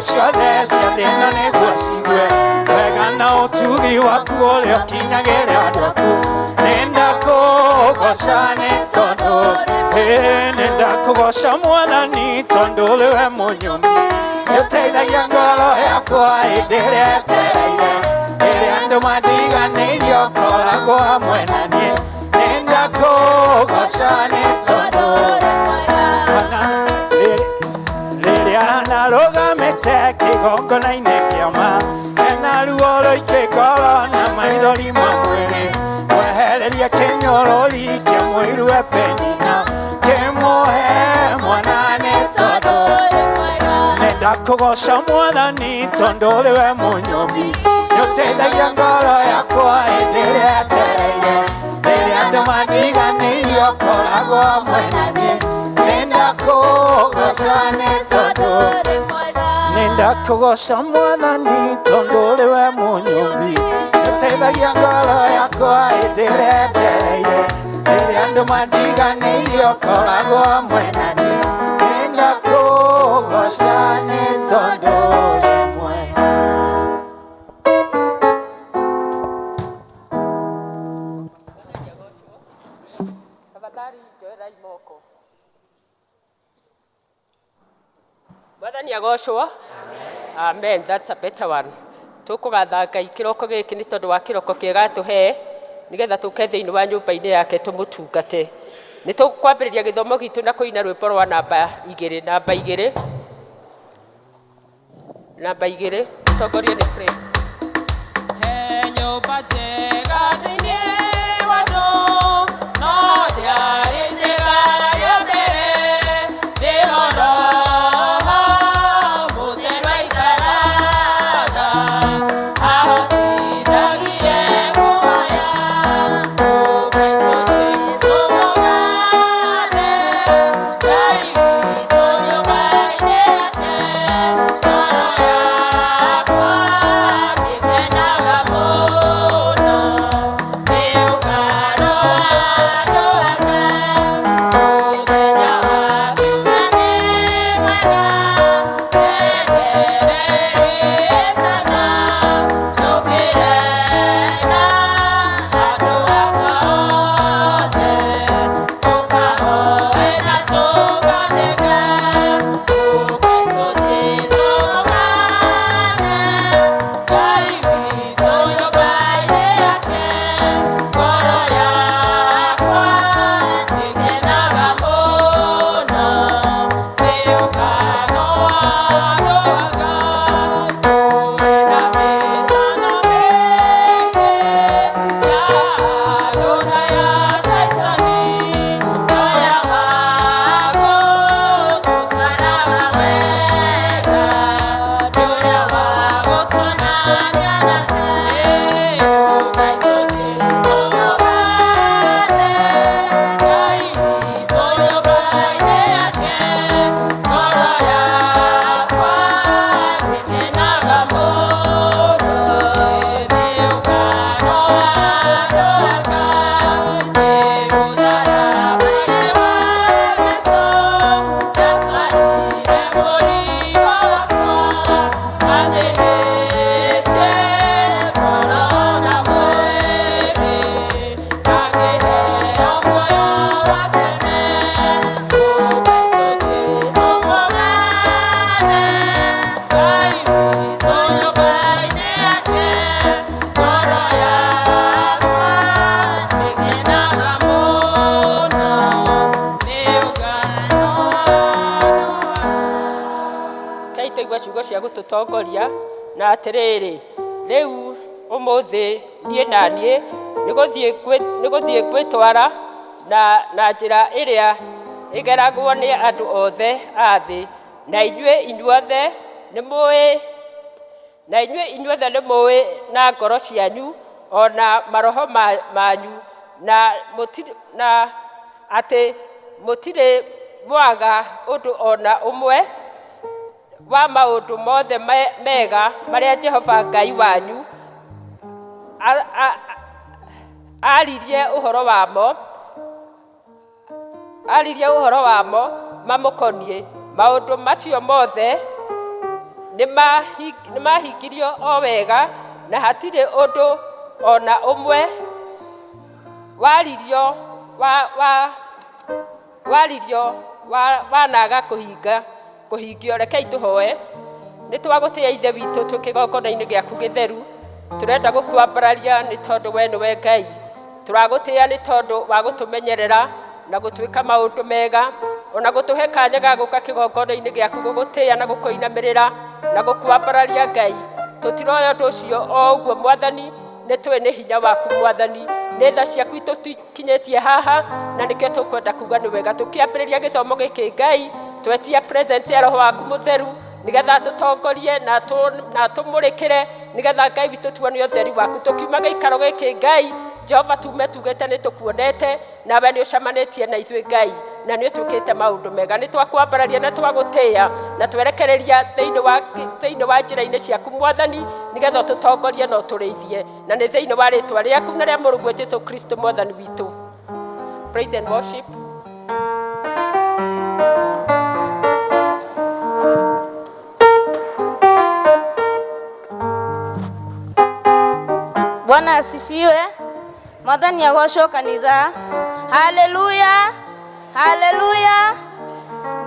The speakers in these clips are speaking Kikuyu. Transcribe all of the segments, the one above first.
Ciothe cia thĩ ĩno nĩguo cigue wega na ũtugi waku ũrĩa ũkinyagĩra andũ aku. Nĩndakũgoca nĩ tondũ ĩ, nĩndakũgoca Mwathani tondũ ũrĩ we mũnyũmi. Nĩũteithagia ngoro yakwa hĩndĩ ĩrĩa etereire, rĩrĩa andũ mandiganĩirie ũkoragwo hamwe na niĩ. Nĩndakũgoca nĩ tondũ Kana rĩrĩa narũgamĩte kĩgongona-inĩ kĩama ena ruo rũingĩ ngoro na maithori ma mwĩrĩ, mwehererie kĩnyũrũri kĩa mũiru Penina, kĩmũhe mwana nĩ tondũ nĩndakũgoca Mwathani tondũ ũrĩ we mũnyũmbi. Nĩũteithagia ngoro yakwa hĩndĩ ĩrĩa etereire, rĩrĩa andũ mandiganĩirie ũkoragwo hamwe na niĩ. Nĩndakũgoca nĩ tondũ nĩndakũgoca Mwathani tondũ ũrĩ we mũnyũmbi. Nĩũteithagia ngoro yakwa hĩndĩ ĩrĩa etereire, rĩrĩa andũ mandiganĩirie ũkoragwo hamwe na niĩ. Nĩndakũgoca nĩ tondũ ũrĩ mwega. Tafadhali njoerai moko. Mwathani agocwo. Amen. That's a better one. Tũkũgatha Ngai kĩroko gĩkĩ nĩ tondũ wa kĩroko kĩega atũhe nĩgetha tũke thĩinĩ wa nyũmba-inĩ yake tũmũtungate. Nĩ tũkwambĩrĩria gĩthomo gitũ na kũina rwĩmbo rwa namba igĩrĩ, namba igĩrĩ, namba igĩrĩ, tũtongorio nĩ Praise. He nyũmba njega thĩinĩ wa andũ, no ndĩarĩ njega ya mbere, nĩho Roho Mũtheru aikaraga, ahotithagie kũhoya, ũkai tũthiĩ tũmũgathe, Ngai witũ nyũmba-inĩ yake, ngoro yakwa nĩkenaga mũno, nĩ ũkaro wa andũ ake, mũthenya wa kiumia nĩ mwega, ngengere ĩtana, tũkĩre na andũ akwa othe, tũkahoe na tũgatheke, ũkai tũthiĩ tũmũgathe, Ngai witũ nyũmba-inĩ yake, ngoro yakwa nĩkenaga mũno, nĩ ũkano wa andũ aka, kũrĩ na mĩtano mĩingĩ ya andũ na ya Shaitani, ũrĩa wa gũtũtwaraga wega, nĩ ũrĩa wa gũtũnania nake, ũkai tũthiĩ tũmũgathe, Ngai witũ nyũmba-inĩ yake, ngoro yakwa nĩkenaga mũno, nĩ ũkano wa andũ aka, nĩ mũtharaba-inĩ wa Jesũ, ndatwarire mũrigo wakwa, athĩnĩtie ngoro na mwĩrĩ, akĩheo muoyo wa tene, ũkai tũthiĩ tũmũgathe, Ngai witũ nyũmba-inĩ yake, ngoro yakwa nĩkenaga mũno, nĩ ũkano wa andũ aka. Kai tũigua ciugo cia gũtũtongoria na atĩrĩrĩ, rĩu ũmũthĩ niĩ na niĩ nĩ gũthiĩ gwĩtwara na njĩra ĩrĩa ĩgeragwo nĩ andũ othe a thĩ, na inyuĩ inyuothe nĩ mũĩ, na inyuĩ inyuothe nĩ mũĩ na ngoro cianyu ona maroho manyu na mũtirĩ, na atĩ mũtirĩ mwaga ũndũ ona ũmwe wa maũndũ mothe mega marĩa Jehova Ngai wanyu aririe ũhoro wamo, aririe ũhoro wamo mamũkoniĩ. Maũndũ macio mothe Nĩ mahingirio o wega na hatirĩ ũndũ ona ũmwe waririo wa, wa, waririo wanaga kũhinga kũhingio. Rekei tũhoe. Nĩ twagũtĩa, Ithe witũ, twĩ kĩgongona-inĩ gĩaku gĩtheru. Tũrenda gũkwambararia nĩ tondũ we nĩwe Ngai. Tũragũtĩa nĩ tondũ wa gũtũmenyerera na gũtwĩka maũndũ mega, ona gũtũhe kanya ga gũka kĩgongona-inĩ gĩaku gũgũtĩa na gũkũinamĩrĩra na gũkwambararia. Ngai, tũtiroya ũndũ ũcio o ũguo, Mwathani. Nĩ tũĩ nĩ hinya waku, Mwathani, nĩ tha ciaku itũkinyĩtie haha, na nĩkĩo tũkwenda kuga nĩ wega. Tũkĩambĩrĩria gĩthomo gĩkĩ, Ngai, twetia presence ya Roho waku Mũtheru nĩgetha tũtongorie na tũmũrĩkĩre, nĩgetha, Ngai witũ, tuone ũtheri waku. Tũkiuma gĩikaro gĩkĩ, Ngai Jehova, tume tugĩte nĩ tũkuonete nawe nĩ ũcamanĩtie na ithuĩ, Ngai, na nĩ ũtwĩkĩte maũndũ mega. Nĩ twakwambararia na twagũtĩĩa na twerekereria thĩinĩ wa njĩra-inĩ ciaku, Mwathani, nĩgetha ũtũtongorie na ũtũrĩithie, na nĩ thĩinĩ wa rĩtwa rĩaku na rĩa Mũrũguo Jesu Kristo Mwathani witũ. Praise and worship. Bwana asifiwe. Mwathani agocwo kanitha. Haleluya. Haleluya.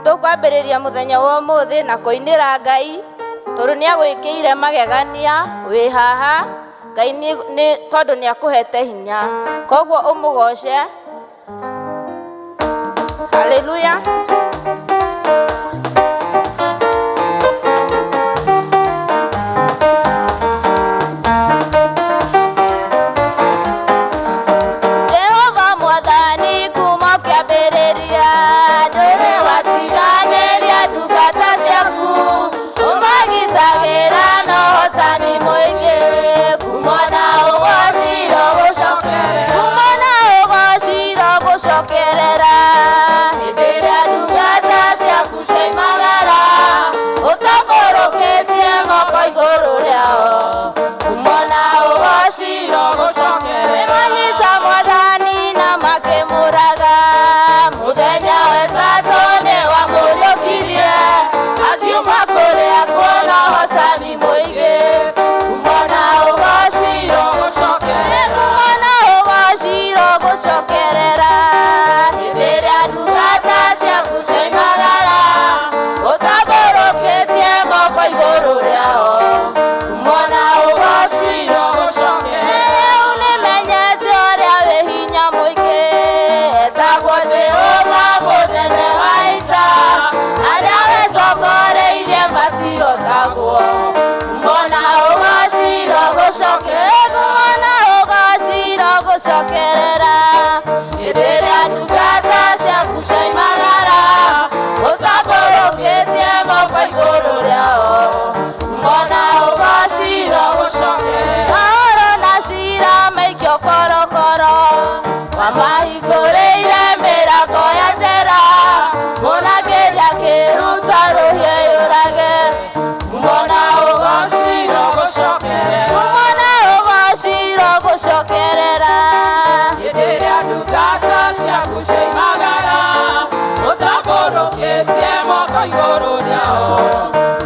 Tũkwambĩrĩria mũthenya wa ũmũthĩ na kũinĩra Ngai tondũ nĩ agwĩkĩire magegania wĩ haha. Ngai nĩ tondũ nĩ akũhete hinya, koguo ũmũgoce. Haleluya. Jehova Mwathani, kuma kĩambĩrĩria ndũrĩ watiganĩria ndungata ciaku, ũmagitagĩra na ũhotani mũingĩ. Kumona ũgociro gũcokerera, kumona ũgociro gũcokerera, hĩndĩ ĩrĩa ndungata ciaku ciaimagara, ũtambũrũkĩtie moko igũrũ rĩao. Kumona ũgociro gũcokerera. Nĩmanyita Mwathani na makĩmũraga, mũthenya wetatũ nĩ wamũriũkirie, akiuma kũrĩa kuona ũhotani mũingĩ. Kumona ũgociro gũcokerera, kumona ũgociro gũcokerera, hĩndĩ ĩrĩa ndungata ciaku ciaimagara, ũtambũrũkĩtie moko igũrũ rĩao. Kumona ũgociro gũcokerera. Rĩu nĩmenyete ũrĩa wĩ hinya mũingĩ, etagwo Jehova mũnene wa ita, arĩa wetongoreirie matihotagwo. Kumona ũgociro gũcokerera, kumona ũgociro gũcokerera, hĩndĩ ĩrĩa ndungata ciaku ciaimagara, ũtambũrũkĩtie moko igũrũ rĩao. Kumona ũgociro gũcokerera. Mahoro na cira maikio korokoro, wamahingũrĩire mĩrango ya njera, mũrangĩri akĩruta rũhiũ yũrage. Kumona ũgociro gũcokerera, kumona ũgociro gũcokerera, hĩndĩ ĩrĩa ndungata ciaku ciaimagara, ũtambũrũkĩtie moko igũrũ rĩao.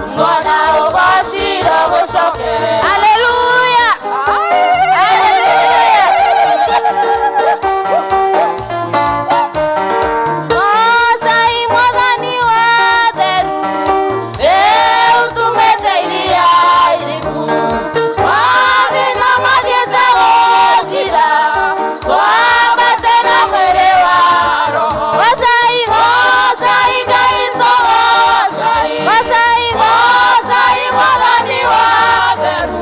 Kumona ũgociro gũcokerera. Haleluya. Haleluya. Gocai Mwathani wa theru, rĩu tumĩte iria iriku, mathĩna mathiĩte gũthira, twambate na mwĩrĩ wa roho. Gocai, gocai Ngai tũgocai, gocai, gocai Mwathani wa theru.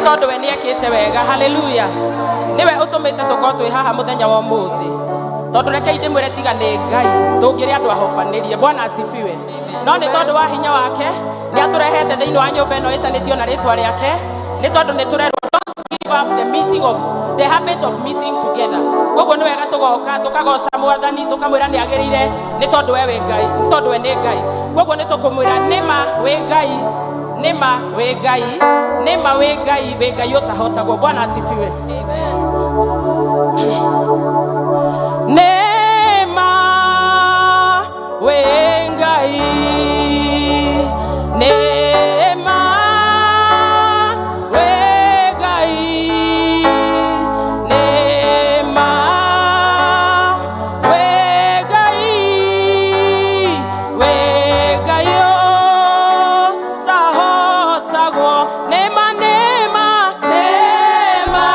Tondu we nĩekĩte wega. Haleluya. Nĩwe ũtũmĩte tũkorwo twĩ haha mũthenya wa ũmũthĩ. Tondu reke ndĩmwĩre tiga nĩ Ngai tũngĩrĩ andũ ahobanĩrie. Bwana asifiwe. No nĩ tondũ wa hinya wake nĩ atũrehete thĩinĩ wa nyũmba ĩno ĩtanĩtio na rĩtwa rĩake, nĩ tondũ nĩ tũrerwo don't give up the meeting of the habit of meeting together. Koguo nĩ wega tũgoka tũkagoca Mwathani, tũkamwĩra nĩ agĩrĩire, nĩ tondũ we wĩ Ngai, nĩ tondũ we nĩ Ngai. Koguo nĩ tũkũmwĩra nĩma wĩ Ngai, nĩma wĩ Ngai, nĩma wĩ Ngai, wĩ Ngai ũtahotagwo. Bwana asifiwe. Nĩma wĩ Ngai, nĩma wĩ Ngai, nĩma wĩ Ngai, wĩ Ngai ũtahotagwo. Nĩma, nĩma, nĩma.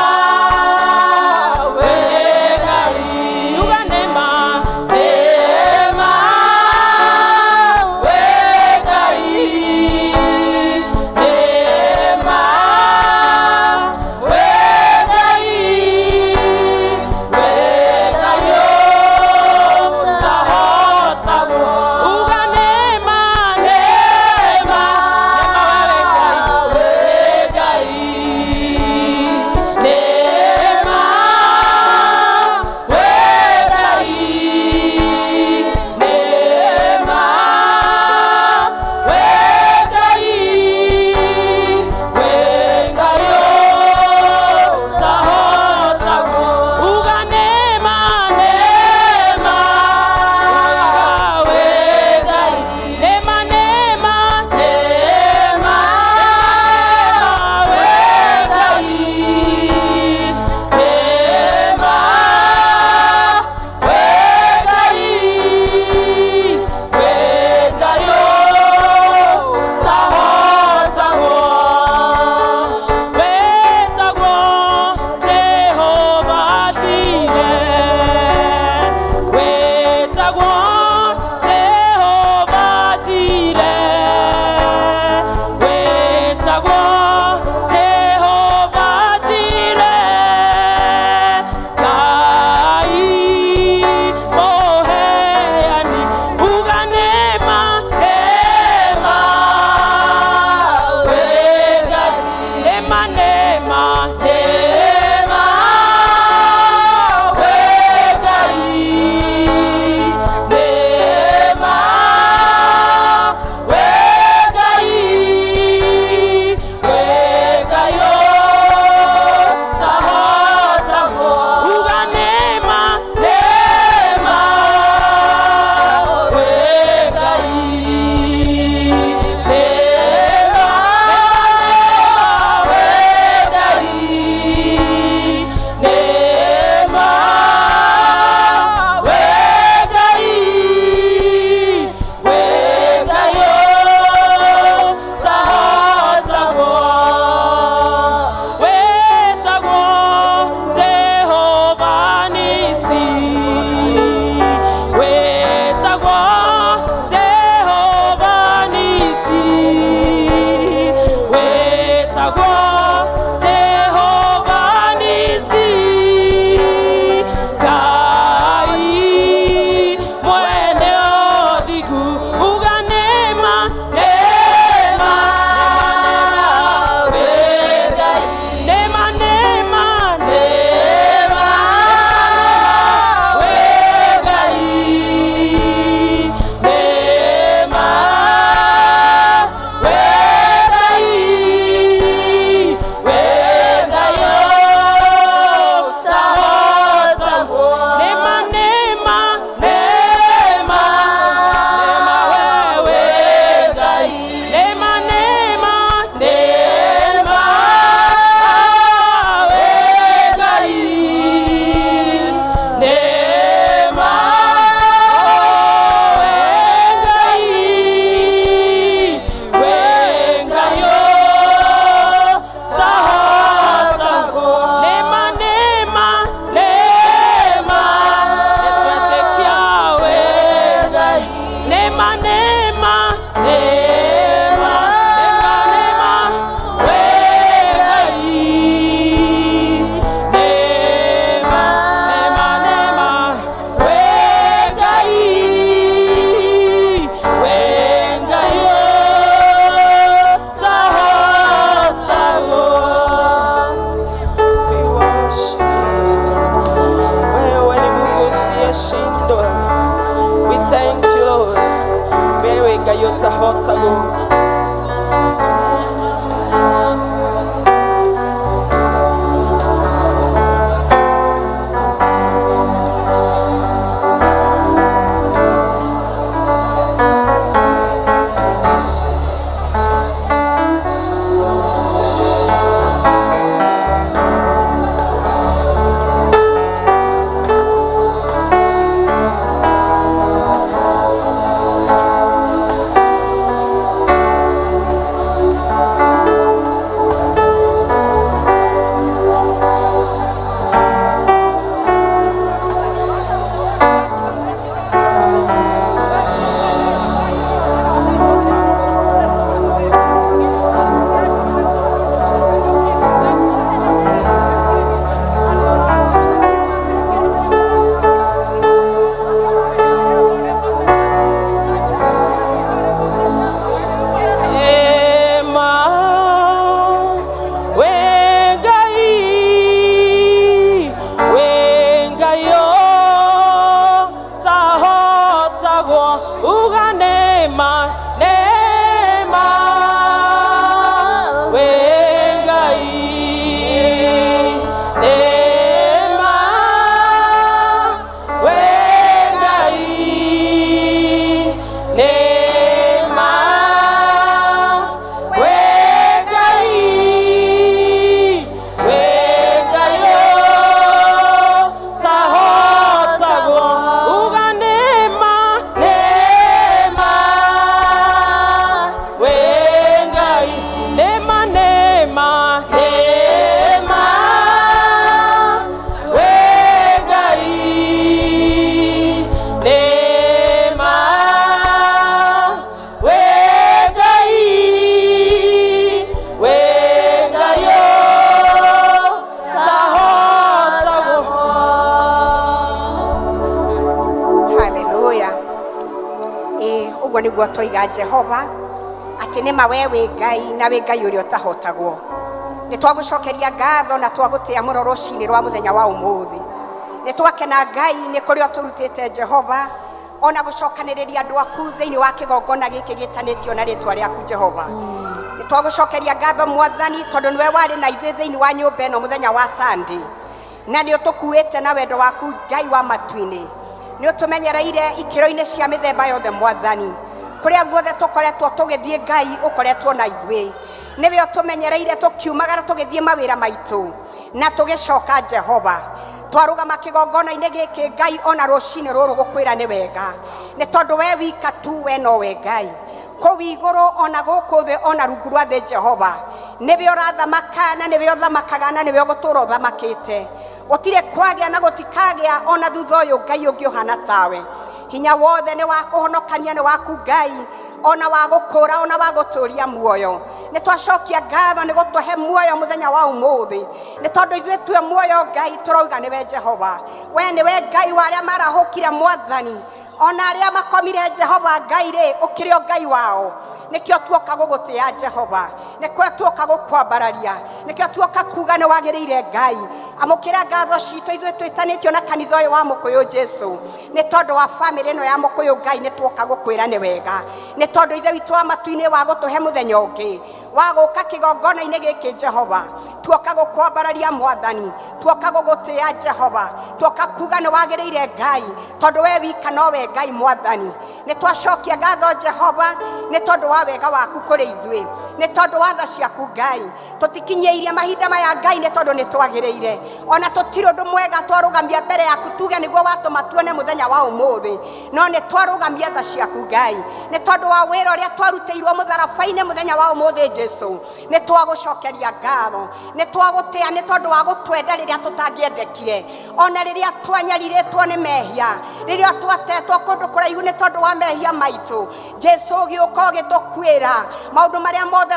ũtahotagwo. Niguo twaiga Jehova atä nä ma we wä Ngai na wä Ngai å rä a å tahotagwo. Nä twagåcokeria ngatho na twagåtä a må no rå rwa må thenya wa å må thä. Nä twakena Ngai nä kå rä a å tå rutä te Jehova ona gå cokanä rä ria andå aku thä inä wa kä gongona gä kä gä tanä tio na rä twa rä aku Jehova. Nä twagåcokeria ngatho Mwathani tondå nä we warä na ithuä thä inä wa nyå mba ä no må thenya wa Sunday na nä å tå kuä te na wendo waku Ngai wa matu-inä. Nä å tå menyereire ikĩro-inĩ cia mĩthemba yothe Mwathani. Kũrĩa guothe tũkoretwo tũgĩthiĩ Ngai ũkoretwo na ithuĩ. Nĩwe ũtũmenyereire tũkiumagara tũgĩthiĩ mawĩra maitũ na tũgĩcoka Jehova. Twarũgama kĩgongona-inĩ gĩkĩ Ngai ona rũcinĩ rũrũ gũkwĩra nĩ wega, nĩ tondũ we wika tu we nowe Ngai kũu igũrũ ona gũkũ thĩ ona rungu rwa thĩ Jehova. Nĩwe ũrathamaka na nĩwe ũthamakaga na nĩwe ũgũtũũra ũthamakĩte. Gũtirĩ kwagĩa na gũtikagĩa ona thutha ũyũ Ngai ũngĩ ũhana tawe. Hinya wothe nĩ wa kũhonokania nĩ waku Ngai, ona wa gũkũra ona wa gũtũũria muoyo. Nĩ twacokia ngatho nĩ gũtũhe muoyo mũthenya wa ũmũthĩ, nĩ tondũ ithuĩ tue muoyo Ngai tũrauga nĩwe Jehova. We nĩwe Ngai wa arĩa marahũkire Mwathani, ona arĩa makomire Jehova Ngai rĩ ũkĩrĩ o Ngai wao. Nĩkĩo tuoka gũgũtĩa Jehova, nĩkĩo tuoka gũkwambararia, nĩkĩo tuoka kuga nĩ wagĩrĩire Ngai. Amũkĩra ngatho citũ ithuĩ twĩtanĩtio na kanitha ũyũ wa Mũkũyũ Jesu, nĩ tondũ wa bamĩrĩ ĩno ya Mũkũyũ Ngai nĩ tuoka gũkwĩra nĩ wega, nĩ tondũ Ithe witũ wa matu-inĩ wa gũtũhe mũthenya ũngĩ wa gũka kĩgongona-inĩ gĩkĩ Jehova. Tuoka gũkwambararia Mwathani, tuoka gũgũtĩa Jehova, tuoka kuga nĩ wagĩrĩire Ngai, tondũ we wika nowe Ngai Mwathani. Nĩ twacokia ngatho Jehova nĩ tondũ wa wega waku kũrĩ ithuĩ, nĩ tondũ wa tha ciaku Ngai. Tũtikinyĩirie mahinda maya Ngai nĩ tondũ nĩ twagĩrĩire, ona tũtirĩ ũndũ mwega twarũgamia mbere yaku tuge nĩguo watũma tuone mũthenya wa ũmũthĩ, no nĩ twarũgamia tha ciaku Ngai nĩ tondũ wa wĩra ũrĩa twarutĩirwo mũtharaba-inĩ mũthenya wa ũmũthĩ Jesu. Nĩ twagũcokeria ngatho, nĩ twagũtĩa nĩ tondũ wa gũtwenda rĩrĩa tũtangĩendekire, ona rĩrĩa twanyarirĩtwo nĩ mehia, rĩrĩa twatetwo kũndũ kũraihu nĩ tondũ wa mehia maitũ. Jesu ũgĩũka ũgĩtũkuĩra maũndũ marĩa mothe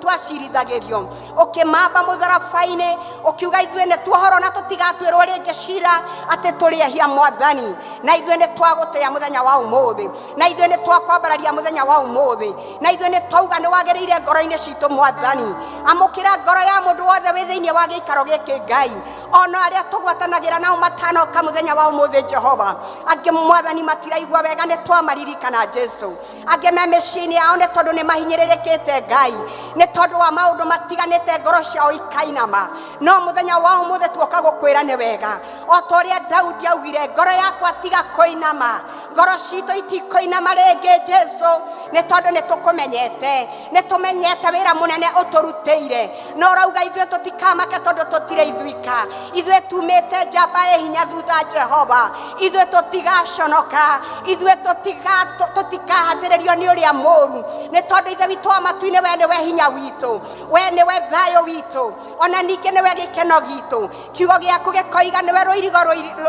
twacirithagĩrio, ũkĩmamba mũtharaba-inĩ ũkiuga ithuĩ nĩ tuohorwo na tũtigatuĩrwo rĩngĩ cira atĩ tũrĩ ehia Mwathani. Na ithuĩ nĩ twagũtĩa mũthenya wa ũmũthĩ, na ithuĩ nĩ twakwambararia mũthenya wa ũmũthĩ, na ithuĩ nĩ twauga nĩ wagĩrĩire ngoro-inĩ citũ Mwathani. Amũkĩra ngoro ya mũndũ wothe wĩ thĩinĩ wa gĩikaro gĩkĩ Ngai, ona arĩa tũgwatanagĩra nao matanoka mũthenya wa ũmũthĩ Jehova. Angĩ Mwathani matiraigua wega wega nĩ twamaririkana Jesu. Angĩ me mĩciĩ-inĩ yao nĩ tondũ nĩ mahinyĩrĩrĩkĩte Ngai, nĩ tondũ wa maũndũ matiganĩte ngoro ciao ikainama. No mũthenya wa ũmũthĩ tuoka gũkwĩra nĩ wega, o ta ũrĩa Daudi augire, ngoro yakwa tiga kũinama, ngoro citũ itikũinama rĩngĩ Jesu, nĩ tondũ nĩ tũkũmenyete, nĩ tũmenyete wĩra mũnene ũtũrutĩire. No ũrauga ithuĩ tũtikamake tondũ tũtirĩ ithuika, ithuĩ tumĩte njamba ĩ hinya thutha Jehova, ithuĩ tũtigaconoka, ithuĩ tũtikahatĩrĩrio nĩ ũrĩa mũũru, nĩ tondũ Ithe witũ wa matu-inĩ we nĩwe hinya witũ, we nĩwe thayũ witũ, ona ningĩ nĩwe gĩkeno gitũ. Kiugo gĩaku gĩkoiga nĩwe rũirigo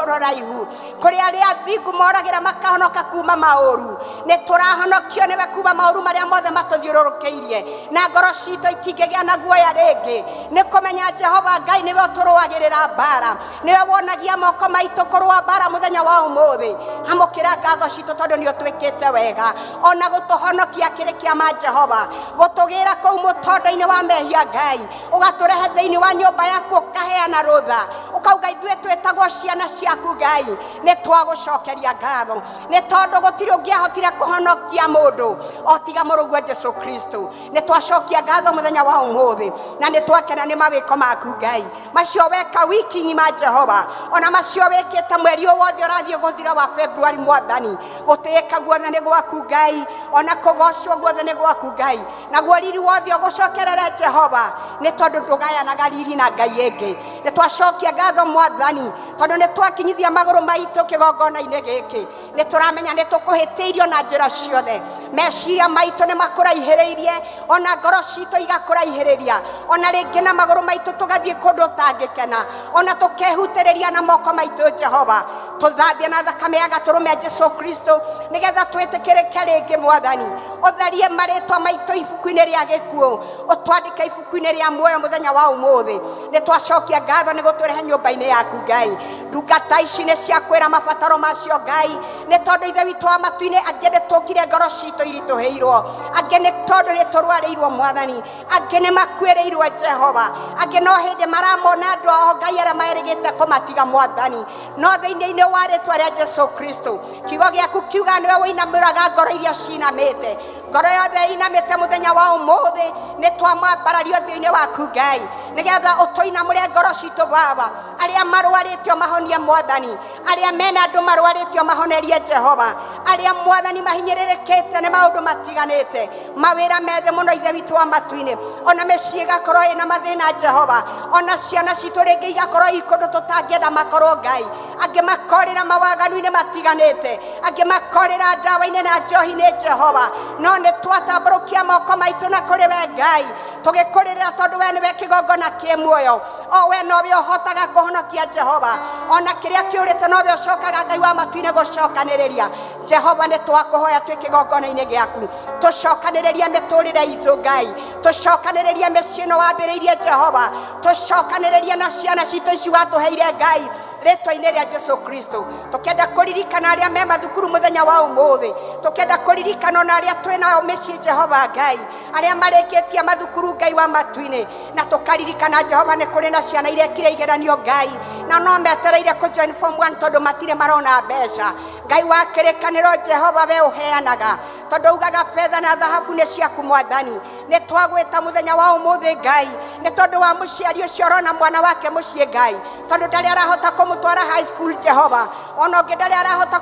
rũraihu kũrĩa arĩa athingu moragĩra makahonoka kuma maũru. Nĩ tũrahonokio nĩwe kuma maũru marĩa mothe matũthiũrũrũkĩirie, na ngoro citũ itingĩgĩa na guoya rĩngĩ, nĩ kũmenya Jehova Ngai nĩwe ũtũrũagĩrĩra mbara, nĩwe wonagia moko maitũ kũrũa mbara mũthenya wa ũmũthĩ. Amũkĩra ngatho citũ tondũ nĩ ũtwĩkĩte wega, ona gũtũhonokia kĩrĩ kĩama Jehova, gũtũgĩra kũu mũtondo-inĩ wa mehia Ngai, ũgatũrehe thĩinĩ wa nyũmba yaku, ũkaheana rũtha, ũkauga ithuĩ twĩtagwo ciana ciaku Ngai. Nĩ twagũcokeria ngatho nĩ tondũ gũtirĩ ũngĩahotire kũhonokia mũndũ o tiga mũrũguo Jesu Kristo. Nĩ twacokia ngatho mũthenya wa ũmũthĩ, na nĩ twakena nĩ mawĩko maku Ngai, macio weka wiki ng'ima Jehova, ona macio wĩkĩte mweri ũyũ wothe ũrathiĩ gũthira wa February Mwathani. Gũtĩĩka guothe nĩ gwaku Ngai, ona kũgocwo guothe nĩ gwaku Ngai, naguo riri wothe ũgũcokerere Jehova, nĩ tondũ ndũgayanaga riri na Ngai ĩngĩ. Nĩ twacokia ngatho Mwathani tondũ nĩ twakinyithia magũrũ maitũ kĩgongona-inĩ gĩkĩ, nĩ tũramenya nĩ tũkũhĩtĩirio na njĩra ciothe, meciria maitũ nĩ makũraihĩrĩirie, ona ngoro citũ igakũraihĩrĩria, ona rĩngĩ na magũrũ maitũ tũgathiĩ kũndũ ũtangĩkena, ona tũkehutĩrĩria na moko maitũ Jehova. Tũthambie na thakame ya gatũrũme Jesu Kristo, nĩgetha twĩtĩkĩrĩke rĩngĩ Mwathani. Ũtherie marĩtwa maitũ ibuku-inĩ rĩa gĩkuũ, ũtwandĩke ibuku-inĩ rĩa muoyo mũthenya wa ũmũthĩ. Nĩ twacokia ngatho nĩ gũtũrehe nyũmba-inĩ yaku Ngai. Ndungata ici nĩ ciakwĩra mabataro macio Ngai, nĩ tondũ Ithe witũ wa matu-inĩ, angĩ nĩ tũkire ngoro citũ iritũhĩirwo, angĩ nĩ tondũ nĩ tũrwarĩirwo Mwathani, angĩ nĩ makuĩrĩirwo Jehova, angĩ no hĩndĩ maramona andũ ao Ngai arĩa merĩgĩte kũmatiga Mwathani. No thĩinĩ-inĩ wa rĩtwa rĩa Jesu Kristo, kiugo gĩaku kiuga nĩwe ũinamũraga ngoro iria cinamĩte, ngoro yothe ĩinamĩte mũthenya wa ũmũthĩ nĩ twamwambararia ũthiũ-inĩ waku Ngai, nĩgetha ũtũinamũre ngoro citũ Baba. Arĩa marwarĩtio mahonie Mwathani, arĩa mena andũ marwarĩtio mahonerie Jehova, arĩa Mwathani mahinyĩrĩrĩkĩte nĩ maũndũ matiganĩte, mawĩra methĩ mũno Ithe witũ wa matu-inĩ, ona mĩciĩ ĩgakorwo ĩna mathĩna Jehova, ona ciana citũ rĩngĩ igakorwo i kũndũ tũtangĩenda makorwo Ngai, angĩ makorĩra mawaganu-inĩ matiganĩte, angĩ makorĩra ndawa-inĩ na njohi-inĩ Jehova. No nĩ twatambũrũkia moko maitũ na kũrĩ we Ngai, tũgĩkũrĩrĩra tondũ we nĩwe kĩgongona kĩ muoyo, o we nowe ũhotaga kũhonokia Jehova, ona kĩrĩa kĩũrĩte nowe ũcokaga Ngai wa matu-inĩ gũcokanĩrĩria. Jehova nĩ twakũhoya twĩ kĩgongona-inĩ gĩaku, tũcokanĩrĩrie mĩtũrĩre itũ Ngai, tũcokanĩrĩrie mĩciĩ ĩno wambĩrĩirie Jehova, tũcokanĩrĩrie na ciana citũ ici watũheire Ngai, rĩtwa-inĩ rĩa Jesu Kristo. Tũkĩenda kũririkana arĩa me mathukuru mũthenya wa ũmũthĩ, tũkĩenda kũririkana ona arĩa twĩ nao mĩciĩ Jehova Ngai, arĩa marĩkĩtie mathukuru Ngai wa matu-inĩ, na tũkaririkana Jehova nĩ kũrĩ na ciana irekire igeranio Ngai, na no metereire kũ join form 1 tondũ matirĩ marona mbeca. Ngai wa kĩrĩkanĩro Jehova we ũheanaga, tondũ ugaga betha na thahabu nĩ ciaku Mwathani. Nĩ twagwĩta mũthenya wa ũmũthĩ Ngai, nĩ tondũ wa mũciari ũcio ũrona mwana wake mũciĩ Ngai, tondũ ndarĩ arahota kũmũtwara high school Jehova, ona ũngĩ ndarĩ arahota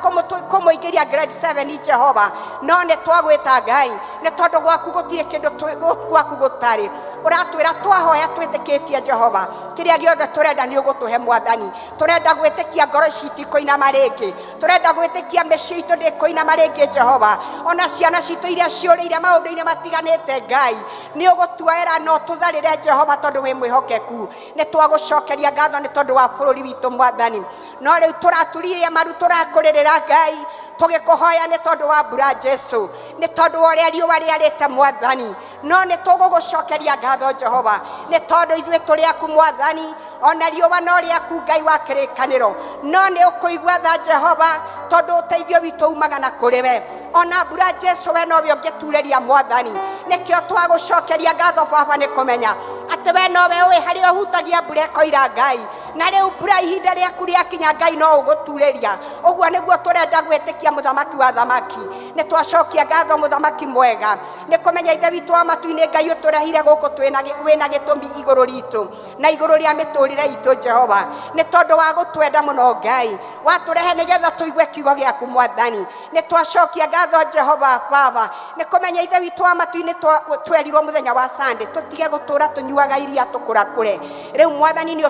kũmũingĩria grade 7 Jehova. No nĩ twagwĩta Ngai, nĩ tondũ gwaku gũtirĩ kĩndũ gwaku gũtarĩ. Ũratwĩra twahoya twĩtĩkĩtie Jehova, kĩrĩa gĩothe tũrenda nĩ ũgũtũhe Mwathani. Tũrenda gwĩtĩkia ngoro ici itikũinama rĩngĩ, tũrenda gwĩtĩkia mĩciĩ itũ ndĩkũinama rĩngĩ Jehova, ona ciana citũ iria ciũrĩire maũndũ-inĩ matiganĩte Ngai, nĩ ũgũtuoera no tũtharĩre Jehova tondũ wĩ mwĩhokeku. Nĩ twagũcokeria ngatho nĩ tondũ wa bũrũri witũ Mwathani. No rĩu tũraturirie maru, tũrakũrĩrĩra Ngai, tũgĩkũhoya nĩ tondũ wa mbura Jesu, nĩ tondũ wa ũrĩa riũa rĩarĩte Mwathani. No nĩ tũgũgũcokeria ngatho Jehova, nĩ tondũ ithuĩ tũrĩ aku Mwathani, ona riũa no rĩaku Ngai wa kĩrĩkanĩro. No nĩ ũkũigua tha Jehova, tondũ ũteithio witũ umaga na kũrĩ we. Ona mbura Jesu we nowe ũngĩturĩria Mwathani. Nĩkĩo twagũcokeria ngatho Baba, nĩ kũmenya atĩ we nowe ũĩ harĩa ũhutagia mbura ĩkoira Ngai. Na rĩu mbura ihinda rĩaku rĩakinya Ngai no ũgũturĩria. Ũguo nĩguo tũrenda gwĩtĩkia mũthamaki wa thamaki. Nĩ twacokia ngatho mũthamaki mwega nĩ kũmenya ithe witũ wa matu-inĩ Ngai ũtũrehire gũkũ wĩna gĩtũmi igũrũ ritũ na igũrũ rĩa mĩtũrĩre itũ Jehova, nĩ tondũ wa gũtwenda mũno Ngai watũrehe nĩgetha tũigue kiugo gĩaku mwathani. Nĩ twacokia ngatho Jehova Baba nĩ kũmenya ithe witũ wa matu-inĩ twerirwo mũthenya wa Sunday tũtige gũtũra tũnyuaga iria tũkũrakũre. Rĩu mwathani nĩ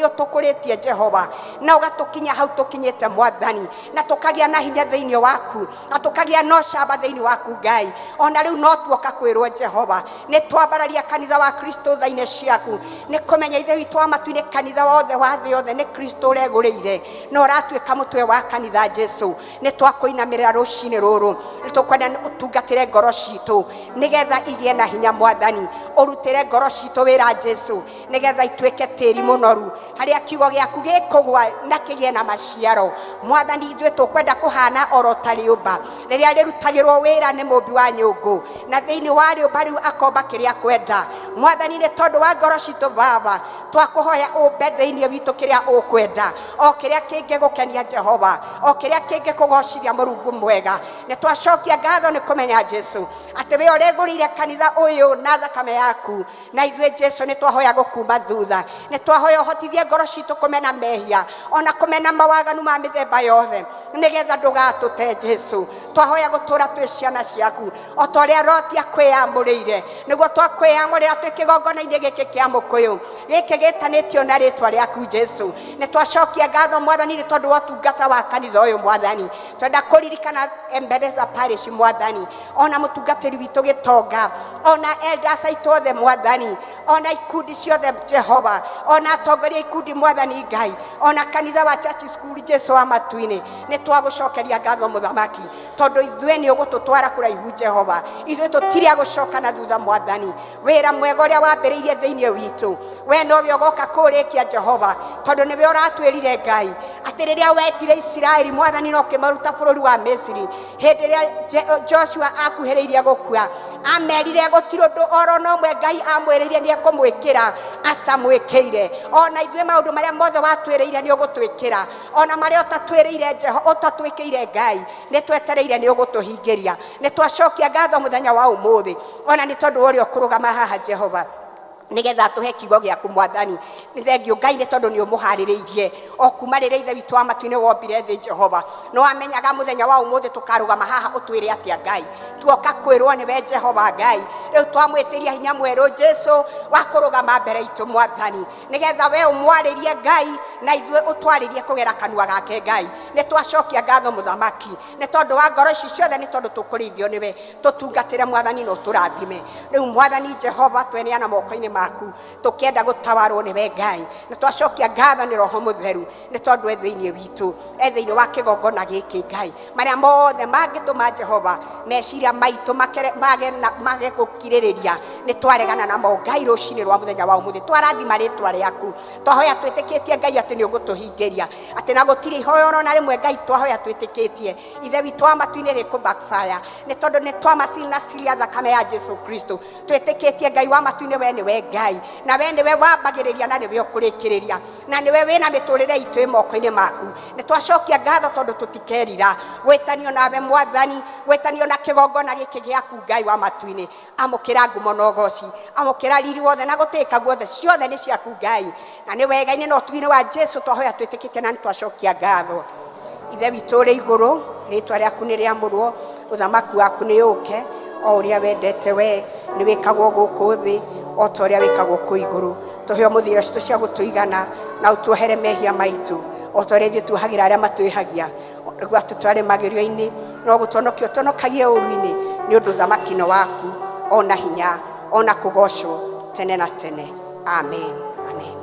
ũtũkũrĩtie Jehova na ũgatũkinya hau tũkinyĩte mwathani, na tũkagĩa na hinya thĩinĩ waku na tũkagĩa na ũcamba thĩinĩ waku Ngai. Ona rĩu no tuoka kwĩrwo Jehova nĩ twambararia kanitha wa Kristo tha-inĩ ciaku, nĩ kũmenya ithe witũ wa matu-inĩ kanitha wothe wa thĩ yothe nĩ Kristo ũregũrĩire na ũratuĩka mũtwe wa kanitha Jesu. Nĩ twakũinamĩrĩra rũcinĩ rũrũ, nĩ tũkwenda ũtungatĩre ngoro citũ nĩgetha igĩe na hinya mwathani, ũrutĩre ngoro citũ wĩra Jesu nĩgetha ituĩke tĩri mũnoru harĩa kiugo gĩaku gĩkũgwa na kĩgĩe na maciaro mwathani. Ithuĩ tũkwenda kũhana oro ta rĩũmba rĩrĩa rĩrutagĩrwo wĩra nĩ mũmbi wa nyũngũ, na thĩinĩ wa rĩũmba rĩu akomba kĩrĩa kwenda mwathani. Nĩ tondũ wa ngoro citũ Baba twakũhoya ũmbe thĩinĩ witũ kĩrĩa ũkwenda, o kĩrĩa kĩngĩgũkenia Jehova, o kĩrĩa kĩngĩkũgocithia Mũrungu mwega. Nĩ twacokia ngatho nĩ kũmenya Jesu atĩ we ũregũrĩire kanitha ũyũ na thakame yaku, na ithuĩ Jesu nĩ twahoya gũkuma thutha. Nĩ twahoya ũhotithie ngoro citũ kũmena mehia ona kũmena mawaganu ma mĩthemba yothe nĩgetha ndũgatũte Jesu. Twahoya gũtũra twĩ ciana ciaku o ta ũrĩa Loti akwĩyamũrĩire, nĩguo twakwĩyamũrĩra twĩ kĩgongona-inĩ gĩkĩ kĩa mũkũyũ gĩkĩ gĩtanĩtio na rĩtwa rĩaku Jesu. Nĩ twacokia ngatho mwathani nĩ tondũ wa ũtungata wa kanitha ũyũ mwathani. Twenda kũririkana Ebenezer Parish mwathani, ona mũtungatĩri witũ gĩtonga, ona elders aitũ othe mwathani, ona ikundi ciothe Jehova, ona atongoria ikundi mwathani Ngai, ona kanitha wa church school Jesu wa matu-inĩ. Nĩ twagũcokeria ngatho mũthamaki tondũ ithuĩ nĩ ũgũtũtwara kũraihu Jehova, ithuĩ tũtirĩ a gũcoka na thutha mwathani. Wĩra mwega ũrĩa wambĩrĩirie thĩinĩ witũ we nowe ũgoka kũũrĩkia Jehova, tondũ nĩwe ũratwĩrire Ngai atĩ rĩrĩa wetire Isiraeli mwathani na ũkĩmaruta bũrũri wa Misiri, hĩndĩ ĩrĩa Joshua akuhĩrĩirie gũkua amerire gũtirĩ ũndũ oro na ũmwe Ngai amwĩrĩire nĩ ekũmwĩkĩra atamwĩkĩire. Ona ithuĩ maũndũ marĩa mothe watwĩrĩire nĩ ũgũtwĩkĩra, ona marĩa ũtatwĩrĩire Jehova ũtatwĩkĩire Ngai nĩ twetereire nĩ ũgũtũhingĩria. Nĩ twacokia ngatho mũthenya wa ũmũthĩ ona nĩ tondũ wa ũrĩa ũkũrũgama haha Jehova nĩgetha atũhe kiugo gĩaku mwathani. Nĩ thengiũ Ngai nĩ tondũ nĩ ũmũharĩrĩirie o kuma rĩrĩa ithe witũ wa matu-inĩ wombire thĩ Jehova, nĩ wamenyaga mũthenya wa ũmũthĩ tũkarũgama haha ũtwĩre atĩa Ngai. Tuoka kwĩrwo nĩwe Jehova Ngai, rĩu twamwĩtĩria hinya mwerũ Jesu wa kũrũgama mbere itũ mwathani, nĩgetha we ũmwarĩrie Ngai na ithuĩ ũtwarĩrie kũgera kanua gake Ngai. Nĩ twacokia ngatho mũthamaki nĩ tondũ wa ngoro ici ciothe, nĩ tondũ tũkũrĩithio nĩwe, tũtungatĩre mwathani na ũtũrathime. Rĩu mwathani Jehova tweneana moko-inĩ maku tũkĩenda gũtawarwo nĩwe Ngai. Nĩ twacokia ngatho nĩ Roho Mũtheru nĩ tondũ e thĩinĩ witũ, e thĩinĩ wa kĩgongona gĩkĩ Ngai. Marĩa mothe mangĩtũma Jehova meciria maitũ mage gũkirĩrĩria nĩ twaregana namo Ngai rũcinĩ rwa mũthenya wa ũmũthĩ. Twarathima rĩtwa rĩaku, twahoya twĩtĩkĩtie Ngai atĩ nĩ ũgũtũhingĩria, atĩ na gũtirĩ ihoya oro na rĩmwe Ngai twahoya twĩtĩkĩtie ithe witũ wa matu-inĩ rĩkũ backfire, nĩ tondũ nĩ twamacinaciria thakame ya Jesu Kristo. Twĩtĩkĩtie Ngai wa matu-inĩ we nĩwe Ngai, na we nĩwe wambagĩrĩria na nĩwe ũkũrĩkĩrĩria, na nĩwe wĩna mĩtũrĩre itũ ĩ moko-inĩ maku. Nĩ twacokia ngatho tondũ tũtikerira gwĩtanio nawe mwathani, gwĩtanio na kĩgongona gĩkĩ gĩaku Ngai wa matu-inĩ. Amũkĩra ngumo na ũgoci, amũkĩra riri wothe na gũtĩĩka guothe, ciothe nĩ ciaku Ngai, na nĩ wega-inĩ na ũtugi-inĩ wa Jesu twahoya twĩtĩkĩtie na nĩ twacokia ngatho. Ithe witũ ũrĩ igũrũ, rĩtwa rĩaku nĩ rĩamũrwo, ũthamaki waku nĩ ũke, o ũrĩa wendete we nĩ wĩkagwo gũkũ thĩ o ta ũrĩa wĩkagwo kũu igũrũ. Tũhe ũmũthĩ irio citũ cia gũtũigana na ũtuohere mehia maitũ o ta ũrĩa ithuĩ tuohagĩra arĩa matwĩhagia, nĩguo atũtware magerio-inĩ no gũtũhonokia ũtũhonokagie ũũru-inĩ, nĩ ũndũ ũthamaki nĩ waku ona hinya ona kũgocwo tene na tene. Amen. Amen.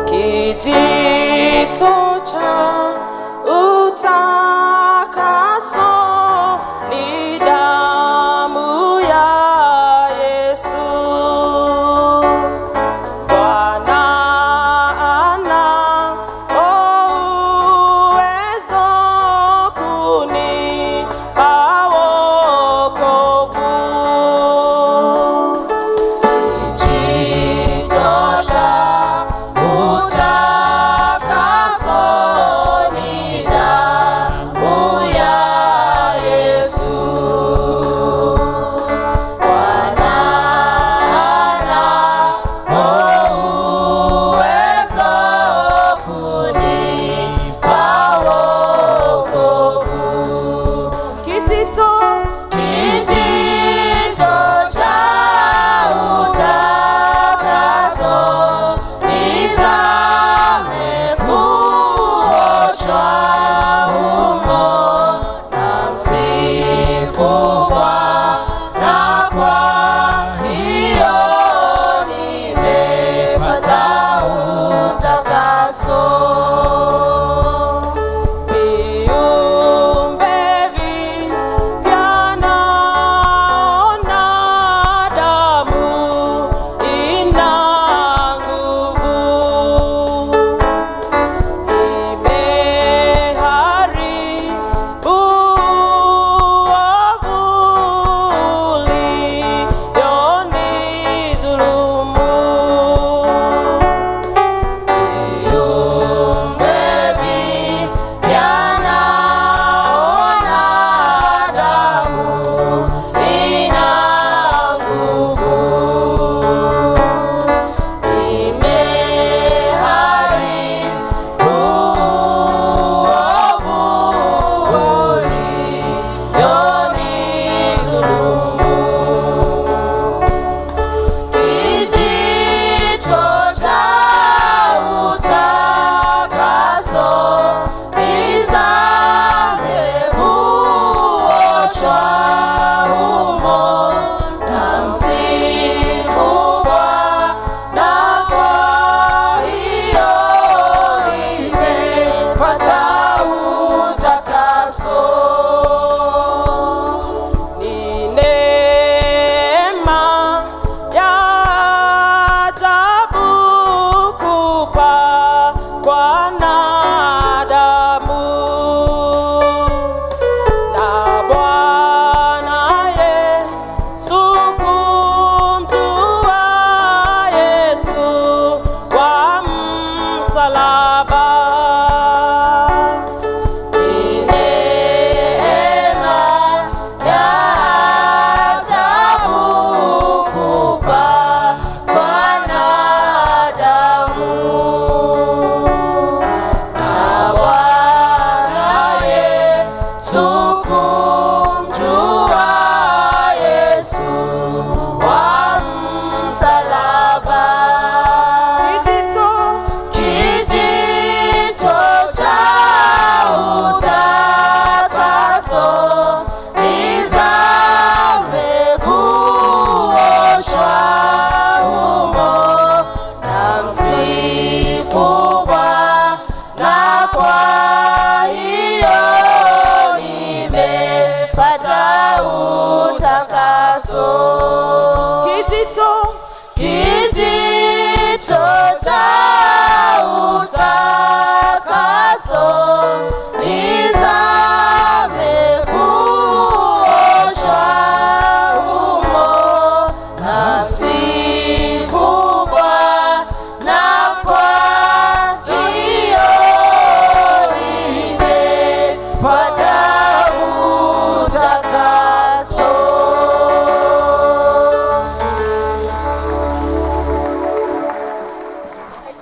Kijito cha utakaso ni damu ya Yesu. Bwana ana uwezo kunipa wokovu.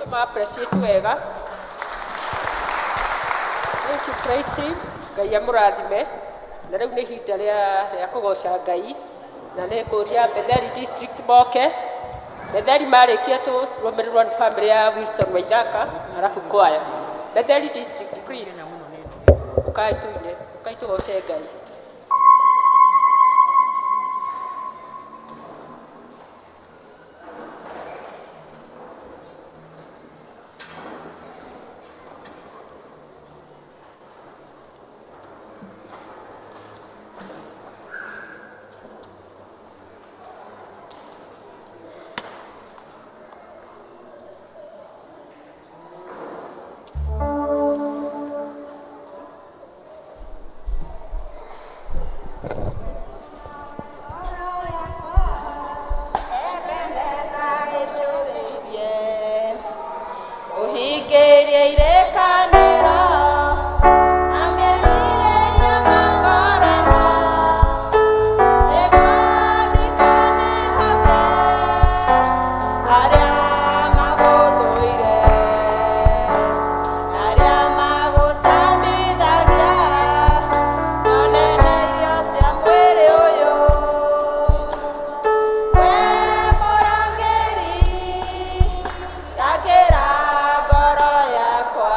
Tũma appreciate wega. Thank you, praise team. Ngai amũrathime. Na rĩu nĩ ihinda rĩa kũgoca Ngai. Na nĩ ngũria Betheri district moke. Betheri marĩkia tũrũmĩrĩrwo nĩ family ya Wilson Waithaka arabu kwaya. Betheri district, please. Ũkai tuine, ũkai tũgoce Ngai. Uhingĩrie irĩkanĩro na mĩrirĩria ma ngoro ĩno, nĩguo ndikanehoke arĩa magũthũire na arĩa magũcamithagia, nyone na irio cia mwĩrĩ ũyũ. We mũrangĩri, rakĩra ngoro yakwa.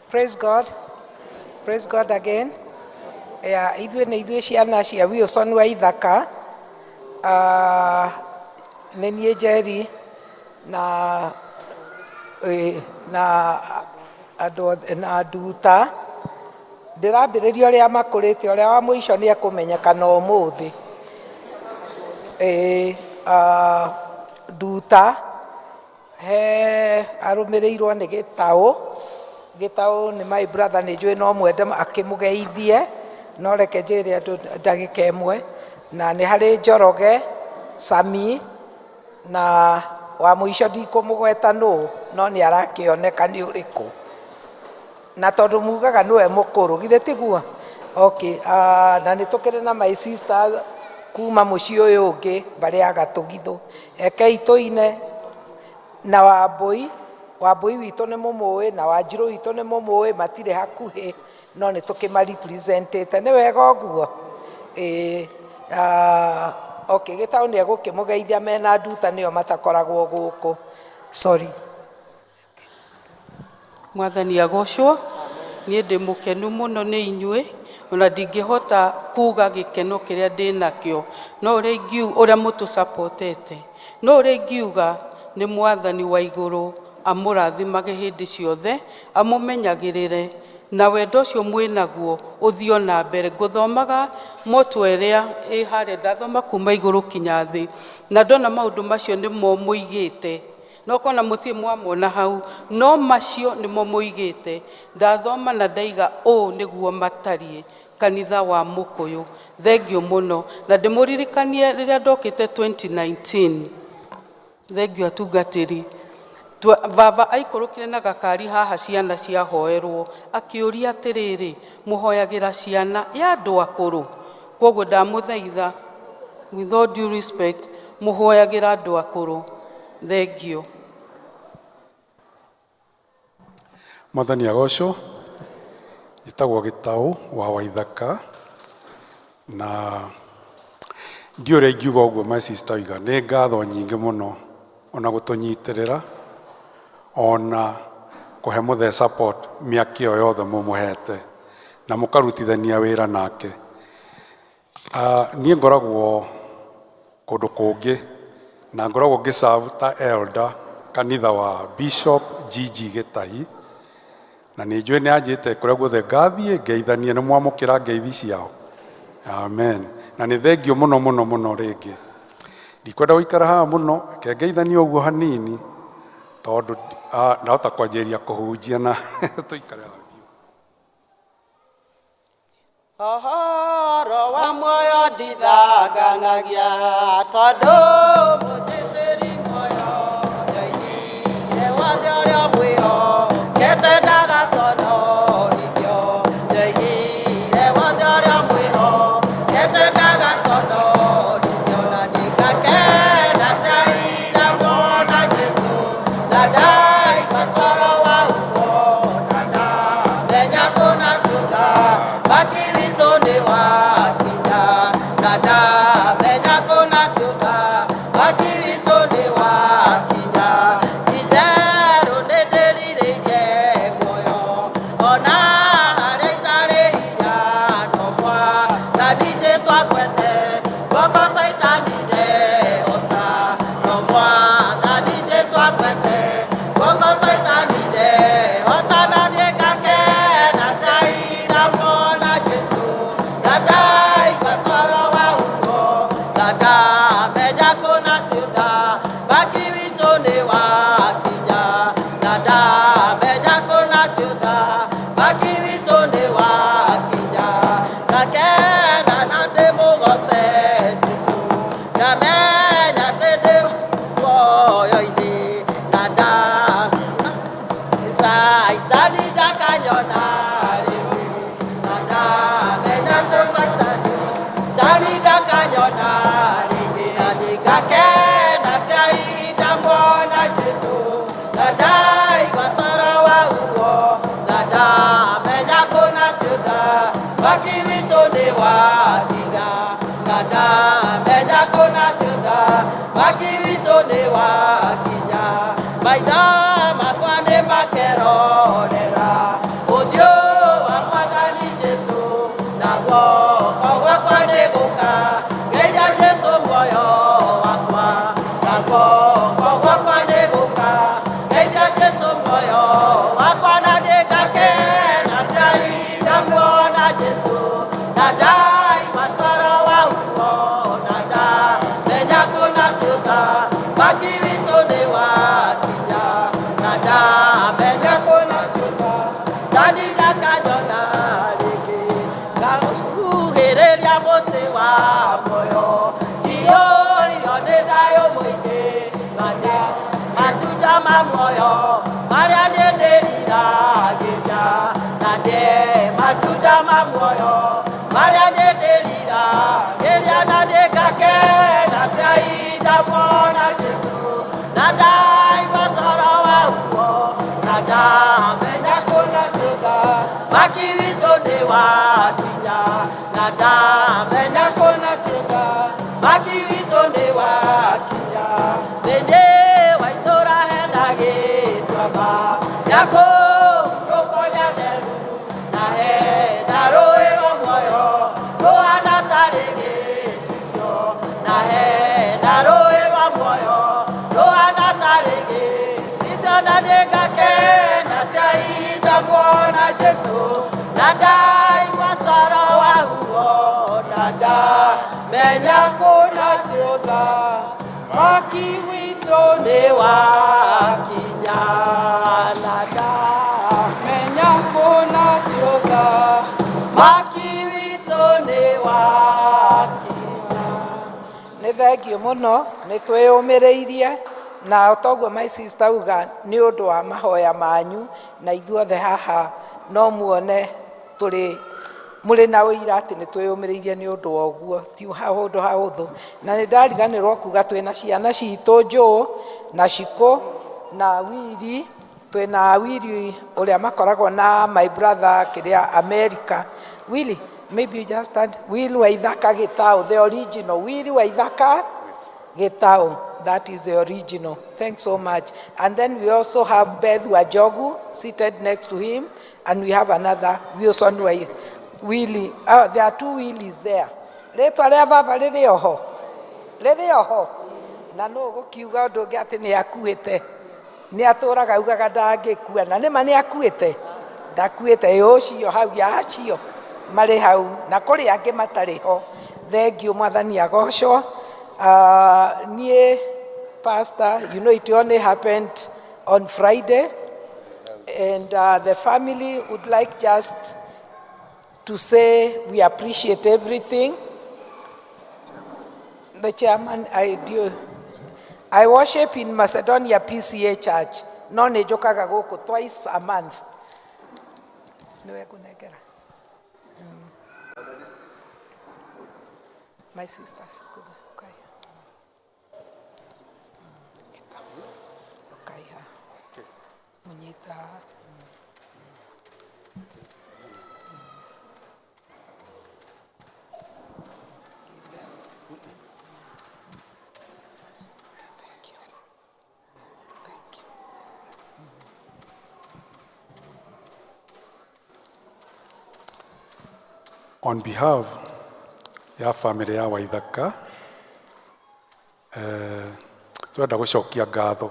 Praise God. Praise God again. Yeah, ithuĩ nĩ ithuĩ ciana cia Wilson wa Ithaka. Nĩ niĩ Njeri na na andũ othe na Nduta. Ndĩrambĩrĩria ũrĩa makũrĩte, ũrĩa wa mũico nĩ ekũmenyekana ũmũthĩ. Nduta he arũmĩrĩirwo nĩ Gĩtaũ. Gĩtaũ nĩ my brother, nĩ njũĩ no mwende akĩmũgeithie, no reke njĩre andũ ndagĩka ĩmwe. Na nĩ harĩ Njoroge Sami, na wa mũico ndikũmũgweta nũ, no nĩ arakĩoneka nĩ ũrĩkũ, na tondũ mugaga nĩwe mũkũrũ, githĩ tiguo? Okay, na nĩ tũkĩrĩ na my sister kuma mũciĩ ũyũ ũngĩ mbarĩ ya Gatũgithũ. Rekei tũine na Wambũi. Wambũi witũ nĩ mũmũĩ na Wanjirũ witũ nĩ mũmũĩ, matirĩ hakuhĩ no nĩ tũkĩmarepresentĩte, nĩ wega ũguo. Ĩĩ, okay, Gĩtaũ nĩ egũkĩmũgeithia mena Nduta, nĩo matakoragwo gũkũ. Sorry. Mwathani agocwo. Niĩ ndĩ mũkenu mũno nĩ inyuĩ, ona ndingĩhota kuga gĩkeno kĩrĩa ndĩ nakĩo, no ũrĩa ingiuga, ũrĩa mũtũsupportete, no ũrĩa ingiuga nĩ Mwathani wa igũrũ amũrathimage hĩndĩ ciothe, amũmenyagĩrĩre, na wendo ũcio mwĩnaguo ũthiĩ o na mbere. Ngũthomaga motto ĩrĩa ĩ harĩa, ndathoma kuma igũrũ kinya thĩ, na ndona maũndũ macio nĩmo mũigĩte, no kona mũtirĩ mwamona hau, no macio nĩmo mũigĩte. Ndathoma na ndaiga ũũ nĩguo matariĩ kanitha wa Mũkũyũ. Thengiũ mũno, na ndĩmũririkanie rĩrĩa ndokĩte 2019. Thengiũ atungatĩri. Baba aikũrũkire na gakari haha ciana ciahoerwo, akĩũria atĩrĩrĩ, mũhoyagĩra ciana ya andũ akũrũ? Koguo ndamũthaitha, with all due respect, mũhoyagĩra andũ akũrũ. Thengiũ. Mwathani agocwo. Njĩtagwo Gĩtaũ wa Waithaka, na ndiũ ũrĩa ingiuga ũguo my sister oiga, nĩ ngatho nyingĩ mũno ona gũtũnyitĩrĩra, ona kũhe mũthee support mĩaka ĩyo yothe mũmũhete na mũkarutithania wĩra nake. Niĩ ngoragwo kũndũ kũngĩ na ngoragwo ngĩserve ta elder kanitha wa Bishop GG Gĩtahi, na nĩ njũĩ nĩ anjĩte kũrĩa guothe ngathiĩ ngeithanie, nĩ mwamũkĩra ngeithi ciao. Amen. Na nĩ thengio mũno mũno mũno rĩngĩ. Ndikwenda gũikara haha mũno, reke ngeithanie ũguo hanini, tondũ ndahota kwanjĩrĩria kũhunjia na tũikare haha. Ũhoro wa muoyo ndithanganagia, tondũ mũnjĩtĩri muoyo ndoigire wothe ũrĩa mwĩhokete ndagaconorithio, ndoigire wothe ũrĩa mwĩhokete ndagaconorithio, na ningakena ta ira nguona Jesũ, na ndaigua coro wa ũguo, na ndamenya kũna thutha maki witũ nĩ wakinya, na ndamenya kũna thutha maki witũ nĩ wakinya. Ti-itherũ nĩ ndĩrirĩirie muoyo, ona harĩa itarĩ hinya, no Mwathani Jesũ angwete guoko Caitani ndehota, no Mwathani Jesũ angwete guoko Caitani ndehota, na niĩ ngakena ta ira nguona Jesũ, na ndaigua coro wa ũguo, na ndamenya kũna thutha maki witũ nĩ wakinya, na ndamenya kũna thutha maki witũ nĩ wakinya. Ngakena na ndĩmũgoce Jesũ, ndamenya atĩ ndĩ muoyo-inĩ, na Caitani ndakanyona rĩngĩ, na ndamenya atĩ Caitani Tani ndakanyona rĩngĩ, na ningakena ta ihinda muona Jesũ, na ndaigua coro wa ũguo, na ndamenya kũna thutha maki witũ nĩ wakinya, Mwaki witũ nĩ wakinya, maitho makwa nĩ makerorera ũthiũ wa Mwathani Jesũ, na guoko gwakwa nĩ gũka ngeithia Jesũ muoyo wakwa, na guoko gwakwa nĩ gũka ngeithia Jesũ muoyo wakwa, na ndĩngakena ta ndamuona Jesũ, na ndaigua coro wa huo, na ndamenya kũna tuga mwaki witũ nĩ wakinya, na ndamenya kũna tuga ndaninda kanyona rĩngĩ, ngahuhĩrĩria mũtĩ wa muoyo, njiyũirio nĩ thayũ mũingĩ, na matunda ma muoyo marĩa niĩ ndĩriragĩria, na ndĩ matunda ma muoyo marĩa niĩ ndĩriragĩria, na nĩngakena ta ndamuona Jesũ, na ndaigua coro wa huo, na ndamenya kũna tuga mwaki witũ nĩ wakinya, na ndamenya kũna tuga mwaki witũ nĩ wakinya, thĩinĩ wa itũũra hena gĩtuamba gĩa kũhurũkwo nĩ atheru, na hena rũũĩ rwa muoyo rũhana tarĩ gĩcicio, na hena rũũĩ rwa muoyo rũhana tarĩ gĩcicio, na nĩngakena ta ndamuona Jesũ, na ndaigua coro wa huo, na ndamenya kũna tuga mwaki witũ nĩ wakinya, na ndamenya kũna tuga mwaki witũ nĩ wakinya. Nĩ thengiũ mũno nĩ twĩyũmĩrĩirie na toguo my sister uga nĩ ũndũ wa mahoya manyu, na ithuothe haha no muone tũrĩ mũrĩ na ũira atĩ nĩ twĩyũmĩrĩirie nĩ ũndũ wa ũguo, ti ũndũ hahũthũ. Na nĩ ndariganĩrwo kuga twĩna ciana citũ Njũũ na Cikũ na Wili, twĩna Wili ũrĩa makoragwo na my brother kĩrĩa America. Wili, maybe you just stand. Wili Waithaka Gĩtaũ, the original Wili Waithaka Gĩtaũ, that is the original. Thanks so much. And then we also have Beth Wajogu seated next to him, and we have another Wilson Willie. Oh, there are two Willies there. Rĩtwa rĩa baba rĩrĩ oho, rĩrĩ oho, na no gũkiuga ũndũ ũngĩ atĩ nĩ akuĩte, nĩ atũraga augaga ndangĩkua, na nĩma nĩ akuĩte, ndakuĩte. Ĩ ũcio hau acio marĩ hau, na kũrĩ angĩ matarĩ ho. Thengiũ, Mwathani agocwo. Niĩ pastor, you know it only happened on Friday, and the family would like just to say we appreciate everything. The chairman, I do. I worship in Macedonia PCA Church. No nĩ njũkaga gũkũ twice a month. Nĩwe ngũnengera. My sisters. Okay. Okay. Munyita. Thank you. Thank you. On behalf ya family ya Waithaka, twenda gũcokia ngatho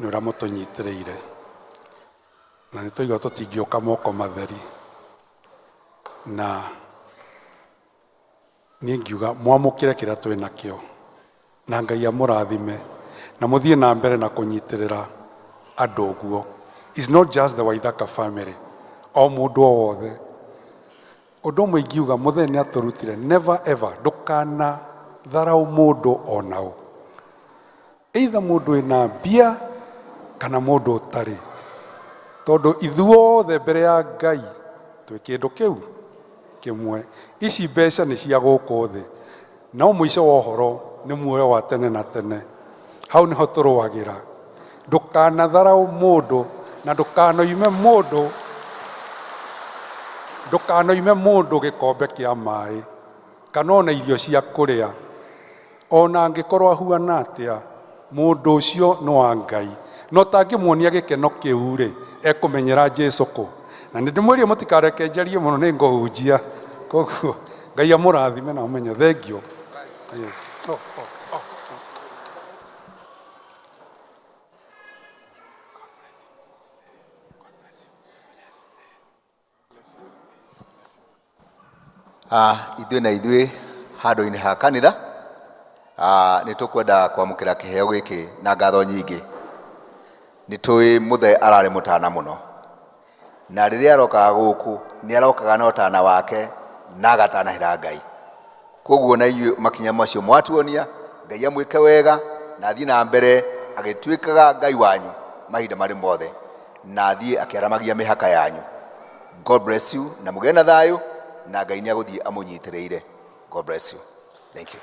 nĩ ũrĩa mũtũnyitĩrĩire, na nĩ tũigua tũtingĩũka moko matheri, na niĩ ngiuga mwamũkĩre kĩrĩa twĩ nakĩo, na Ngai amũrathime na mũthiĩ na mbere na kũnyitĩrĩra andũ ũguo. It's not just the Waithaka family, o mũndũ o wothe. Ũndũ ũmwe ingiuga mũthee nĩ atũrutire, never ever ndũkana tharau mũndũ onaũ, either mũndũ wĩna mbia kana mũndũ ũtarĩ, tondũ ithuothe mbere ya Ngai twĩ kĩndũ kĩu kĩmwe. Ici mbeca nĩ cia gũkũ thĩ, no mũico wa ũhoro nĩ muoyo wa tene na tene. Hau nĩho tũrũagĩra. Ndũkanatharau mũndũ na ndũkanoime mũndũ gĩkombe kĩa maĩ kana ona irio cia kũrĩa. Ona angĩkorwo ahuana atĩa, mũndũ ũcio nĩ wa Ngai. Na ũtangĩmuonia gĩkeno kĩu rĩ, ekũmenyera Jesu kũ? Na nĩ ndĩmwĩrire mũtikareke njarie mũno nĩ ngũhunjia. Koguo Ngai amũrathime na ũmenye. Thank you. Yes. Oh, oh, oh. Ithuĩ na ithuĩ handũ-inĩ ha kanitha nĩ tũkwenda kwamũkĩra kĩheo gĩkĩ na ngatho nyingĩ. Nĩ tũĩ mũthee ararĩ mũtana mũno, na rĩrĩa arokaga gũkũ nĩ arokaga na ũtana wake na agatanahĩra Ngai. Koguo na inyuĩ makinya macio mwatuonia, Ngai amwĩke wega na athiĩ na mbere agĩtuĩkaga Ngai wanyu mahinda marĩ mothe, na athiĩ akĩaramagia mĩhaka yanyu. God bless you na mũgĩe na thayũ, na Ngai nĩ agũthiĩ amũnyitĩrĩire. God bless you. Thank you.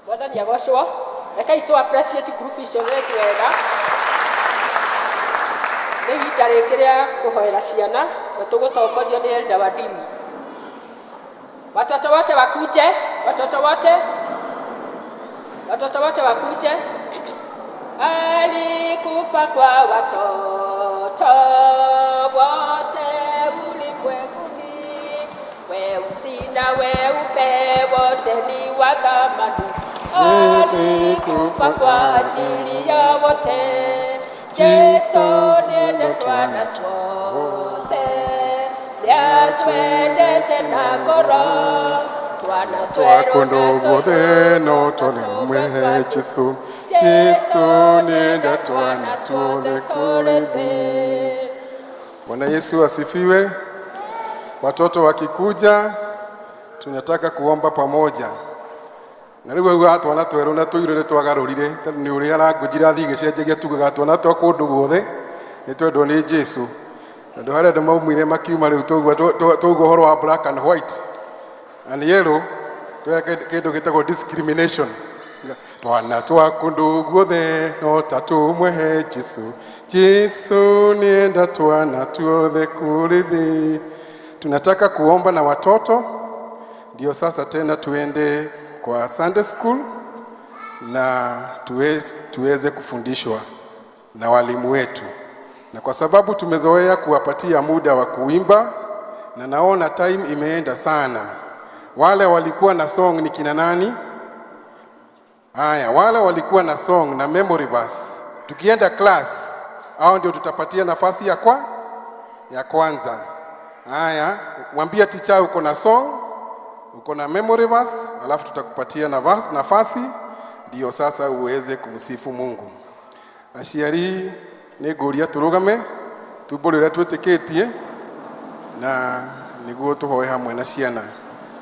Mwathani agocwo. Rekei tũ appreciate group icio rĩngĩ wega. Nĩ ihinda rĩngĩ rĩa kũhoera ciana na tũgũtongorio nĩ elder wa dini. Watoto wote wakuje, watoto wote. Watoto wote wakuje. Alikufa kwa watoto wote ulimwenguni, weusi na weupe wote ni wa thamani. Alikufa kwa ajili ya wote. Jesu niende twana twothe, nĩatwendete na ngoro, twana twerũ Twakundu na guothe no tũrĩmwe Jesũ. Jesũ nĩenda twana tuothe kũrĩ thĩ. Bwana Yesu asifiwe. Watoto wakikuja, tunataka kuomba pamoja. Na rĩu auga twana twerũ na tũirũ nĩ twagarũrire tondũ nĩ ũrĩa language irathiĩ igĩcenjagia tugaga twana twa kũndũ guothe nĩ twendwo nĩ Jesũ. Tondũ harĩa andũ maumire makiuma rĩu twaigua twaigua ũhoro wa black and white and yellow tweka kĩndũ gĩtagwo discrimination. Twana twa kũndũ guothe no ta tũmwe Jesũ. Jesũ nĩenda twana tuothe kũrĩ thĩ. Tunataka kuomba na watoto, ndio sasa tena tuende kwa Sunday school na tuweze kufundishwa na walimu wetu, na kwa sababu tumezoea kuwapatia muda wa kuimba na naona time imeenda sana. Wale walikuwa na song ni kina nani? Haya, wale walikuwa na song na memory verse, tukienda class, hao ndio tutapatia nafasi ya kwanza. Haya, mwambie teacher uko na song, uko na memory verse, alafu tutakupatia nafasi ndio sasa uweze kumsifu Mungu. Aciari nĩ ngũria tũrũgame tumbũre ũrĩa twĩtĩkĩtie na nĩguo tũhoe hamwe na ciana.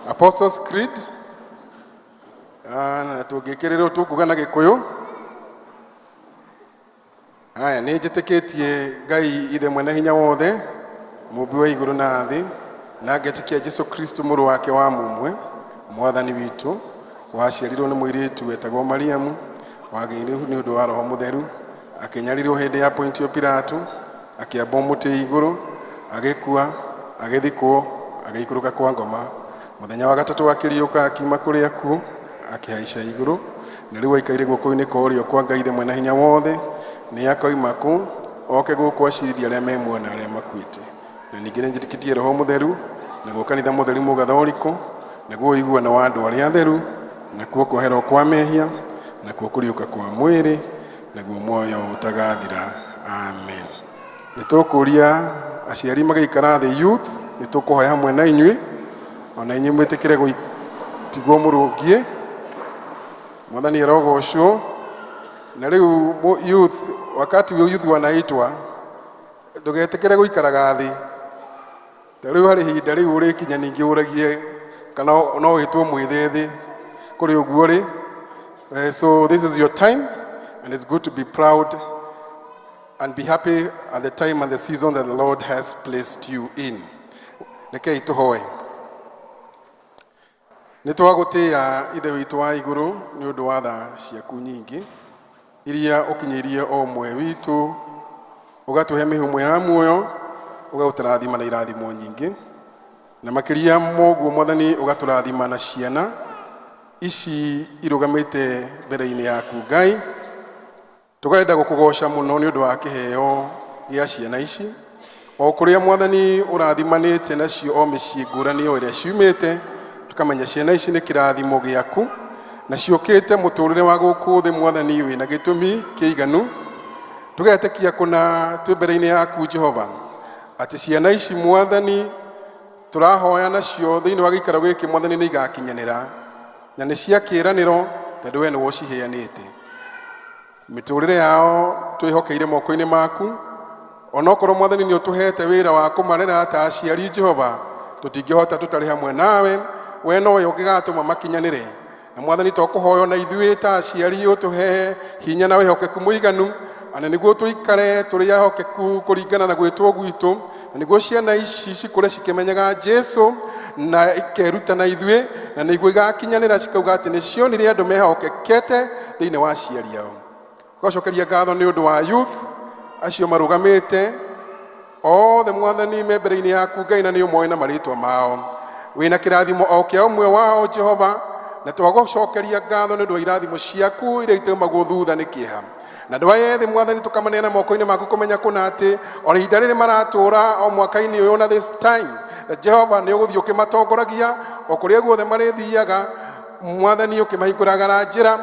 Apostles Creed, na tũngĩkĩrĩrwo tũkuga na Gĩkũyũ. Haya, nĩ njĩtĩkĩtie Ngai ithe mwene hinya wothe, mũmbi wa igũrũ na thĩ, na ngetĩkia Jesũ Kristo mũrũ wake wa mũmwe, mwathani witũ, waciarirwo nĩ mũirĩtu wetagwo Mariamu, wagĩirwo nĩ ũndũ wa Roho Mũtheru, akĩnyarirwo hĩndĩ ya Pontio Pilato, akĩambwo mũtĩ igũrũ, agĩkua, agĩthikwo, agĩikũrũka kwa ngoma. Mũthenya wa gatatũ akĩriũka akiuma kũrĩ akuũ, akĩhaica igũrũ, na rĩu aikaire guoko-inĩ kwa ũrĩo kwa Ngai Ithe mwene hinya wothe, nĩ akoima kũ oke gũkũ acirithie arĩa me muoyo na arĩa makuĩte. Na ningĩ nĩ njĩtĩkĩtie Roho Mũtheru, naguo kanitha mũtheru mũgathoriko, naguo ũiguano wa andũ arĩa atheru, nakuo kwoherwo kwa mehia, nakuo kũriũka kwa mwĩrĩ, naguo muoyo ũtagathira. Amen. Nĩ tũkũria aciari magĩikara thĩ youth, nĩ tũkũhoya hamwe na inyuĩ, ona inyuĩ mwĩtĩkĩre gũtigwo mũrũngie. Mwathani arogocwo. Na rĩu youth, wakati youth wanaitwa, ndũgetĩkĩre gũikaraga thĩ. Ta rĩu harĩ ihinda rĩu ũrĩkinya ningĩ ũragie kana no wĩtwo mwĩthĩ kũrĩ ũguo rĩ. So this is your time and it's good to be proud and be happy at the time and the season that the Lord has placed you in. Rekei tũhoe. Nĩ twagũtĩĩa Ithe witũ wa igũrũ nĩ ũndũ wa tha ciaku nyingĩ iria ũkinyĩirie o ũmwe witũ, ũgatũhe mĩhũmũ ya muoyo, ũgatũrathima na irathimo nyingĩ, na makĩria moguo Mwathani ũgatũrathima na ciana ici irũgamĩte mbere-inĩ yaku Ngai. Tũkenda gũkũgoca mũno nĩ ũndũ wa kĩheo gĩa ciana ici, o kũrĩa Mwathani ũrathimanĩte nacio o mĩciĩ ngũrani o ĩrĩa ciumĩte, tukamenya ciana ici nĩ kĩrathimo gĩaku na ciũkĩte mũtũrĩre wa gũkũ thĩ Mwathani wĩna gĩtũmi kĩiganu. Tũgetĩkia kũna twĩ mbere-inĩ yaku Jehova atĩ ciana ici Mwathani tũrahoya nacio thĩinĩ wa gĩikaro gĩkĩ Mwathani nĩ igakinyanĩra na nĩ cia kĩĩranĩro tondũ we nĩwe ũciheanĩte. Mĩtũrĩre yao twĩhokeire moko-inĩ maku, onokorwo Mwathani nĩ ũtũhete wĩra wa kũmarera ta aciari Jehova, tũtingĩhota tũtarĩ hamwe nawe, we nowe ũngĩgatũma makinyanĩre. Na Mwathani tũkũhoya na ithuĩ ta aciari ũtũhe hinya na wĩhokeku mũiganu, ana nĩguo tũikare tũrĩ ehokeku kũringana na gwĩtwo gwitũ, na nĩguo ciana ici cikũre cikĩmenyaga Jesũ na ikeruta na ithuĩ, na nĩguo igakinyanĩra cikauga atĩ nĩ cionire andũ mehokekete thĩinĩ wa aciari ao. Tũgacokeria ngatho nĩ ũndũ wa youth acio marũgamĩte othe Mwathani me mbere-inĩ yaku Ngai, na nĩ ũmoĩ na marĩtwa mao. Wĩna kĩrathimo o kĩa ũmwe wao Jehova, Na twagũcokeria ngatho nĩ ũndũ wa irathimo ciaku iria itaumagwo thutha nĩ kĩeha. Na andũ aya ethĩ Mwathani tũkamaneana moko-inĩ maku kũmenya kũna atĩ ona ihinda rĩrĩ maratũra o mwaka-inĩ ũyũ na this time Jehova nĩ ũgũthiĩ ũkĩmatongoragia o kũrĩa guothe marĩthiaga. Mwathani ũkĩmahingũraga na njĩra,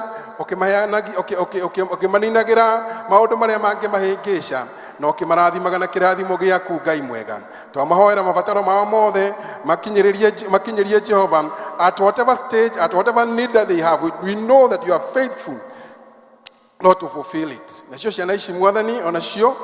ũkĩmaninagĩra maũndũ marĩa mangĩmahĩngĩca na ũkĩmarathimaga na kĩrathimo gĩaku. Ngai mwega, twamahoera mabataro mao mothe makinyĩrie Jehova at whatever stage, at whatever need that they have. We know that you are faithful, Lord, to fulfill it. Nacio ciana ici Mwathani onacio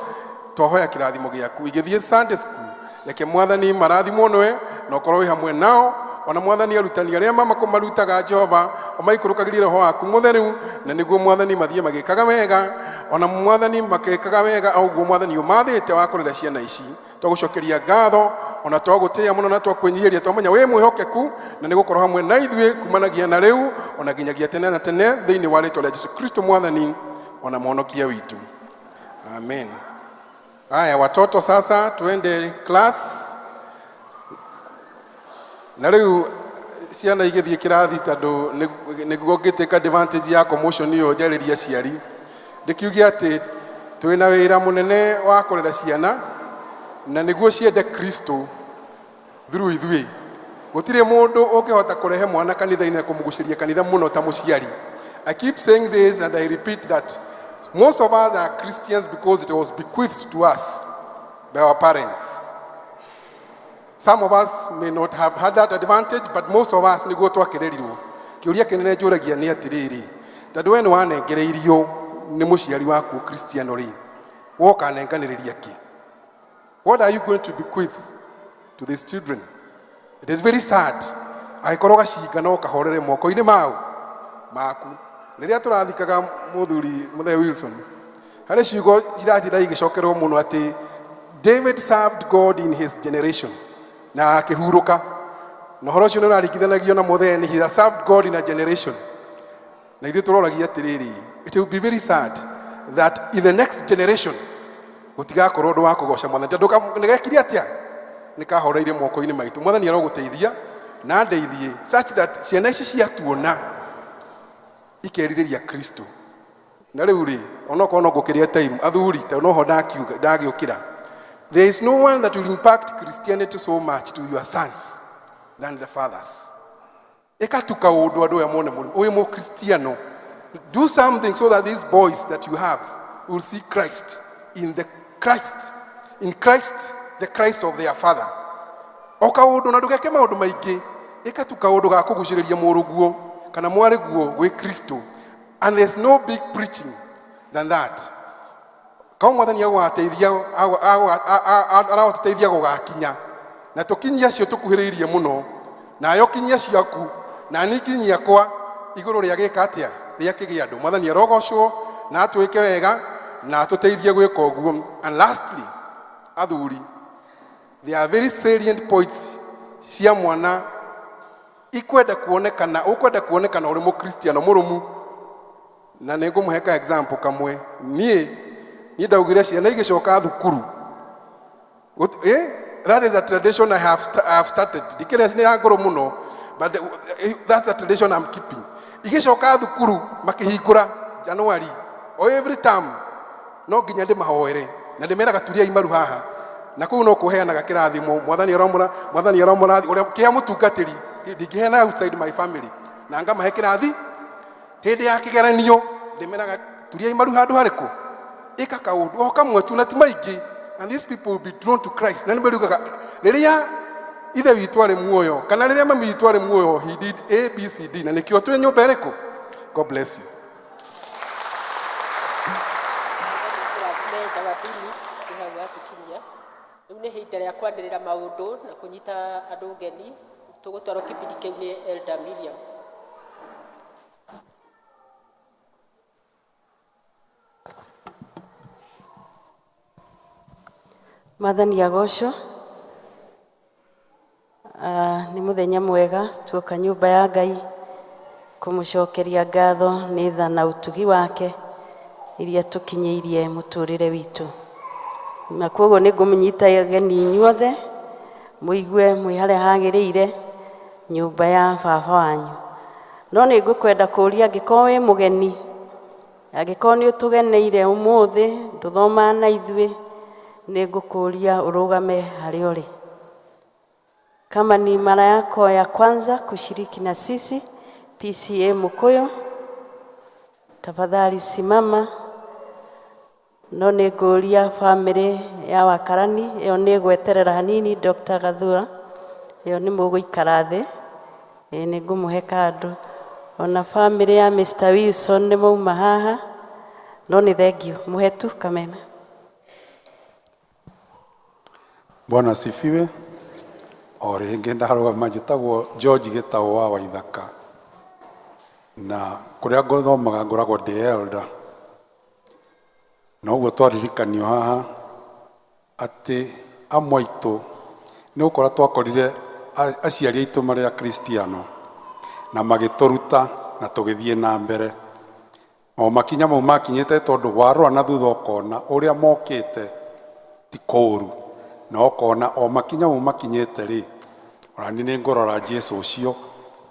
twahoya kĩrathimo gĩaku igĩthiĩ Sunday school. Reke Mwathani marathimwo nĩwe na ũkorwo wĩ hamwe nao. Ona Mwathani arutani arĩa mamamarutaga, Jehova ũmaikũrũkagĩrie roho waku mũtheru na nĩguo Mwathani mathiĩ magĩkaga wega, ona Mwathani makĩkaga wega o ũguo Mwathani ũmathĩte wa kũrera ciana ici. Twagũcokeria ngatho ona twagũtĩĩa mũno na twakwĩnyihĩria, twamenya wĩ mwĩhokeku na nĩ gũkorwo hamwe na ithuĩ kumanagia na rĩu ona nginyagia tene na tene, thĩinĩ wa rĩtwa rĩa Jesu Kristo Mwathani ona mwonokia witũ, amen. Haya watoto, sasa tuende class. Na rĩu ciana igĩthiĩ kĩrathi, tondũ nĩguo ngĩtake advantage ya commotion ĩyo njarĩrie aciari, ndĩkiuge atĩ twĩna wĩra mũnene wa kũrera ciana na nĩguo ciende Kristo through ithuĩ. Gũtirĩ mũndũ ũngĩhota kũrehe mwana kanitha-inĩ na kũmũgucĩria kanitha mũno ta mũciari. I keep saying this and I repeat that most of us are Christians because it was bequeathed to us by our parents. Some of us may not have had that advantage, but most of us nĩguo twakĩrerirwo. Kĩũria kĩnene njũragia nĩ atĩrĩrĩ, tondũ we nĩ wanengereirio nĩ mũciari waku Kristiano rĩ, woka nenganĩrĩria kĩ? What are you going to bequeath to these children? It is very sad angĩkorwo gacinga no kahorere moko-inĩ mau maku. Rĩrĩa tũrathikaga mũthuri mũthee Wilson, harĩ ciugo ciratinda igĩcokerwo mũno atĩ David served God in his generation na akĩhurũka, na ũhoro ũcio nĩ ũraringithanagio na mũthee nĩ he has served God in a generation. Na ithuĩ tũroragia atĩrĩrĩ, it will be very sad that in the next generation gũtigakorwo ũndũ wa kũgoca Mwathani, tondũ nĩgekire atĩa, nĩ kahoreire moko-inĩ maitũ. Mwathani arogũteithia na ndeithie such that ciana ici ciatuona ikerirĩria Kristo. Na rĩu rĩ, onokorwo no ngũkĩrĩa time, athuri, tondũ noho ndakiuga ndagĩũkĩra, there is no one that will impact Christianity so much to your sons than the fathers. Ĩka tu kaũndũ andũ aya mone wĩ mũkristiano. Do something so that these boys that you have will see Christ in the Christ in Christ, the Christ of their father. O kaũndũ, na ndũgeke maũndũ maingĩ, ĩka tu kaũndũ ga kũgucĩrĩria mũrũguo kana mwarĩguo gwĩ Kristo, and there's no big preaching than that. Kau Mwathani agũgateithia, aragũteithia gũgakinya na tũkinyie acio tũkuhĩrĩirie mũno, nayo kinyia ciaku na ni kinyia kwa igũrũ rĩa gĩka atĩa rĩa kĩgĩa andũ. Mwathani arogocwo na atwĩke wega na atũteithie gwĩka ũguo. And lastly, athuri, there are very salient points cia mwana ikwenda kuonekana, ũkwenda kuonekana ũrĩ mũkristiano mũrũmu, na nĩ ngũmũhe ka example kamwe. Niĩ ndaugire ciana igĩcoka thukuru. That is a tradition I have started. Ndikĩrĩ nĩ ya ngũrũ mũno, but that's a tradition I'm keeping. Igĩcoka thukuru makĩhingũra January o every term, no nginya ndĩmahoere na ndĩmeraga turiai maru haha na kũu no kũheanaga kĩrathimo. Mwathani aromũra, Mwathani aromũrathi ũrĩa kĩa mũtungatĩri ndingĩheana outside my family, na ngamahe kĩrathi. Hĩndĩ ya kĩgeranio ndĩmeraga turiai maru handũ harĩkũ. Ĩka kaũndũ o kamwe tu na ti maingĩ, and these people will be drawn to Christ. Na nĩ mariugaga rĩrĩa ithe witũ arĩ muoyo kana rĩrĩa mami witũ arĩ muoyo, he did A B C D, na nĩkĩo twĩ nyũmba ĩrĩkũ. God bless you. Kũrathime Dawabini nĩ hau watũkinyia. Rĩu nĩ ihinda rĩa kwanĩrĩra maũndũ na kũnyita andũ ũgeni. Tũgũtwarwo kĩbindi kĩu nĩ Elder Miriam. Mwathani agocwo. Ah, nĩ mũthenya mwega tuoka nyũmba ya Ngai kũmũcokeria ngatho nĩ tha na ũtugi wake iria tũkinyĩirie mũtũrĩre witũ, na koguo nĩ ngũmũnyita ageni inyuothe mũigue mwĩ harĩa hagĩrĩire nyũmba ya baba wanyu. No nĩ ngũkwenda kũũria angĩkorwo wĩ mũgeni, angĩkorwo nĩ ũtũgeneire ũmũthĩ, ndũthomaga na ithuĩ, nĩ ngũkũũria ũrũgame harĩa ũrĩ. Kama ni mara yako ya kwanza kushiriki na sisi PCA Mukuyu, tafadhali simama. No nĩ ngũria bamĩrĩ ya Wakarani, ĩyo nĩ gweterera hanini. Dr. Gathura, ĩyo nĩ mũgũikara thĩ, ĩĩ nĩ ngũmũhe kandũ. Ona bamĩrĩ ya Mr. Wilson nĩ mauma haha, no nĩ thengiũ mũhe tu kameme. Bwana asifiwe. O rĩngĩ ndarũgama, njĩtagwo George Gĩtaũ wa Waithaka, na kũrĩa ngũthomaga ngoragwo ndĩ elder. Na ũguo twaririkanio haha atĩ amwe aitũ nĩ gũkora twakorire aciari aitũ marĩ akristiano na magĩtũruta na tũgĩthiĩ na mbere o makinya mau makinyĩte, tondũ warora na thutha ũkona ũrĩa mokĩte ti kũũru, na ũkona o makinya mau makinyĩte rĩ, ona niĩ nĩ ngũrora Jesu ũcio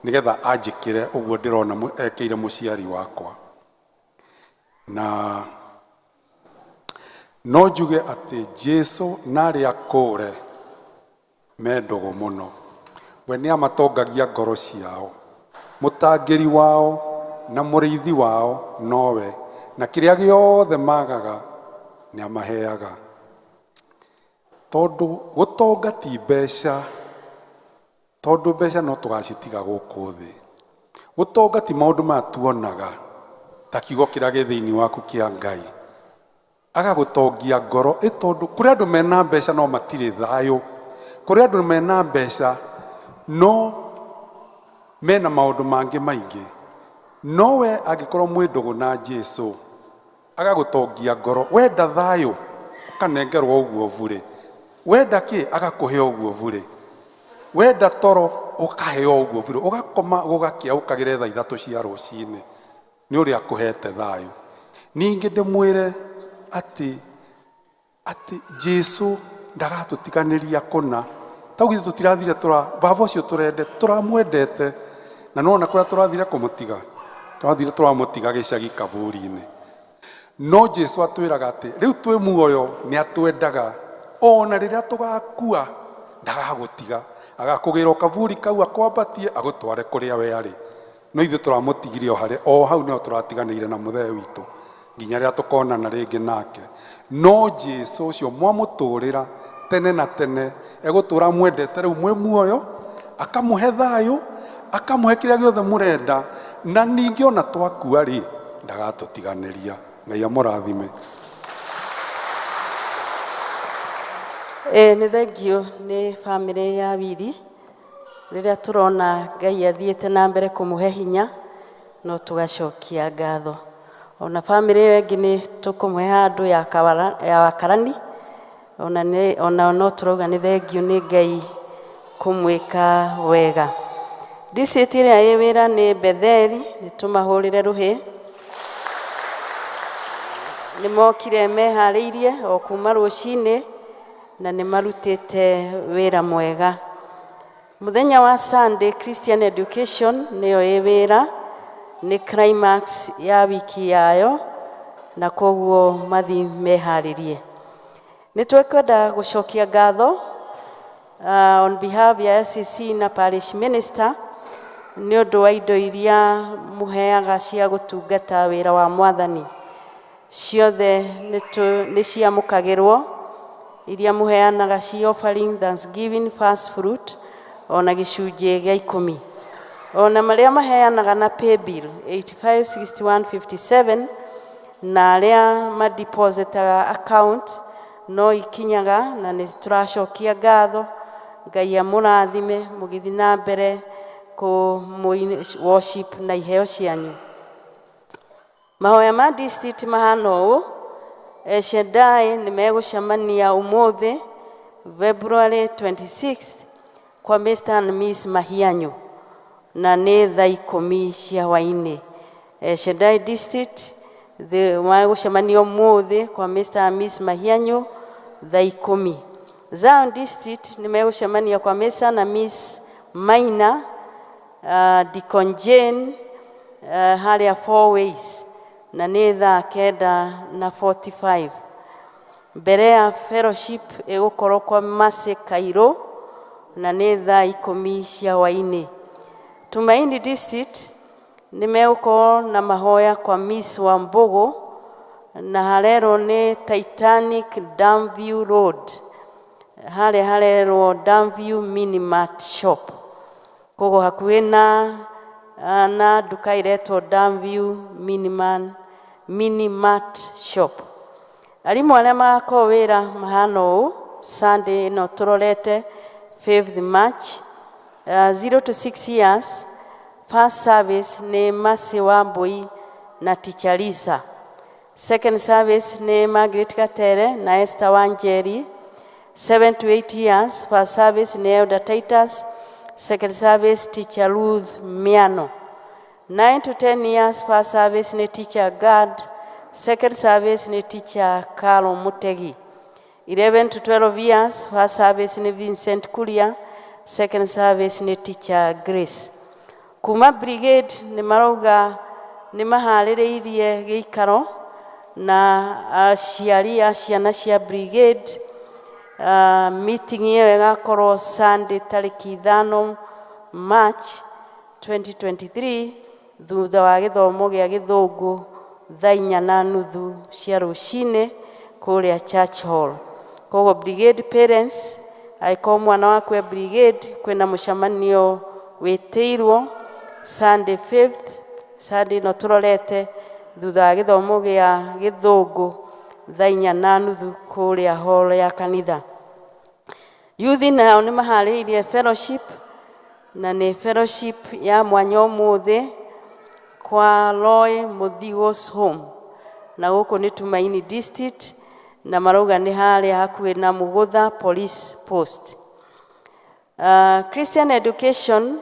nĩgetha anjĩkĩre ũguo ndĩrona ekĩire mũciari wakwa. Na no njuge atĩ Jesu na arĩa akũre me ndũgũ mũno. We nĩ amatongagia ngoro ciao, mũtangĩri wao na mũrĩithi wao nowe, na kĩrĩa gĩothe magaga nĩ amaheaga, tondũ gũtonga ti mbeca, tondũ mbeca no tũgacitiga gũkũ thĩ. Gũtonga ti maũndũ maya tuonaga, ta kiugo kĩrĩa gĩ thĩinĩ waku kĩa Ngai agagũtongia ngoro ĩ, tondũ kũrĩ andũ mena mbeca no matirĩ thayũ, kũrĩ andũ mena mbeca no mena maũndũ mangĩ maingĩ. No we angĩkorwo mwĩ ndũgũ na Jesu agagũtongia ngoro, wenda thayũ ũkanengerwo ũguo burĩ, wenda kĩ agakũhe ũguo burĩ, wenda toro ũkaheo ũguo burĩ, ũgakoma gũgakĩa ũkagĩre thaa 3 cia rũcinĩ nĩ ũrĩa akũhete thayũ. Ningĩ ndĩmwĩre atĩ Jesu ndagatũtiganĩria kũna. Tau githĩ tũtirathire tũra baba ũcio tũrendete, tũramwendete, na nĩwona kũrĩa tũrathire kũmũtiga, tũrathire tũramũtiga gĩcagi kaburi-inĩ. No Jesu atwĩraga atĩ rĩu twĩ muoyo nĩ atwendaga, ona rĩrĩa tũgakua ndagagũtiga, agakũgĩra kaburi kau akwambatie agũtware kũrĩa we arĩ. No ithuĩ tũramũtigire o harĩa o hau nĩho tũratiganĩire na mũthee witũ nginya rĩrĩa tũkonana rĩngĩ nake. No Jesu ũcio mwamũtũrĩra tene na tene egũtũra mwendete rĩu mwĩ muoyo, akamũhe thayũ, akamũhe kĩrĩa gĩothe mũrenda, na ningĩ ona twakua rĩ ndagatũtiganĩria. Ngai amũrathime. Ĩĩ nĩ thengiũ nĩ bamĩrĩ ya Wiri. Rĩrĩa tũrona Ngai athiĩte na mbere kũmũhe hinya, no tũgacokia ngatho. Ona bamĩrĩ ĩyo ĩngĩ nĩ tũkũmũhe handũ ya Wakarani, ona ona no tũrauga nĩ thengiũ nĩ Ngai kũmwĩka wega. District ĩrĩa ĩ wĩra nĩ Betheli, nĩ tũmahũrĩre rũhĩ. Nĩ mokire meharĩirie o kuma rũcinĩ na nĩ marutĩte wĩra mwega. Mũthenya wa Sunday, Christian Education nĩyo ĩ wĩra, nĩ climax ya wiki yayo, na koguo mathi meharĩrie. Nĩ twekwenda gũcokia ngatho on behalf ya SCC na parish minister nĩ ũndũ wa indo iria mũheaga cia gũtungata wĩra wa Mwathani. Ciothe nĩ ciamũkagĩrwo, iria mũheanaga cia offering, thanksgiving, first fruit, ona gĩcunjĩ gĩa 10. Ona marĩa maheanaga na paybill 856157 na arĩa madepositaga account no ikinyaga, na nĩ tũracokia ngatho. Ngai amũrathime mũgĩthiĩ na mbere kũ worship na iheo cianyu. Mahoya ma district mahana ũũ: El Shaddai nĩ megũcemania ũmũthĩ February 26 kwa Mr. and Miss Mahianyu, na nĩ thaa 10 cia hwaĩ-inĩ. El Shaddai district magũcemania ũmũthĩ kwa Mr. and Miss Mahianyu thaa 10. Zion district nĩ megũcemania kwa Mr. na Miss Maina, Deacon Jane harĩa Four Ways na nĩ thaa 9:45. Mbere ya fellowship ĩgũkorwo kwa Mercy Kairũ na nĩ thaa 10 cia hwaĩ-inĩ. Tumaini District nĩ megũkorwo na mahoya kwa Miss Wambugu na harerwo nĩ Titanic Damview Road, harĩa harerwo Damview Minimart Shop, koguo hakuhĩ na nduka iretwo Damview Minimart Shop. Arimũ arĩa magakorwo wĩra mahana ũũ Sunday ĩno tũrorete 5th March, 0 to 6 years, first service nĩ Mercy Wambui na Teacher Lisa. Second service nĩ Margaret Gatere na Esther Wanjeri. 7 to 8 years, first service nĩ Elder Titus, second service Teacher Ruth Miano. 9 to 10 years, first service nĩ Teacher Gad, second service nĩ Teacher Carlo Mutegi. 11 to 12 years, first service nĩ Vincent Kuria, second service nĩ Teacher Grace. Kuma brigade nĩ marauga nĩ maharĩrĩirie gĩikaro na aciari a ciana cia brigade. Meeting ĩyo ĩgakorwo Sunday tarĩki 5 March 2023 thutha wa gĩthomo gĩa gĩthũngũ thaa 4:30 cia rũcinĩ kũrĩa Church Hall. Koguo brigade parents, angĩkorwo mwana waku e brigade, kwĩna mũcemanio wĩtĩirwo Sunday 5th, Sunday ĩno tũrorete thutha wa gĩthomo gĩa gĩthũngũ thaa 4:30 kũrĩa hall ya kanitha. Youth nao nĩ maharĩrĩirie fellowship na nĩ fellowship ya mwanya ũmũthĩ kwa Roy Muthigo's home na gũkũ nĩ Tumaini District na marauga nĩ harĩa hakuhĩ na Mugutha Police Post. Christian Education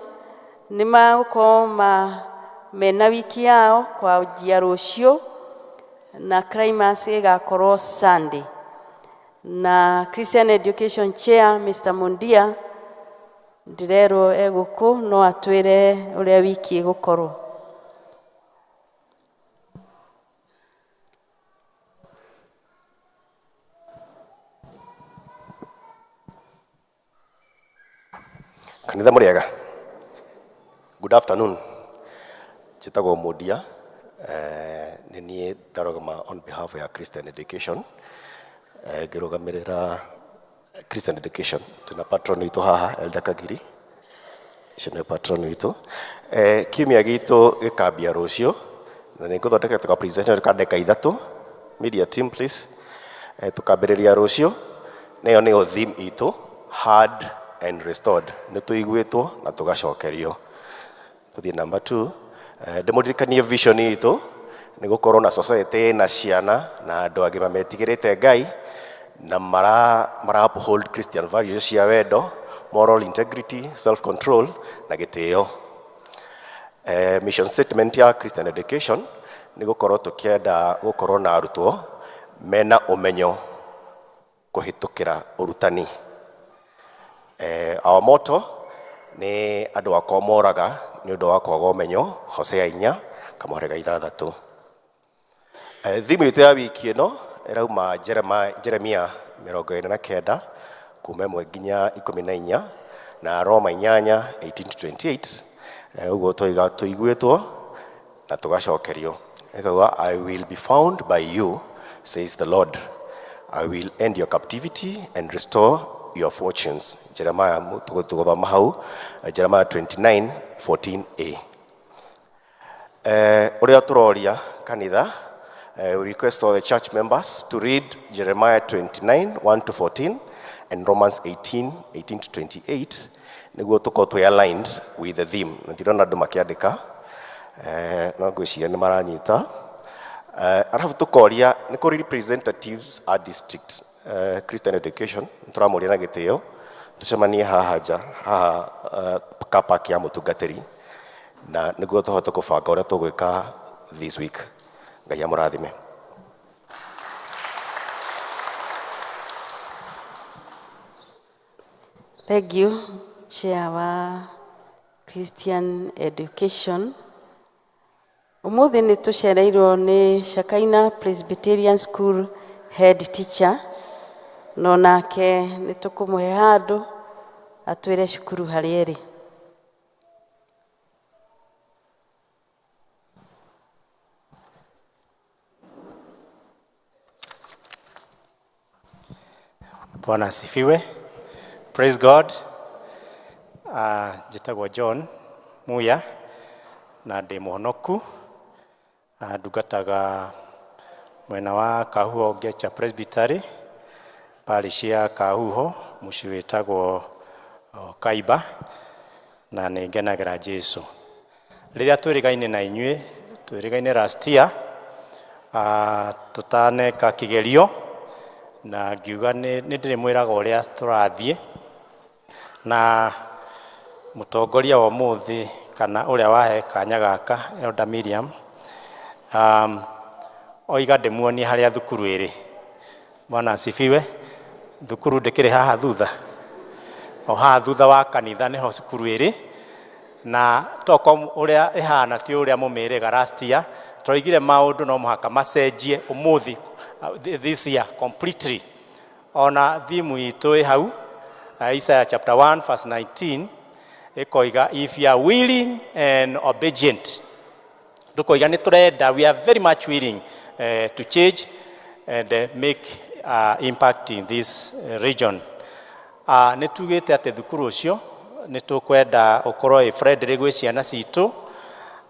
nĩ magũkorwo mena wiki yao kwanjia rũciũ na climax ĩgakorwo Sunday. Na Christian Education Chair Mr. Mundia ndĩrerwo egũkũ no atwĩre ũrĩa wiki ĩgũkorwo. Kanitha mũrĩega. Good afternoon. Njĩtagwo Mundia. Nĩ niĩ ndarũgama on behalf ya Christian Education. Ngĩrũgamĩrĩra Christian Education. Twĩna patron witũ haha Elder Kagiri. Ũcio nĩwe patron witũ. Kiumia gitũ gĩkambia rũciũ na nĩ ngũthondeka tũka presentation ka ndagĩka 3. Media team please. Tũkambĩrĩria rũciũ na ĩyo nĩyo theme itũ, hard and restored. Nĩ tũiguĩtwo na tũgacokerio. Tũthiĩ number 2. Ndĩmũririkanie vision itũ nĩ gũkorwo na society na ciana na andũ agima metigĩrĩte Ngai na mara uphold Christian values cia wendo, moral integrity, self control na gĩtĩo. Mission statement ya Christian Education nĩ gũkorwo tũkĩenda gũkorwo na arutwo mena ũmenyo kũhĩtũkĩra ũrutani. Our motto nĩ andũ akwa moraga nĩ ũndũ wa kwaga ũmenyo, Hosea 4:6. Theme itũ ya wiki ĩno ĩrauma Jeremia 49 kuma 1 nginya 14 na Roma 8:18-28. Ũguo tũiga tũiguĩtwo na tũgacokerio. Ĩkauga, I will be found by you, says the Lord. I will end your captivity and restore your fortunes. Jeremiah tũgũthoma hau, Jeremiah 29:14a. Ũrĩa tũroria kanitha, we request all the church members to read Jeremiah 29:1-14 and Romans 18:18-28 nĩguo tũkorwo twĩ aligned with the theme. Na ndirona andũ makĩandĩka, no ngwĩciria nĩ maranyita. Arabu tũkoria nĩ kũrĩ representatives a district Christian Education, tũramũria na gĩtĩo tũcemanie haha nja haha car park ya mũtungatĩri na nĩguo tũhote kũbanga ũrĩa tũgwĩka this week. Ngai amũrathime. Thank you, Chair wa Christian Education. Ũmũthĩ nĩ tũcereirwo nĩ Shakaina Presbyterian School head teacher, no nake nĩ tũkũmũhe handũ atwĩre cukuru harĩa ĩrĩ. Bwana asifiwe. Praise God. Njĩtagwo John Muya na ndĩ mũhonoku. Ndungataga mwena wa Kahuho Ngecha Presbytery, parish ya Kahuho, mũciĩ wĩtagwo Kaiba, na nĩ ngenagĩra Jesu. Rĩrĩa twĩrĩgaine na inyuĩ, twĩrĩgaine last year, tũtaneka kĩgerio, na ngiuga nĩ ndĩrĩmwĩraga ũrĩa tũrathiĩ, na mũtongoria wa ũmũthĩ kana ũrĩa wahe kanya gaka, Elder Miriam, oiga ndĩmuonie harĩa thukuru ĩrĩ. Bwana asifiwe. Thukuru ndĩkĩrĩ haha thutha, o haha thutha wa kanitha nĩho cukuru ĩrĩ, na toko ũrĩa ĩhana ti ũrĩa mũmĩrĩga last year. Tũroigire maũndũ no mũhaka macenjie ũmũthĩ, this year completely. Ona thimu itũ ĩ hau, Isaiah chapter 1 verse 19 ĩkoiga, if you are willing and obedient. Ndũkoiga nĩ tũrenda, we are very much willing to change and make impact in this region. Nĩ tugĩte atĩ thukuru ũcio nĩ tũkwenda ũkorwo ĩ friendly gwĩ ciana citũ,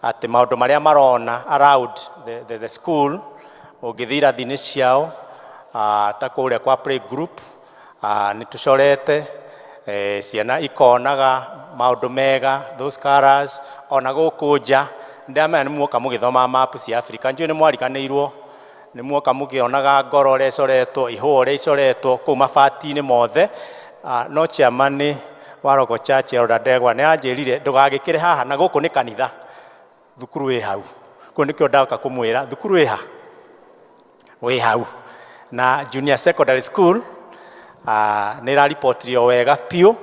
atĩ maũndũ marĩa marona around the school, ũngĩthiĩ irathi-inĩ ciao, ta kũrĩa kwa play group, nĩ tũcorete ciana ikonaga maũndũ mega, those colors. Ona gũkũ nja ndĩramenya nĩ muoka mũgĩthoma map cia Africa, njũĩ nĩ mwariganĩirwo, nĩ muoka mũkĩonaga ngoro ũrĩa icoretwo, ihũa ũrĩa icoretwo kũu mabati-inĩ mothe. No chairman wa Rogo Church Elder Ndegwa nĩ anjĩrire ndũgagĩkĩre haha, na gũkũ nĩ kanitha, thukuru ĩ hau. Kũu nĩkĩo ndoka kũmwĩra thukuru ĩ ha, wĩ hau. Na junior secondary school nĩ ĩraripotirio wega biũ.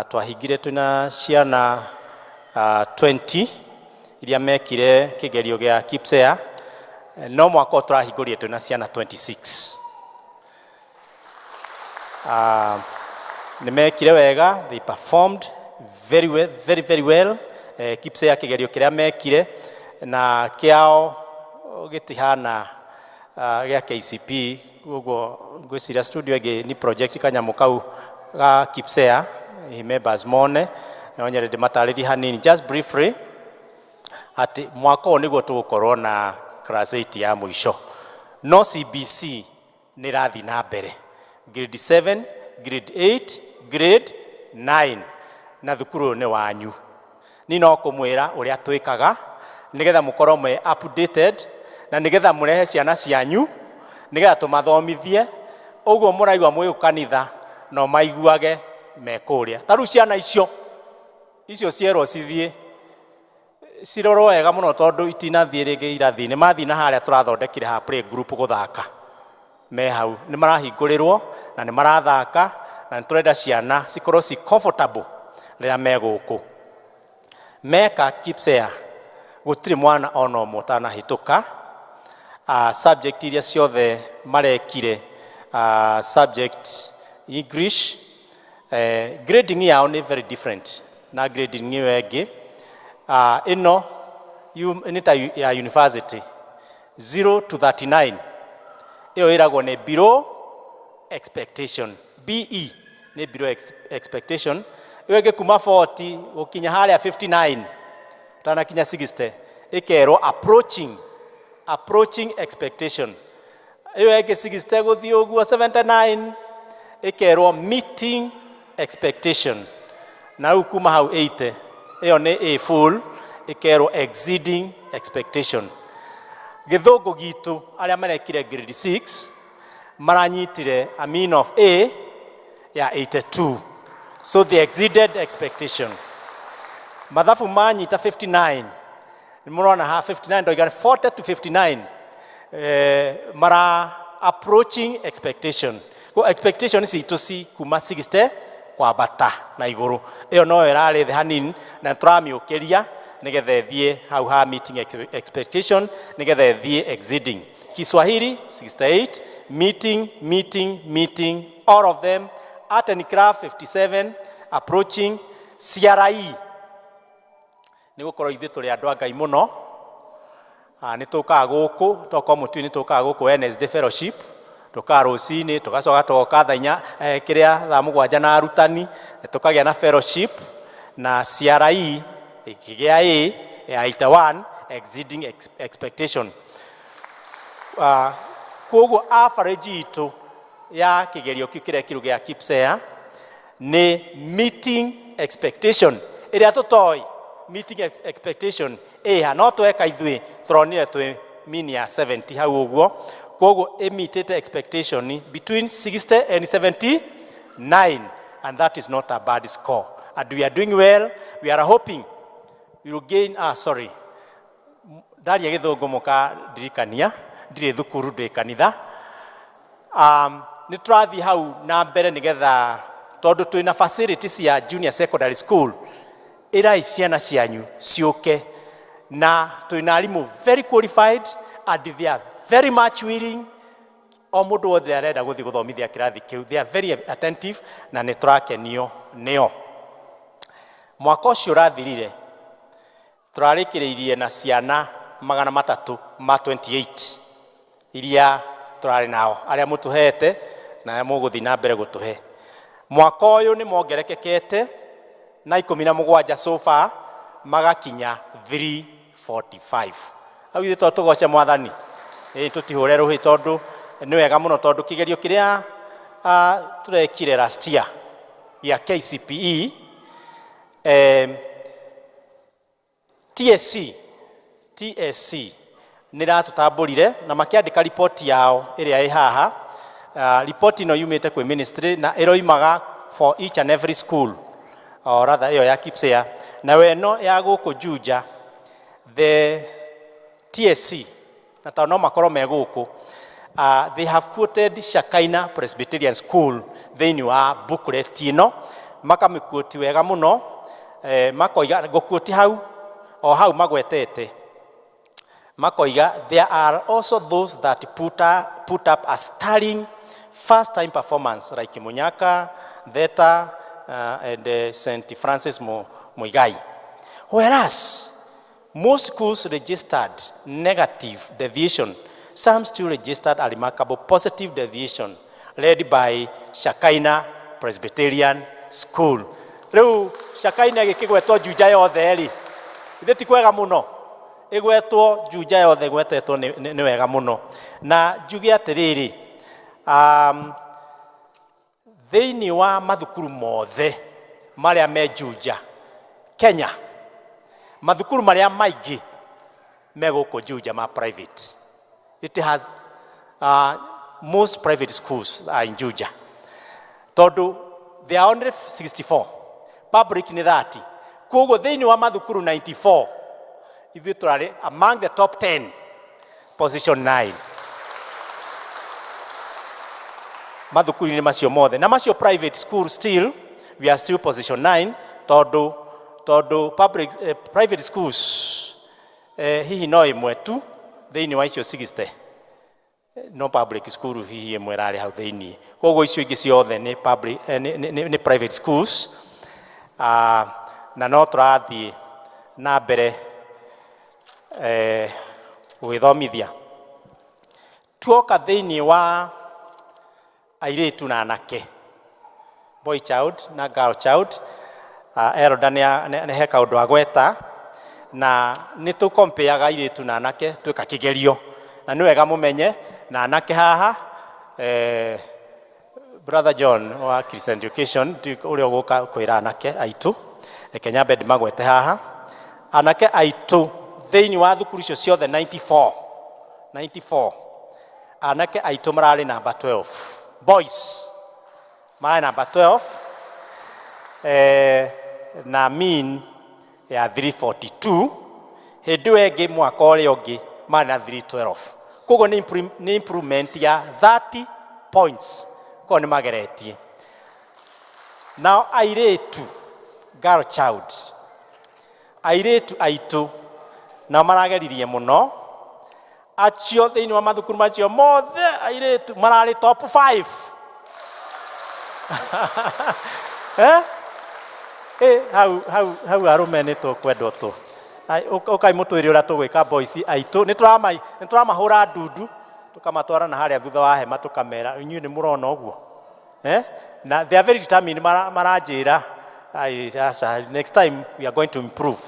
Twahingire twĩna ciana 20 iria mekire kĩgerio gĩa KPSEA, no mwaka ũyũ tũrahingũrire twĩna ciana 26. Nĩ mekire wega, they performed very well, very very well. KPSEA kĩgerio kĩrĩa mekire na kĩao gĩtihana gĩa KCPE, ũguo ngwĩciria studio ĩngĩ ni project kanyamũ kau ga KPSEA, hihi members mone, no nyende ndĩmatarĩrie hanini, just briefly, atĩ mwaka ũyũ nĩguo tũgũkorwo na class 8 ya mũico, no CBC nĩ ĩrathiĩ na mbere, grade 7, grade 8, grade 9, na thukuru ũyũ nĩ wanyu. Ni no kũmwĩra ũrĩa twĩkaga nĩgetha mũkorwo mwĩ updated, na nĩgetha mũrehe ciana cianyu, nĩgetha tũmathomithie ũguo mũraigua mwĩ kanitha, no maiguage me kũrĩa. Ta rĩu ciana icio icio cierwo cithiĩ cirorwo wega mũno, tondũ itinathiĩ rĩngĩ irathi-inĩ, mathiĩ na harĩa tũrathondekire ha play group gũthaka, me hau nĩ marahingũrĩrwo na nĩ marathaka, na nĩ tũrenda ciana cikorwo ci comfortable rĩrĩa me gũkũ. Meka KPSEA gũtirĩ mwana ona ũmwe ũtanahĩtũka. Subject iria ciothe marekire, subject English, grading yao nĩ very different na grading ĩyo ĩngĩ. Ĩno nĩ ta ya university, 0 to 39 ĩyo ĩragwo nĩ below expectation, BE nĩ below expectation. Ĩyo ĩngĩ kuma 40 gũkinya harĩa 59, ũtanakinya 60, ĩkerwo approaching expectation. Ĩyo ĩngĩ 60 gũthiĩ ũguo 79 ĩkerwo meeting expectation, na rĩu kuma hau 80 ĩyo nĩ A full, ĩkerwo exceeding expectation. Gĩthũngũ gitũ, arĩa marekire grade 6 maranyitire a mean of A ya 82, so they exceeded expectation. Mathabu manyita 59, nĩ mũrona ha 59 ndoiga 40 to 59, mara approaching expectation. Ko expectation citũ ci kuma 60 kwambata na igũrũ, ĩyo no ĩrarĩ thĩ hanini na tũramĩũkĩria. Nĩgetha ĩthiĩ hau ha meeting expectation, nĩgetha ĩthiĩ exceeding. Kiswahili 68, meeting, meeting, meeting, all of them. Art and Craft 57, approaching. CRE, nĩ gũkorwo ithuĩ tũrĩ andũ a Ngai mũno. Ah, nĩ tũkaga gũkũ, tokorwo mũtui, nĩ tũkaga gũkũ Wednesday fellowship, tũkaga rũcinĩ, tũgacoka tũgoka thaa 4, kĩrĩa, thaa 7 na arutani, tũkagĩa na fellowship. Na CRE ĩkĩgĩa A ya 81, exceeding expectation. Koguo average itũ ya kĩgerio kĩu kĩrekirwo gĩa KPSEA nĩ meeting expectation, ĩrĩa tũtoĩ meeting expectation ĩha, no tweka ithuĩ tũronire twĩ mean ya 70 hau ũguo. Koguo ĩmitĩte expectation between 60 and 79, and that is not a bad score, and we are doing well. We are hoping we will gain. Ah, sorry, ndaria gĩthũngũ mũkandirikania ndirĩ thukuru, ndĩ kanitha. Nĩ tũrathiĩ hau na mbere nĩgetha, tondũ twĩna facility cia junior secondary school, ĩrai ciana cianyu ciũke, na twĩna arimũ very qualified and they are very much willing. O mũndũ wothe arenda gũthiĩ gũthomithia kĩrathi kĩu, they are very attentive, na nĩ tũrakenio nĩo. Mwaka ũcio ũrathirire tũrarĩkĩrĩirie na ciana 328 iria tũrarĩ nao, arĩa mũtũhete na arĩa mũgũthiĩ na mbere gũtũhe. Mwaka ũyũ nĩ mongerekekete na 17, so far magakinya 345. Hau ithuĩ to tũgoce Mwathani, ĩ tũtihũre rũhĩ, tondũ nĩ wega mũno, tondũ kĩgerio kĩrĩa tũrekire last year gĩa KCPE, TSC nĩ ratũtambũrire na makĩandĩka riboti yao ĩrĩa ĩ haha. Riboti ĩno yumĩte kwĩ ministry na ĩroimaga for each and every school, or rather ĩyo ya KPSEA nayo ĩno ya gũkũ Juja. The TSC, na tondũ no makorwo me gũkũ, they have quoted Shakaina Presbyterian School thĩinĩ wa booklet ĩno, makamĩquote wega mũno. Makoiga, ngũquote hau o hau magwetete, makoiga, "There are also those that put up a sterling first time performance like Munyaka, Theta and St. Francis Muigai. Whereas most schools registered negative deviation, some still registered a remarkable positive deviation led by Shakaina Presbyterian School." Rĩu Shakaina gĩkĩgwetwo Juja yothe rĩ, ithe ti kwega mũno ĩgwetwo Juja yothe, ĩgwetetwo nĩ wega mũno. Na njuge atĩrĩrĩ, thĩinĩ wa mathukuru mothe marĩa me Juja Kenya, mathukuru marĩa maingĩ me gũkũ Juja ma private, it has most private schools are in Juja, tondũ they are only 64, public nĩ 30. Koguo thĩinĩ wa mathukuru 94, ithuĩ tũrarĩ among the top 10, position 9, mathukuru-inĩ macio mothe na macio private school. Still we are still position 9, tondũ public, private schools, hihi no ĩmwe tu thĩinĩ wa icio 60, no public school hihi ĩmwe ĩrarĩ hau thĩinĩ. Koguo icio ingĩ ciothe nĩ public, nĩ private schools. Na no tũrathiĩ na mbere gwĩthomithia. Tuoka thĩinĩ wa airĩtu na anake, boy child na girl child, elder nĩ he kaũndũ agweta, na nĩ tũkompeaga airĩtu na anake twĩka kĩgerio, na nĩ wega mũmenye na anake haha, brother John wa Christian Education ũrĩa ũgũka kwĩra anake aitũ. Reke nyambe ndĩmagwete haha anake aitũ. Thĩinĩ wa thukuru icio ciothe 94, 94, anake aitũ mararĩ namba 12. Boys mararĩ namba 12, na mean ya 342. Hĩndĩ ĩyo ĩngĩ, mwaka ũrĩa ũngĩ, marĩ na 312. Koguo nĩ improvement ya 30 points. Koguo nĩ mageretie. Nao airĩtu, girl child, Airĩtu aitũ nao marageririe mũno, acio thĩinĩ wa mathukuru macio mothe airĩtu mararĩ top 5. Eh? Eh, hau hau hau arũme nĩ tũkwendwo tũ. Ai, ũkai mũtwĩre ũrĩa tũgwĩka boys aitũ. Nĩ tũramahũra ndundu tũkamatwara na harĩa thutha wa hema tũkamera inyuĩ nĩ mũrona ũguo. Eh? Na they are very determined, maranjĩra ai, aca, next time we are going to improve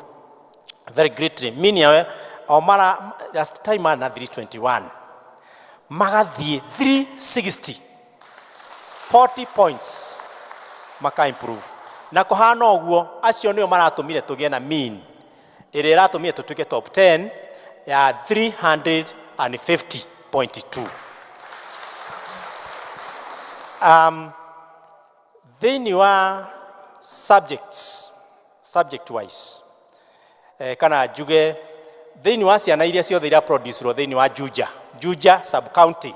very greatly. Meaning o mara last time na 321 magathiĩ 360, 40 points maka improve. Na kũhana ũguo, acio nĩo maratũmire tũgĩe na mean ĩrĩa ĩratũmire tũtuĩke top 10 ya 350.2. Thĩinĩ wa subjects, subject wise, kana njuge thĩinĩ wa ciana iria ciothe iria producerwo thĩinĩ wa Juja sub county,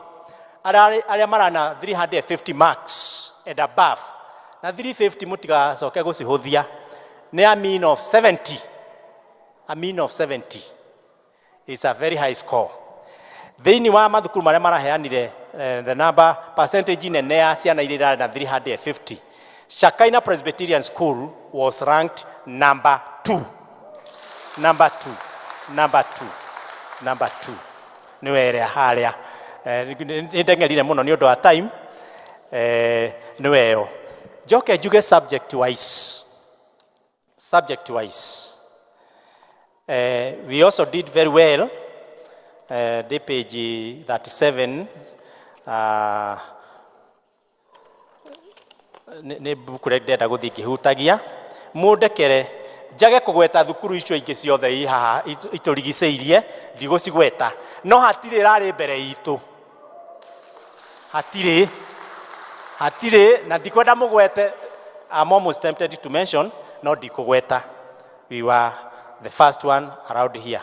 arĩa marana 350 marks and above, na 350 mũtigacoke gũcihũthia, nĩ a mean of 70. A mean of 70 is a very high score. Thĩinĩ wa mathukuru marĩa maraheanire, the number percentage nene ya ciana iria irarĩ na 350, Shakaina Presbyterian School was ranked number 2. Number 2. Number 2. Number 2. Nĩ were harĩa. Nĩ ndeng'erire mũno nĩ ũndũ wa time. Nĩ weo. Njoke njuge subject wise. Subject wise. We also did very well. Ndĩ page 37. Nĩ mbuku rĩa ndĩrenda gũthiĩ ngĩhutagia. Mũndekere njage kũgweta thukuru icio ingĩ ciothe i haha itũrigicĩirie, ndigũcigweta, no hatirĩ ĩrarĩ mbere itũ, hatirĩ, hatirĩ, na ndikwenda mũgwete. I'm almost tempted to mention, no ndikũgweta. We were the first one around here.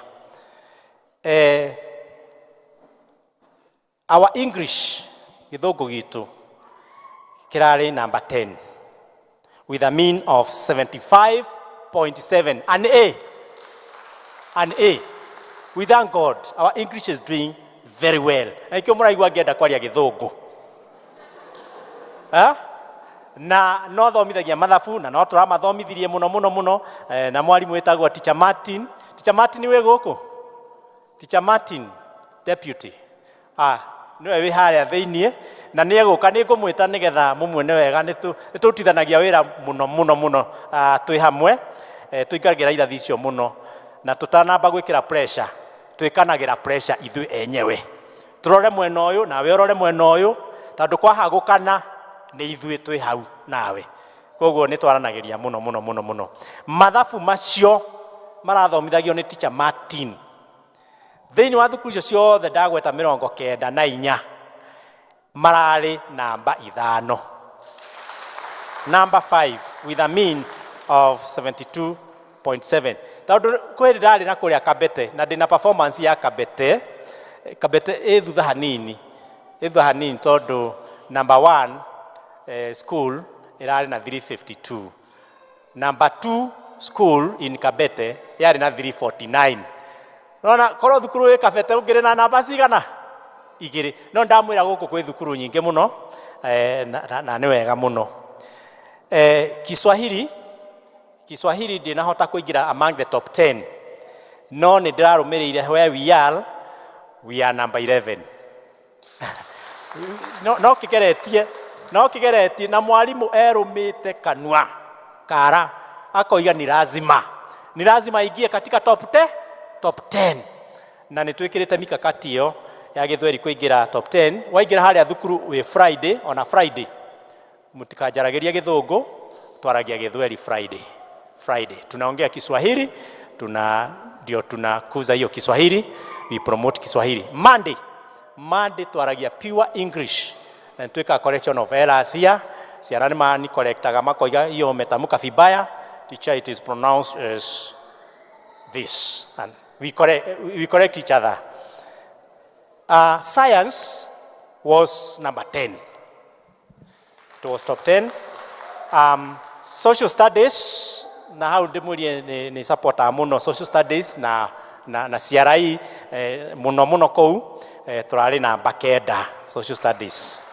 Our English, gĩthũngũ gitũ kĩrarĩ number 10 with a mean of 75.7, an A, an A. We thank God, our English is doing very well. Na ikio mũraigua ngĩenda kwaria gĩthũngũ. Ha? Na no thomithagia mathabu na no tũramathomithirie mũno mũno mũno, na mwarimũ wĩtagwo Teacher Martin. Teacher Martin wĩ gũkũ? Teacher Martin, deputy. Nĩwe wĩ harĩa thĩiniĩ na nĩ egũka, nĩ ngũmwĩta nĩgetha mũmuone wega. Nĩ tũrutithanagia wĩra mũno mũno mũno, twĩ hamwe, tũikaragĩra irathi icio mũno, na tũtanamba gwĩkĩra pressure, twĩkanagĩra pressure ithuĩ enyewe. Tũrore mwena ũyũ nawe ũrore mwena ũyũ, tondũ kwahagũkana nĩ ithuĩ twĩ hau nawe. Koguo nĩ twaranagĩria mũno mũno mũno mũno. Mathabu macio marathomithagio nĩ Teacher Martin. Thĩinĩ wa thukuru icio ciothe ndagweta 94, mararĩ namba 5. Number 5 with a mean of 72.7. Tondũ kwĩ ndarĩ na kũrĩa Kabete na ndĩna performance ya Kabete. Kabete ĩ thutha hanini, ĩ thutha hanini, tondũ number 1 school ĩrarĩ na 352. Number 2 school in Kabete yarĩ na 349. Unaona korwo thukuru ĩ Kabete ũngĩrĩ na namba cigana? Igĩrĩ. No ndamwĩra gũkũ kwĩ thukuru nyingĩ mũno, na nĩ wega mũno. Kiswahili ndinahota kũingĩra among the top 10, no nĩ ndĩrarũmĩrĩire where we are number 11. No kĩgeretie, no kĩgeretie, na mwarimu erũmĩte kanua kara akoiga ni lazima, ni lazima ingie katika top 10. Na nĩ twĩkĩrĩte mikakati ĩyo ya gĩthweri kũingĩra top 10. Waingĩra harĩa thukuru wĩ Friday, ona Friday mũtikanjaragĩria gĩthũngũ, twaragia gĩthweri Friday. Friday tunaongea Kiswahili, ndio tunakuza hiyo Kiswahili, we promote Kiswahili. Monday twaragia pure English na twika correction of errors here. Ciana nĩ mani correctaga makoiga hiyo umetamka vibaya, teacher, it is pronounced as this, and we correct each other. Science was number 10. It was top 10. Social studies Na hau ndĩmwĩrie nĩ supportaga mũno social studies na CRE mũno mũno kũu tũrarĩ namba 9 social studies,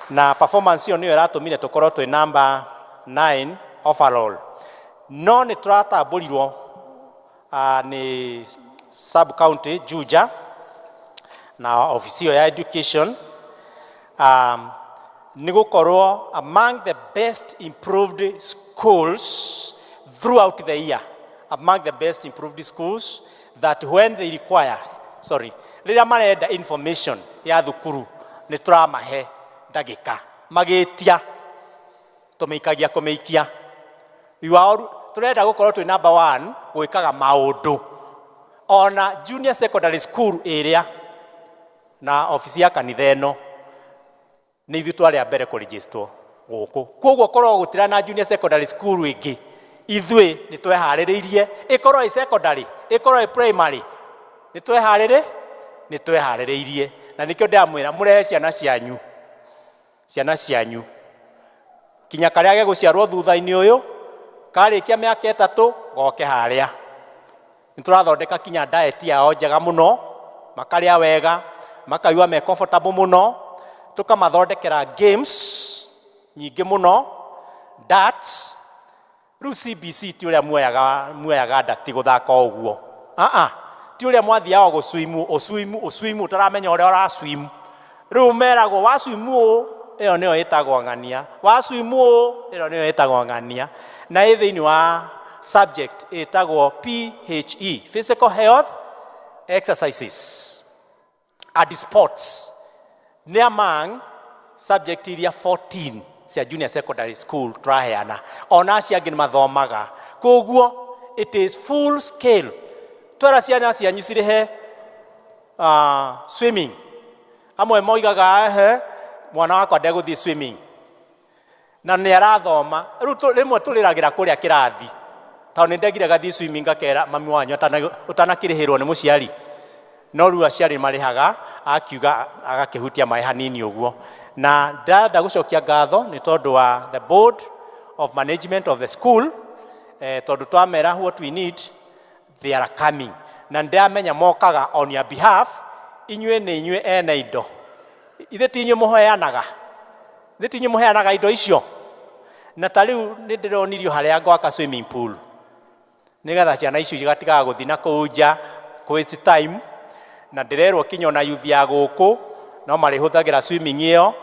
na performance ĩyo nĩyo ĩratũmire tũkorwo twĩ namba 9 overall. No nĩ tũratambũrirwo nĩ sub county Juja na ofici ĩyo ya education nĩ gũkorwo among the best improved schools throughout the year, among the best improved schools that when they require, sorry, rĩrĩa marenda information ya thukuru, nĩ tũramahe ndagĩka magĩtia tũmĩikagia kũmĩikia. You are tũrenda gũkorwo twĩ number one gwĩkaga maũndũ ona junior secondary school ĩrĩa na ofici ya kanitha ĩno nĩ ithuĩ twarĩ a mbere kũregisterwo gũkũ. Koguo korwo gũtira na junior secondary school ĩngĩ, ithuĩ nĩ tweharĩrĩirie, ĩkorwo ĩ secondary, ĩkorwo ĩ primary, nĩ tweharĩrĩirie. Na nĩkĩo ndĩramwĩra mũrehe ciana cianyu, ciana cianyu kinya karĩa gegũciarwo thutha-inĩ ũyũ karĩkia mĩaka 3 goke harĩa. Nĩ tũrathondeka kinya diet yao njega mũno, makarĩa wega, makaigua me comfortable mũno. Tũkamathondekera games nyingĩ mũno, darts. Rĩu CBC ti ũrĩa muoyaga ndati gũthaka ũguo. Aa, ti ũrĩa mwathiaga gũswimu, ũswimu, ũswimu, ũtaramenya ũrĩa ũraswim. Rĩu meragwo waswimu ũũ, ĩyo nĩyo ĩtagwo ng'ania, waswimu ũũ, ĩyo nĩyo ĩtagwo ng'ania. Na ĩ thĩinĩ wa subject ĩtagwo PHE, physical health exercises and sports, nĩ among subject iria 14 cia junior secondary school tũraheana. Ona acio angĩ nĩ mathomaga. Koguo it is full scale. Twera ciana cianyu cirĩhe swimming. Amwe moigaga, "Ehe, mwana wakwa ndegũthiĩ swimming na nĩ arathoma." Rĩu rĩmwe tũrĩragĩra kũrĩa kĩrathi tondũ nĩ ndegire gathiĩ swimming, ngakera mami wanyu ũtanakĩrĩhĩrwo nĩ mũciari. No rĩu aciari marĩhaga, akiuga agakĩhutia maĩ hanini ũguo. Na ndĩrenda gũcokia ngatho nĩ tondũ wa the board of management of the school, tondũ twamera what we need, they are coming. Na ndĩramenya mokaga on your behalf. Inyuĩ nĩ inyuĩ ene indo. Ithe ti inyuĩ mũheanaga? Ithe ti inyuĩ mũheanaga indo icio? Na ta rĩu nĩ ndĩronirio harĩa ngwaka swimming pool, nĩgetha ciana icio igatigaga gũthiĩ na kũu nja waste time. Na ndĩrerwo kinya ona youth ya gũkũ no marĩhũthagĩra swimming ĩyo.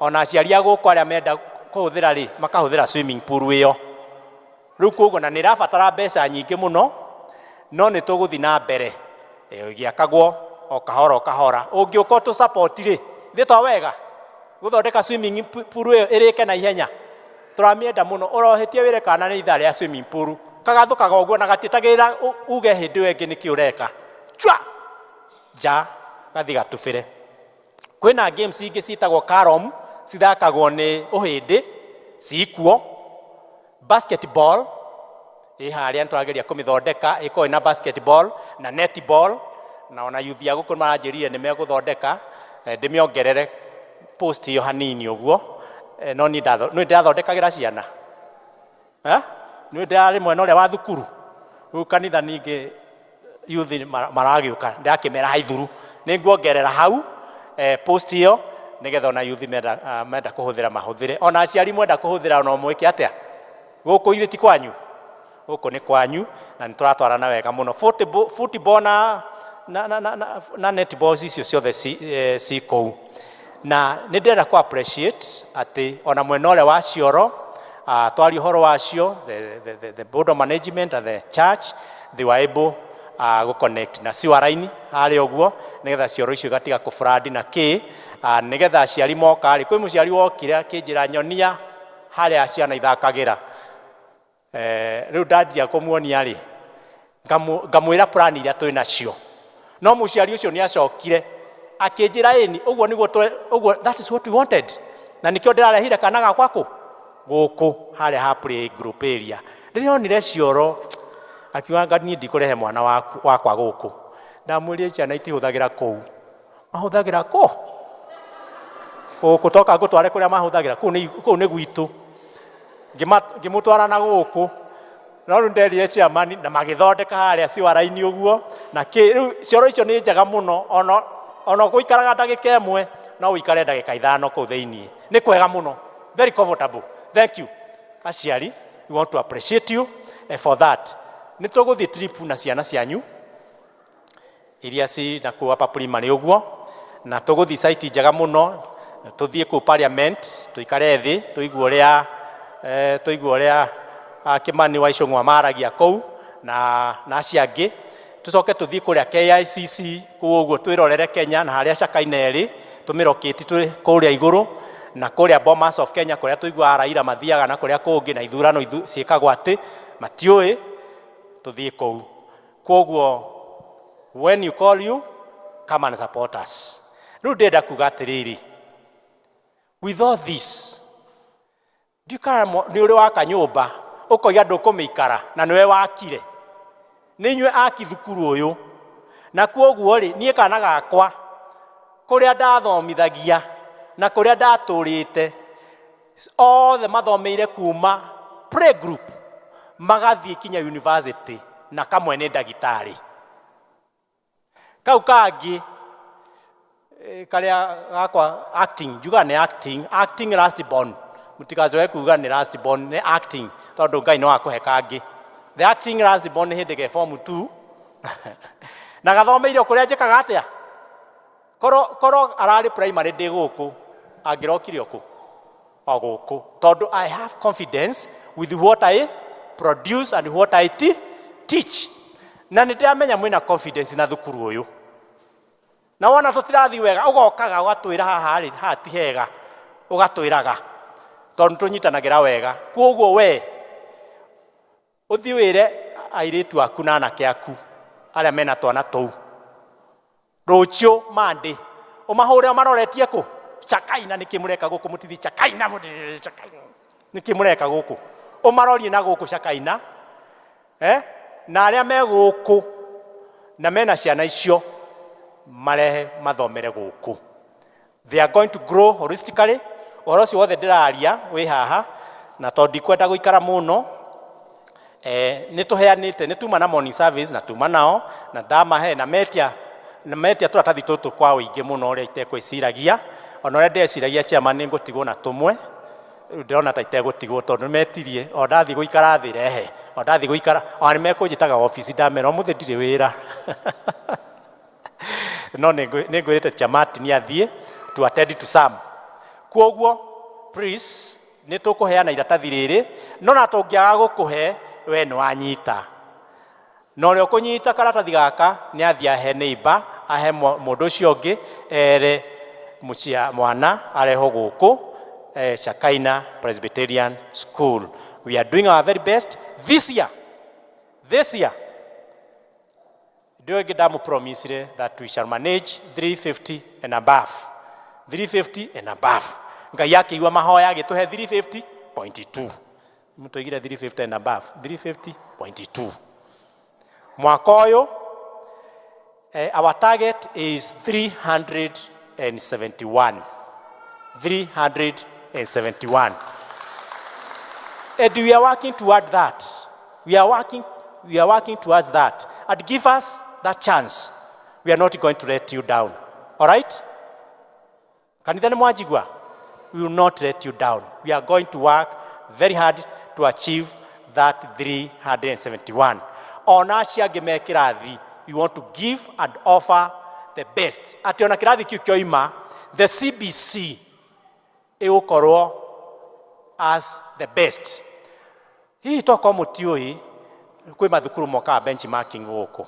Ona aciari a gũkũ arĩa menda kũhũthĩra rĩ, makahũthĩra swimming pool ĩyo. Rĩu koguo na nĩ ĩrabatara mbeca nyingĩ mũno, no nĩ tũgũthiĩ na mbere ĩgĩakagwo o kahora o kahora. Ũngĩũka ũtũ support rĩ, ithuĩ to wega gũthondeka swimming pool ĩyo ĩrĩke na ihenya. Tũramĩenda mũno. Ũrohĩtie wĩre kana nĩ ithaa rĩa swimming pool, kagathũkaga ũguo na gatietagĩrĩra uge hĩndĩ ĩyo ĩngĩ nĩkĩ ũreka chwa nja gathi gatubĩre. Kwĩna games ingĩ ciĩtagwo carom, cithakagwo nĩ ũhĩndĩ, cikuo. Basketball ĩ harĩa, nĩ tũrageria kũmĩthondeka ĩkorwo ĩna basketball na netball. Na ona youth ya gũkũ maranjĩrire nĩ megũthondeka ndĩmĩongerere post ĩyo hanini ũguo. No niĩ nĩ ndĩrathondekagĩra ciana. Eh? Nĩ ndĩrarĩ mwena ũrĩa wa thukuru. Rĩu kanitha ningĩ youth maragĩũka, ndĩrakĩmera haithuru nĩ nguongerera hau post ĩyo, nĩgetha ona youth menda kũhũthĩra mahũthĩre, ona aciari mwenda kũhũthĩra no mwĩke atĩa. Gũkũ ithuĩ ti kwanyu, gũkũ nĩ kwanyu, na nĩ tũratwarana wega mũno. Football na netball icio ciothe ci kũu. Na nĩ ndĩrenda kũ appreciate atĩ ona mwena ũrĩa wa cioro twaria ũhoro wacio, the board of management and the church, they were able gũ connect na sewer line harĩa ũguo, nĩgetha cioro icio igatiga kũflood na kĩ nĩgetha aciari moka rĩ. Kwĩ mũciari wokire akĩnjĩra, "Nyonia harĩa ciana ithakagĩra." Rĩu ndanjia kũmuonia rĩ, ngamwĩra plan iria twĩ nacio. No mũciari ũcio nĩ acokire akĩnjĩra, "Ĩni, ũguo nĩguo ũguo, that is what we wanted, na nĩkĩo ndĩrarehire kana gakwa kũ gũkũ harĩa ha play group area." Rĩrĩa onire cioro akiuga, "Nga niĩ ndikũrehe mwana wakwa gũkũ." Ndamwĩrire ciana itihũthagĩra kũu, mahũthagĩra kũ gũkũ. Toka ngũtware kũrĩa mahũthagĩra, kũu nĩ gwitũ. Ngĩmũtwara na gũkũ. No rĩu nderire chairman na magĩthondeka harĩa ciwara-inĩ ũguo na kĩ rĩu cioro icio nĩ njega mũno ona ũgũikaraga ndagĩka ĩmwe no ũikare ndagĩka 5 kũu thĩiniĩ. Nĩ kwega mũno, very comfortable. Thank you aciari, we want to appreciate you for that. Nĩ tũgũthiĩ trip na ciana cianyu iria ci na kũu upper primary ũguo, na tũgũthiĩ site njega mũno, tũthiĩ kũu parliament tũikare thĩ tũigue ũrĩa Kimani wa Ichung'wa maragia kũu na acio angĩ, tũcoke tũthiĩ kũrĩa KICC kũu ũguo twĩrorere Kenya na harĩa Chakaina ĩrĩ tũmĩrokĩti twĩ kũrĩa igũrũ, na kũrĩa Bomas of Kenya kũrĩa tũiguaga Raila mathiaga na kũrĩa kũngĩ na ithurano ciĩkagwo atĩ matiũĩ, tũthiĩ kũu. Kwoguo when you call you come and support us. Rĩu ndĩrenda kuga atĩrĩrĩ, with all this ndiũĩ nĩ ũrĩ waka nyũmba ũkoiga ndũkũmĩikara na nĩwe wakire, nĩ inyuĩ aki thukuru ũyũ, na kwoguo rĩ niĩ kana gakwa kũrĩa ndathomithagia na kũrĩa ndatũrĩte othe mathomeire kuma playgroup magathiĩ kinya university na kamwe nĩ ndagĩtarĩ. Kau kangĩ karĩa gakwa acting, njugaga nĩ acting last born, mũtigacoke kuga nĩ last born, nĩ acting tondũ Ngai no akũhe kangĩ. The acting last born nĩ hĩndĩ ge form 2 na gathomeire o kũrĩa njĩkaga atĩa, korwo ararĩ primary ndĩ gũkũ angĩrokire o kũ? O gũkũ, tondũ I have confidence with what I produce and what I teach. Na nĩ ndĩramenya mwĩna confidence na thukuru ũyũ, na wona tũtirathiĩ wega ũgokaga ũgatwĩra haha rĩ, haha ti hega, ũgatwĩraga tondũ tũnyitanagĩra wega. Kwoguo we ũthiĩ wĩre airĩtu aku na anake aku arĩa mena twana tũu rũciũ Monday ũmahũre ũmaroretie kũ? Chakaina. Nĩkĩ mũreka gũkũ? Mũtithi Chakaina, Chakaina, nĩkĩ mũreka gũkũ? Ũmarorie na gũkũ Chakaina, na arĩa me gũkũ na mena ciana icio marehe mathomere gũkũ. They are going to grow holistically. Ũhoro ũcio wothe ndĩraria wĩ haha, na tondũ ndikwenda gũikara mũno, nĩ tũheanĩte, nĩ tuma na morning service na tuma nao na ndamahe na metia tũratathi tũtũ kwa ũingĩ mũno ũrĩa itekwĩciragia, ona ũrĩa ndeciragia chairman nĩ ngũtigwo na tũmwe, rĩu ndĩrona ta itegũtigwo tondũ nĩ metirie o ndathiĩ gũikara thĩ rehe, o ndathiĩ gũikara ona nĩ mekũnjĩtaga obici ndamera ũmũthĩ ndirĩ wĩra. No nĩ ngwĩrĩte Chair Martin athiĩ to attend to some. Kwoguo please nĩ tũkũheana iratathi rĩrĩ, no na tũngĩaga gũkũhe we nĩ wanyita, na ũrĩa ũkũnyita karatathi gaka nĩ athiĩ ahe neighbor, ahe mũndũ ũcio ũngĩ, ere mwana arehwo gũkũ Chakaina Presbyterian School. We are doing our very best this year. This year ndio ĩngĩ ndamũpromisire that we shall manage 350 and above, 350 and above. Ngai akĩigua mahoya agĩtũhe 350.2. Mũtũigire 350 and above, 350.2. Mwaka ũyũ our target is 371, 371, and we are working toward that. We are working towards that, and give us that chance. We are not going to let you down. All right, kanitha nĩ mwanjigua? We will not let you down. We are going to work very hard to achieve that 371. Ona acio angĩ me kĩrathi, we want to give and offer the best, atĩ ona kĩrathi kĩu kĩoima the CBC ĩgũkorwo as the best. Hihi tokorwo mũtiũĩ, kwĩ mathukuru mokaga benchmarking gũkũ.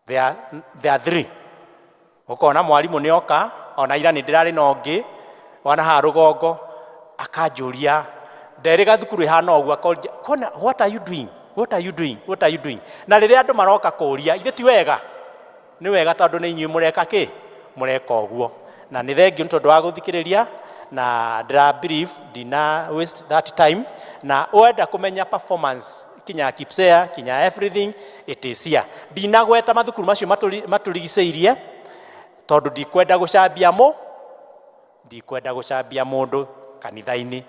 There are three. Ũkona mwarimũ nĩ oka, ona ira nĩ ndĩrarĩ na ũngĩ wana haha rũgongo akanjũria nderĩga thukuru ĩhana ũguo, akonja kona, "What are you doing? What are you doing? What are you doing?" Na rĩrĩa andũ maroka kũria, ithe ti wega? Nĩ wega, tondũ nĩ inyuĩ mũreka kĩ mũreka ũguo. Na nĩ thengiũ nĩ tondũ wa gũthikĩrĩria, na ndĩra believe ndina waste that time. Na wenda kũmenya performance kinya KPSEA, kinya everything, it is here. Ndinagweta mathukuru macio matũrigicĩirie tondũ ndikwenda gũcambia mũ ndikwenda gũcambia mũndũ kanitha-inĩ,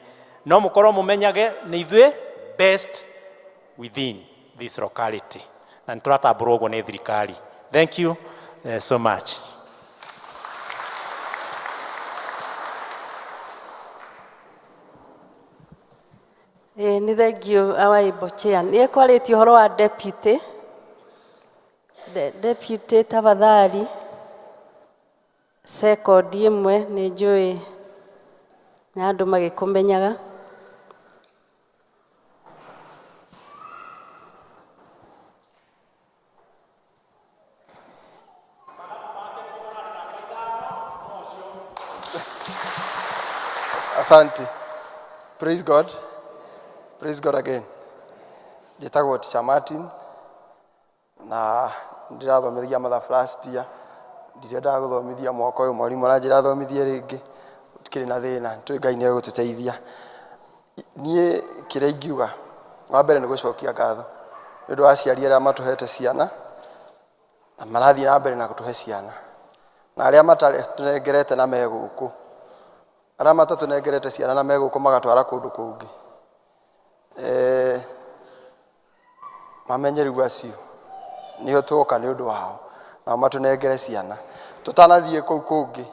no mũkorwo mũmenyage nĩ ithuĩ best within this locality na nĩ tũratambũrwo ũguo nĩ thirikari. Thank you so much. Ĩĩ nĩ thengiũ our able chair. Nĩ ekwarĩtie ũhoro wa deputy. Deputy tafadhali sekondi ĩmwe nĩ njũĩ na andũ magĩkũmenyaga. Asante. Praise God. Praise God again. Njĩtagwo Teacher Martin na ndĩrathomithagia mathabu last year. Ndirendaga gũthomithia mwaka ũyũ, mwarimũ aranjĩra thomithie rĩngĩ. Gũtikĩrĩ na thĩna, nĩtũĩ Ngai nĩ egũtũteithia. Niĩ kĩrĩa ingiuga, wa mbere nĩ gũcokia ngatho nĩ ũndũ wa aciari arĩa matũhete ciana na marathiĩ na mbere na gũtũhe ciana, na arĩa matatũnengerete na me gũkũ, arĩa matatũnengerete ciana na me gũkũ magatwara kũndũ kũngĩ, mamenye rĩu acio nĩo twoka nĩ ũndũ wao, nao matũnengere ciana. Tũtanathiĩ kũu kũngĩ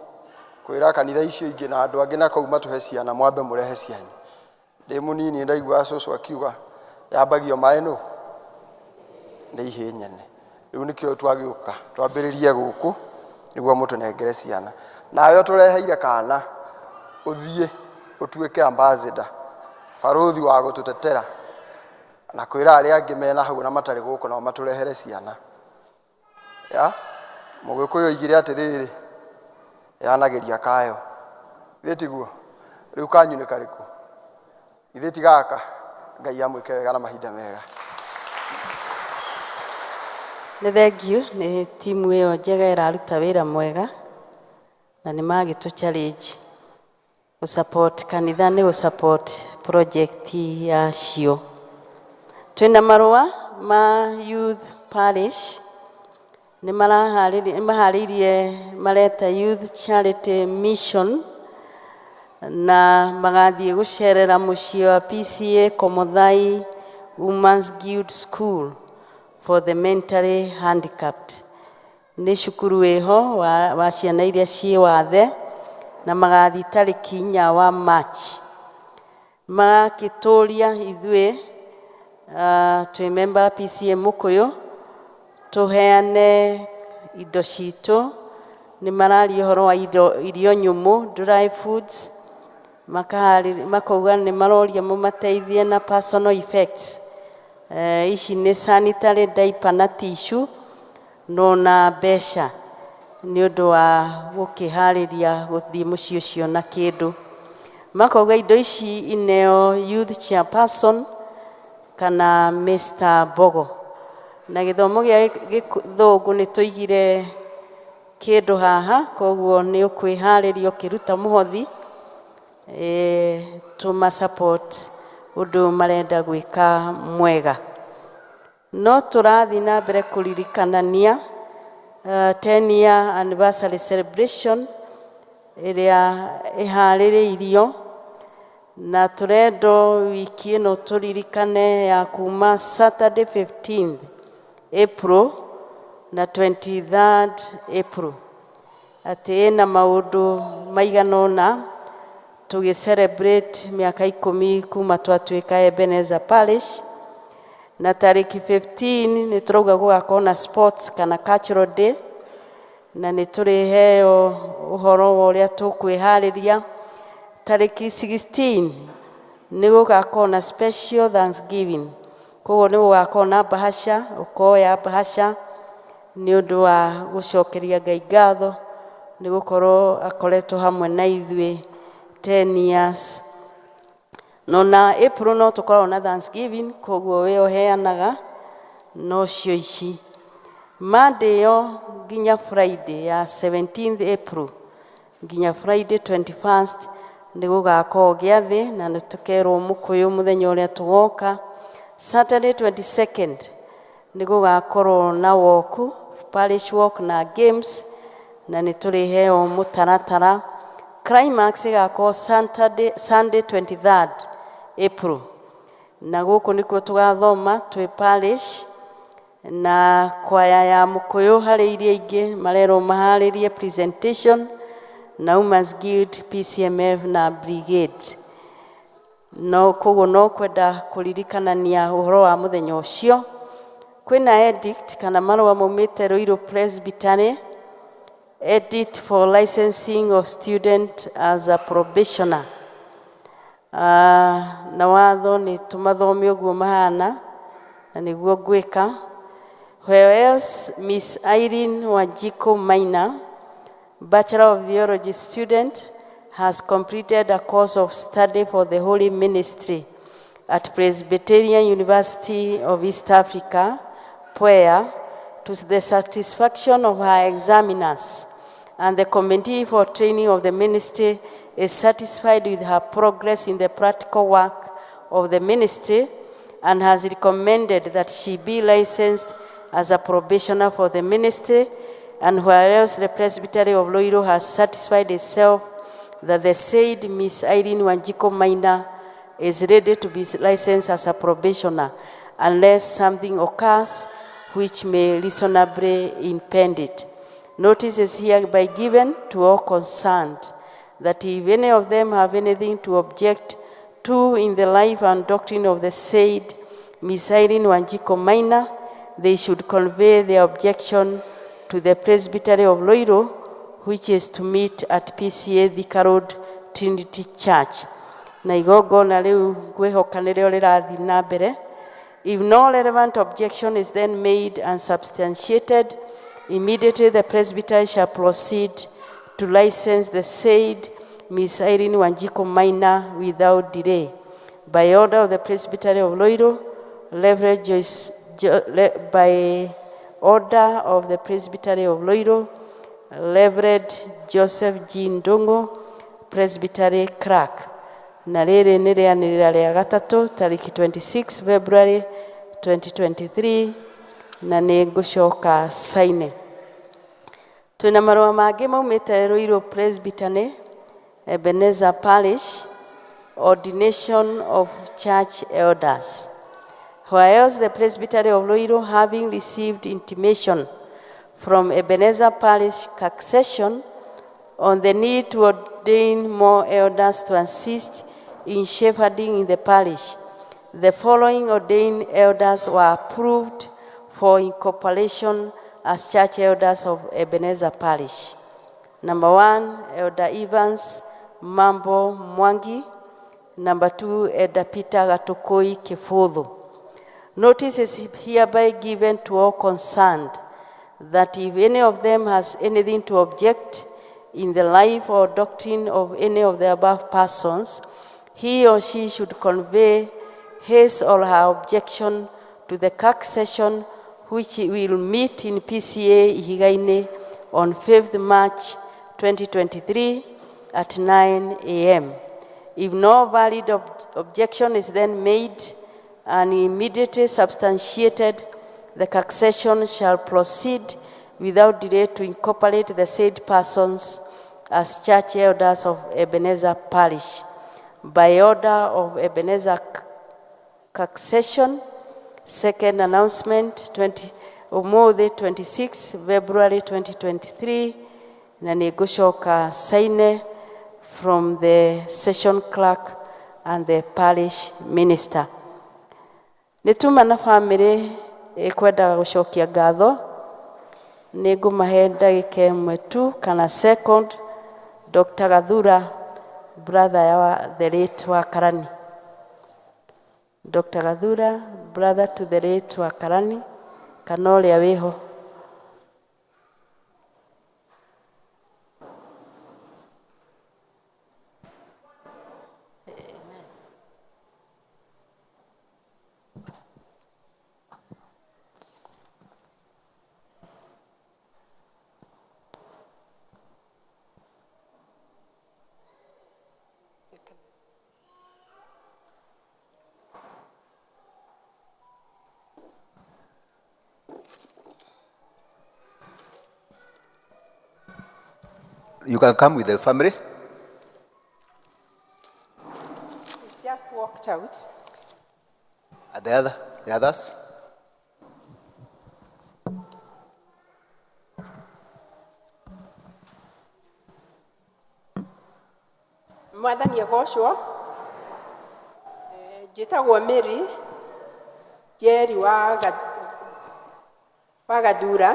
kwĩra kanitha icio ingĩ na andũ angĩ na kũu matũhe ciana, mwambe mũrehe cianyu. Ndĩ mũnini ndaiguaga cũcũ akiuga yambagio maĩ nũ nĩ ihĩĩ nyene. Rĩu nĩkĩo twagĩũka twambĩrĩrie gũkũ nĩguo mũtũnengere ciana. Nawe ũtũreheire kana ũthiĩ ũtuĩke ambassador, barũthi wa gũtũtetera na kwĩra arĩa angĩ mena hau na matarĩ gũkũ nao matũrehere ciana. Ya Mũgĩkũyũ oigire atĩrĩrĩ, yanagĩria kayo. Githĩ tiguo? Rĩu kanyu nĩ karĩkũ? Githĩ ti gaka? Ngai amwĩke wega na mahinda mega. Nĩ thengiũ nĩ timu ĩyo njega ĩraruta wĩra mwega na nĩ magĩtũ challenge gũ support kanitha nĩ gũ support project yacio. Twĩna marũa ma youth parish nĩ maharĩirie mareta youth charity mission na magathiĩ gũcerera mũciĩ wa PCEA Komothai Women's Guild School for the mentally handicapped. Nĩ cukuru wĩho wa ciana iria ciĩ wathe na magathiĩ tarĩki 4 wa March. Magakĩtũria ithuĩ twĩ member PCEA Mũkũyũ tũheane indo citũ. Nĩ mararia ũhoro wa irio nyũmũ, dry foods, makauga nĩ maroria mũmateithie na personal effects. Ici nĩ sanitary diaper na tissue no na mbeca nĩ ũndũ wa gũkĩharĩria gũthiĩ mũciĩ ũcio na kĩndũ. Makauga indo ici ineo youth chairperson kana Mr. Bogo. Na gĩthomo gĩa gĩthũngũ nĩ tũigire kĩndũ haha, koguo nĩ ũkwĩharĩria ũkĩruta mũhothi, tũma support ũndũ marenda gwĩka mwega. No tũrathiĩ na mbere kũririkanania 10 year anniversary celebration ĩrĩa ĩharĩrĩirio na tũrendwo wiki ĩno tũririkane ya kuma Saturday 15th April na 23rd April atĩ ĩna maũndũ maigana ũna tũgĩ celebrate mĩaka 10 kuma twatuĩka Ebenezer Parish. Na tarĩki 15 nĩ tũrauga gũgakorwo na sports kana cultural day na nĩ tũrĩheo ũhoro wa ũrĩa tũkwĩharĩria. Tarĩki 16 nĩ gũgakorwo na special thanksgiving, koguo nĩ gũgakorwo na bahasha, ũkoya bahasha nĩ ũndũ wa gũcokeria Ngai ngatho nĩ gũkorwo akoretwo hamwe na ithuĩ 10 years. No na April no tũkoragwo na thanksgiving, koguo we ũheanaga no cio ici. Monday ĩyo nginya Friday ya 17th April nginya Friday 21st nĩ gũgakorwo gĩathĩ na nĩ tũkerwo Mũkũyũ mũthenya ũrĩa tũgoka. Saturday 22nd nĩ gũgakorwo na walk, parish walk na games na nĩ tũrĩheo mũtaratara. Climax ĩgakorwo Sunday 23rd April. Na gũkũ nĩkuo tũgathoma twĩ parish na kwaya ya Mũkũyũ harĩ iria ingĩ marerwo maharĩrie presentation na Women's Guild, PCMF na Brigade. No koguo no kwenda kũririkanania ũhoro wa mũthenya ũcio. Kwĩna edict kana marũa maumĩte Ruiru Presbytery, edict for licensing of student as a probationer. Na watho nĩ tũmathome ũguo mahana na nĩguo ngwĩka. Whereas Miss Irene Wanjiku Maina, Bachelor of Theology student, has completed a course of study for the Holy Ministry at Presbyterian University of East Africa, PUEA, to the satisfaction of her examiners, and the Committee for Training of the Ministry is satisfied with her progress in the practical work of the ministry and has recommended that she be licensed as a probationer for the ministry, and whereas the Presbytery of Ruiru has satisfied itself that the said Miss Irene Wanjiku Maina is ready to be licensed as a probationer unless something occurs which may reasonably impede it. Notice is hereby given to all concerned that if any of them have anything to object to in the life and doctrine of the said Miss Irene Wanjiku Maina, they should convey their objection to the Presbytery of Ruiru, which is to meet at PCA Thika Road Trinity Church. Na igongona rĩu ngwĩhoka nĩrĩo rĩrathiĩ na mbere. If no relevant objection is then made and substantiated, immediately the presbytery shall proceed to license the said Miss Irene Wanjiku Maina without delay. By order of the Presbytery of Ruiru, Reverend Joyce, by order of the Presbytery of Ruiru, Reverend Joseph G. Ndungu, Presbytery Clerk. Na rĩrĩ nĩ rĩanĩrĩra rĩa gatatũ tarĩki 26 February 2023 na nĩ ngũcoka saine. Twĩna marũa mangĩ maumĩte Ruiru Presbytery, Ebenezer Parish, ordination of church elders. Whereas the Presbytery of Ruiru, having received intimation from Ebenezer Parish Succession on the need to ordain more elders to assist in shepherding in the parish, the following ordained elders were approved for incorporation as church elders of Ebenezer Parish. Number 1, Elder Evans Mambo Mwangi. Number 2, Elder Peter Gatukoi Kifudhu. Notice is hereby given to all concerned that if any of them has anything to object in the life or doctrine of any of the above persons, he or she should convey his or her objection to the CAC session, which will meet in PCA Ihigaine on 5th March 2023 at 9 a.m. If no valid objection is then made and immediately substantiated, the CAC session shall proceed without delay to incorporate the said persons as church elders of Ebenezer Parish. By order of Ebenezer CAC session, second announcement, 20, Ũmũthĩ 26 February 2023, na nĩ ngũcoka saine from the session clerk and the parish minister. Nĩ tuma na famĩlĩ ĩkwendaga gũcokia ngatho, nĩ ngũmahe ndagĩka ĩmwe tu kana second. Dr. Gathura, brother wa the late wa Karani. Dr. Gathura, brother to the late wa Karani, kana ũrĩa wĩho. You can come with the family. He's just walked out. The others? Mwathani agocwo. Njĩtagwo Mary Njeri wa Gathura,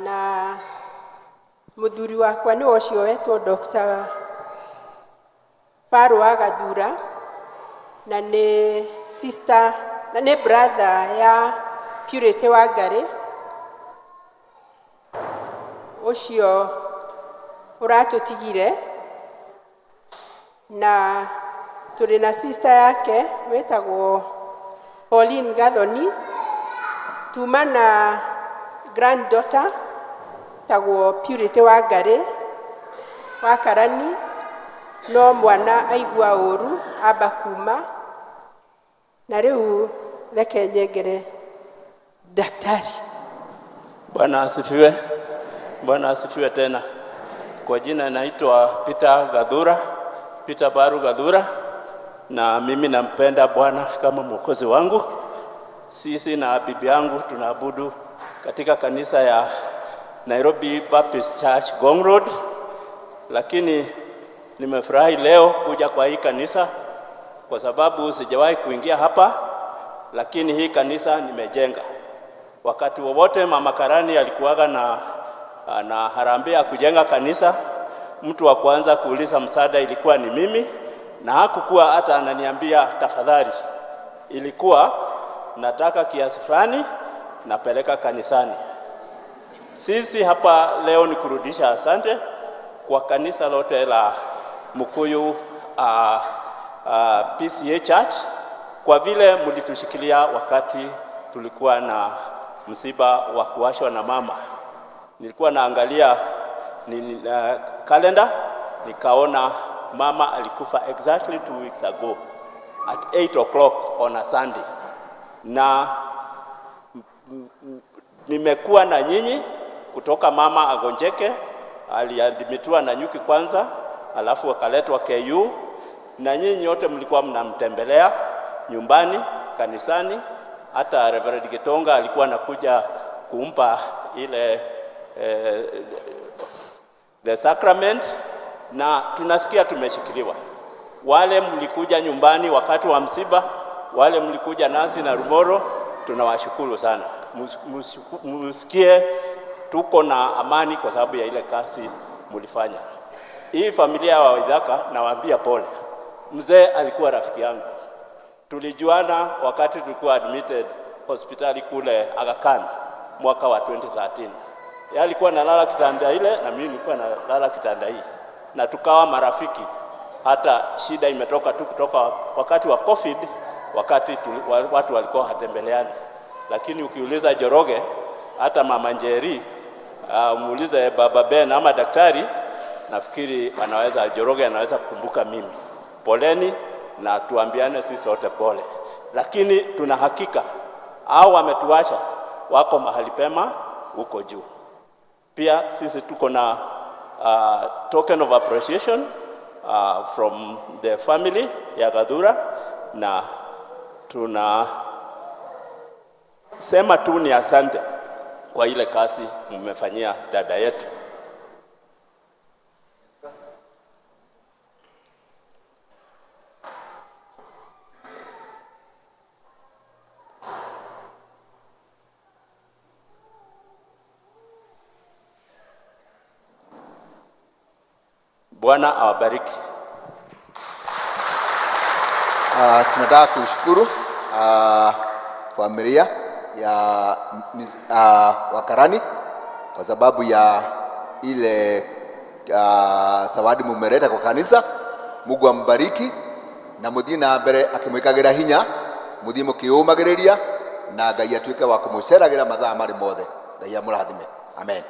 na mũthuri wakwa nĩ ũcio wetwo Dr. Faru wa Gathura, na nĩ sister na nĩ brother ya Purity wa Ngarĩ ũcio ũratũtigire, na tũrĩ na sister yake wĩtagwo Pauline Gathoni, tuma na granddaughter tagwo Purity wa Ngarĩ wa Karani, no mwana aigua ũru amba kuma, na rĩu reke nyengere daktari. Bwana asifiwe. Bwana asifiwe tena. Kwa jina naitwa Peter Gathura, Peter Baru Gathura, na mimi nampenda Bwana kama mwokozi wangu. Sisi na bibi yangu tunaabudu katika kanisa ya Nairobi Baptist Church Ngong Road, lakini nimefurahi leo kuja kwa hii kanisa kwa sababu sijawahi kuingia hapa, lakini hii kanisa nimejenga. Wakati wowote Mama Karani alikuwaga na harambee ya kujenga kanisa, mtu wa kwanza kuuliza msaada ilikuwa ni mimi, na hakukuwa hata ananiambia tafadhali. Ilikuwa nataka kiasi fulani napeleka kanisani. Sisi hapa leo ni kurudisha asante kwa kanisa lote la Mukuyu PCA Church kwa vile mlitushikilia wakati tulikuwa na msiba wa kuashwa na mama. Nilikuwa naangalia kalenda, nikaona mama alikufa exactly 2 weeks ago at 8 o'clock on a Sunday. Na nimekuwa na nyinyi kutoka mama agonjeke, aliadmitiwa na nyuki kwanza, alafu akaletwa KU, na nyinyi nyote mlikuwa mnamtembelea nyumbani, kanisani. Hata Reverend Gitonga alikuwa anakuja kumpa ile the sacrament, na tunasikia tumeshikiliwa. Wale mlikuja nyumbani wakati wa msiba, wale mlikuja nasi na Rumoro, tunawashukuru sana. Musikie tuko na amani kwa sababu ya ile kazi mlifanya. Hii familia ya Waithaka nawaambia pole. Mzee alikuwa rafiki yangu. Tulijuana wakati tulikuwa admitted hospitali kule Aga Khan mwaka wa 2013. Yeye alikuwa analala kitanda ile na mimi nilikuwa nalala kitanda hii, na tukawa marafiki. Hata shida imetoka tu kutoka wakati wa COVID, wakati watu walikuwa hatembeleani. Lakini ukiuliza Joroge, hata Mama Njeri, muulize Baba Ben ama daktari, nafikiri anaweza, Joroge anaweza kukumbuka mimi. Poleni na tuambiane sisi wote pole. Lakini tuna hakika hao wametuacha wako mahali pema huko juu. Pia sisi tuko na token of appreciation from the family ya Gathura, na tuna sema tu ni asante kwa ile kazi mmefanyia dada yetu. Bwana awabariki. Tunataka kushukuru familia ya Wakarani kwa sababu ya ile zawadi mumeleta kwa kanisa. Mungu ambariki na muthii na mbere akimwikagira hinya, muthii mukiumagiriria na Ngai atuike wa kumuceragira mathaa mari mothe. Ngai amurathime. Amen.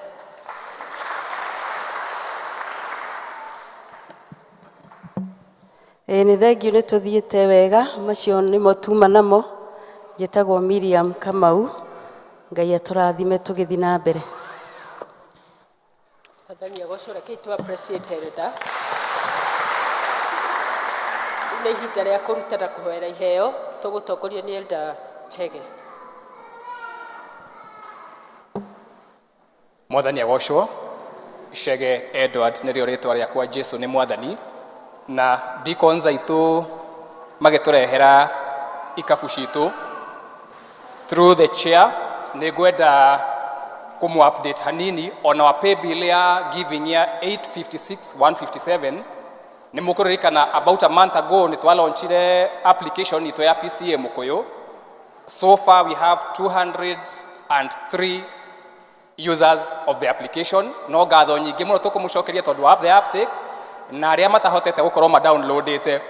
Nĩ thengiũ nĩ tũthiĩte wega, macio nĩmo tuma namo. Njĩtagwo Miriam Kamau. Ngai atũrathime tũgĩthiĩ na mbere. Mwathani agocwo, reke tu appreciate elder. Rĩu nĩ ihinda rĩa kũruta na kũhoera iheo, tũgũtongorio nĩ Elder Chege. Mwathani agocwo. Chege Edward nĩrĩo rĩtwa rĩakwa. Jesu nĩ Mwathani. Na deacons aitũ magĩtũrehera ikabu citũ, through the chair nĩ ngwenda kũmũ update hanini on our pay bill ya giving ya 856 157. Nĩ mũkũririkana about a month ago nĩ twalaunchire application itũ ya PCEA Mukuyu. So far we have 203 users of the application. No ngatho nyingĩ mũno tũkũmũcokeria tondũ wa the uptake, na arĩa matahotete gũkorwo madownloadĩte,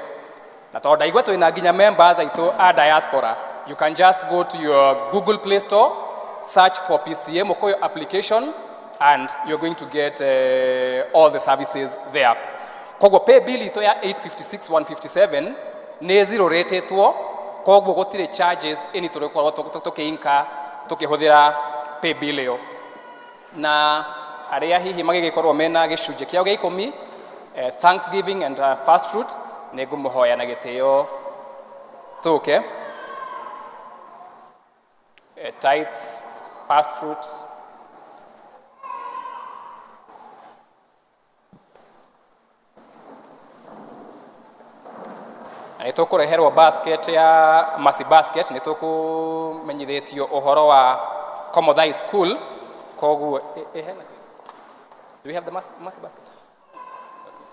na tondũ ndaigua twĩna nginya members aitũ a diaspora, you can just go to your Google Play Store, search for PCEA Mukuyu application, and you're going to get all the services there. Koguo pay bill itũ ya 856 157 nĩ zero ratetwo, koguo gũtirĩ charges any tũrĩkorwo tũkĩinka tũkĩhũthĩra pay bill ĩyo. Na arĩa hihi magĩgĩkorwo mena gĩcunjĩ kĩao gĩa 10, thanksgiving and first fruit, nĩ ngũmũhoya na gĩtĩo tũke tithes, first fruit. Na nĩ tũkũreherwo basket ya mercy basket. Nĩ tũkũmenyithĩtio ũhoro wa Komothai School, koguo hena kĩ? Do we have the mercy basket? Okay.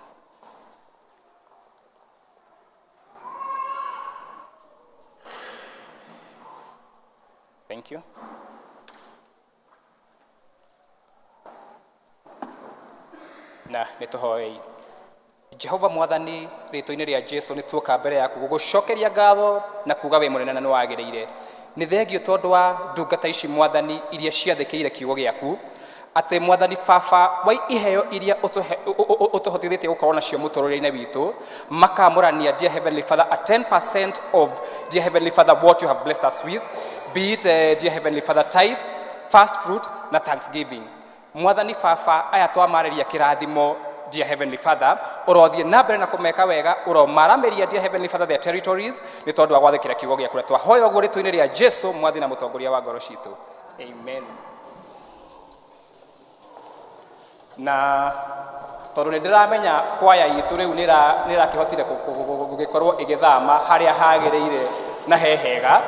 Thank you. Na nĩ tũhoei. Jehova Mwathani, rĩtwa-inĩ rĩa Jesu nĩ tuoka mbere yaku gũgũcokeria ngatho na kuga wĩ mũnene na nĩ wagĩrĩire. Nĩ thengio tondũ wa ndungata ici, Mwathani, iria ciathĩkĩire kiugo gĩaku, atĩ Mwathani Baba wa iheo iria ũtũhotithĩtie gũkorwo nacio mũtũrĩre-inĩ witũ, makamũrania, dear Heavenly Father, a 10% of, dear Heavenly Father, what you have blessed us with, be it, dear Heavenly Father, tithe, first fruit na thanksgiving. Mwathani Baba, aya twamarĩria kĩrathimo, dear Heavenly Father, ũrothiĩ na mbere na kũmeka wega, ũromaramĩria, dear Heavenly Father, their territories, nĩ tondũ wa gwathĩkĩra kiugo gĩaku. Na twahoya ũguo rĩtwa-inĩ rĩa Jesu, Mwathi na mũtongoria wa ngoro citũ, amen. Na tondũ nĩ ndĩramenya kwaya itũ rĩu nĩ ĩrakĩhotire gũgĩkorwo ĩgĩthama harĩa hagĩrĩire na he hega,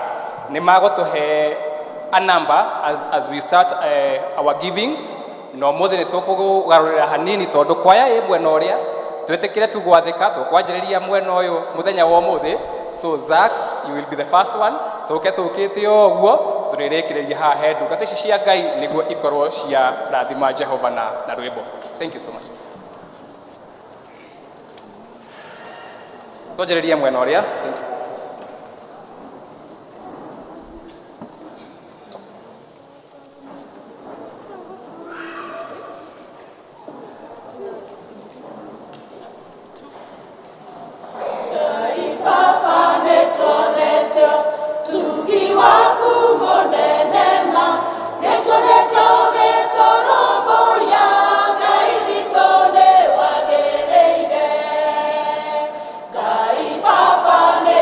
nĩ magũtũhe a number as we start our giving. Na ũmũthĩ nĩ tũkũgarũrĩra hanini tondũ kwaya ĩ mwena ũrĩa twĩtĩkĩre tu gwathĩka, tũkwanjĩrĩria mwena ũyũ mũthenya wa ũmũthĩ. So Zach, you will be the first one. Tũke tũkĩte o ũguo, tũrĩrĩkĩrĩria haha he ndungata ici cia Ngai nĩguo ikorwo cia rathima Jehova na rwĩmbo. Thank you so much. Twanjĩrĩrie mwena ũrĩa. Thank you. Baba nĩtuonete tugi waku mũnene ma, nĩtuonete ũgĩtũrũmbũiya. Ngai witũ, nĩ wagĩrĩire. Ngai Baba nĩ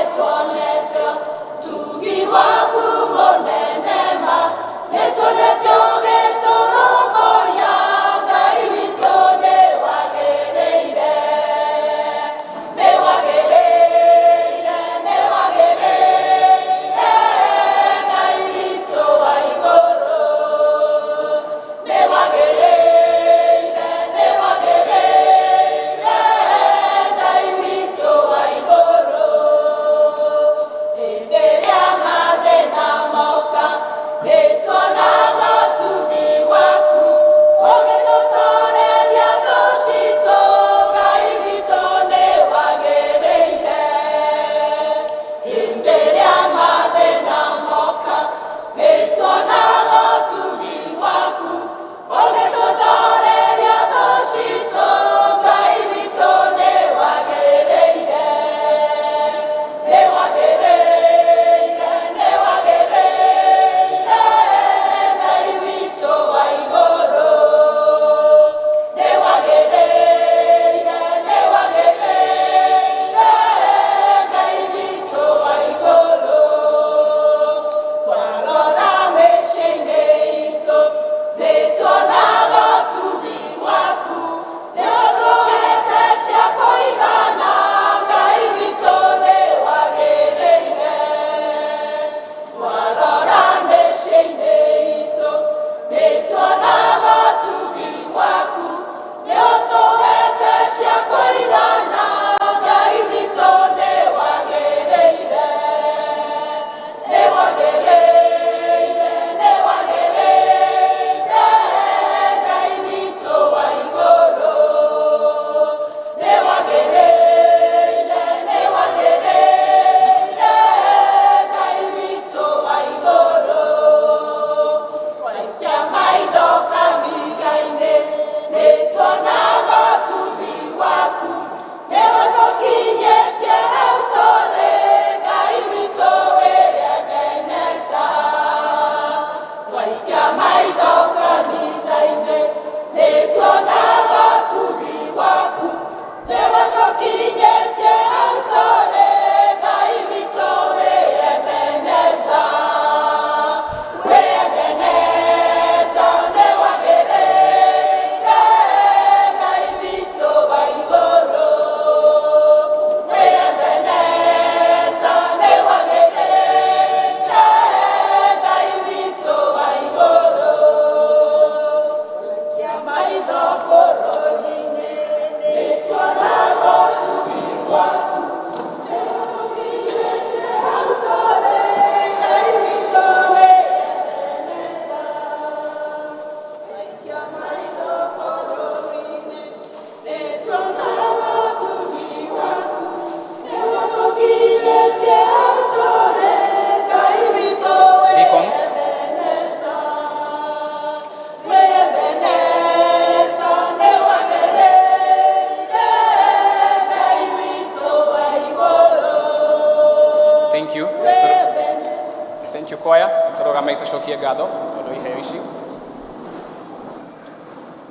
Tũrũgamei tũcokie ngatho tondũ wa iheo ici.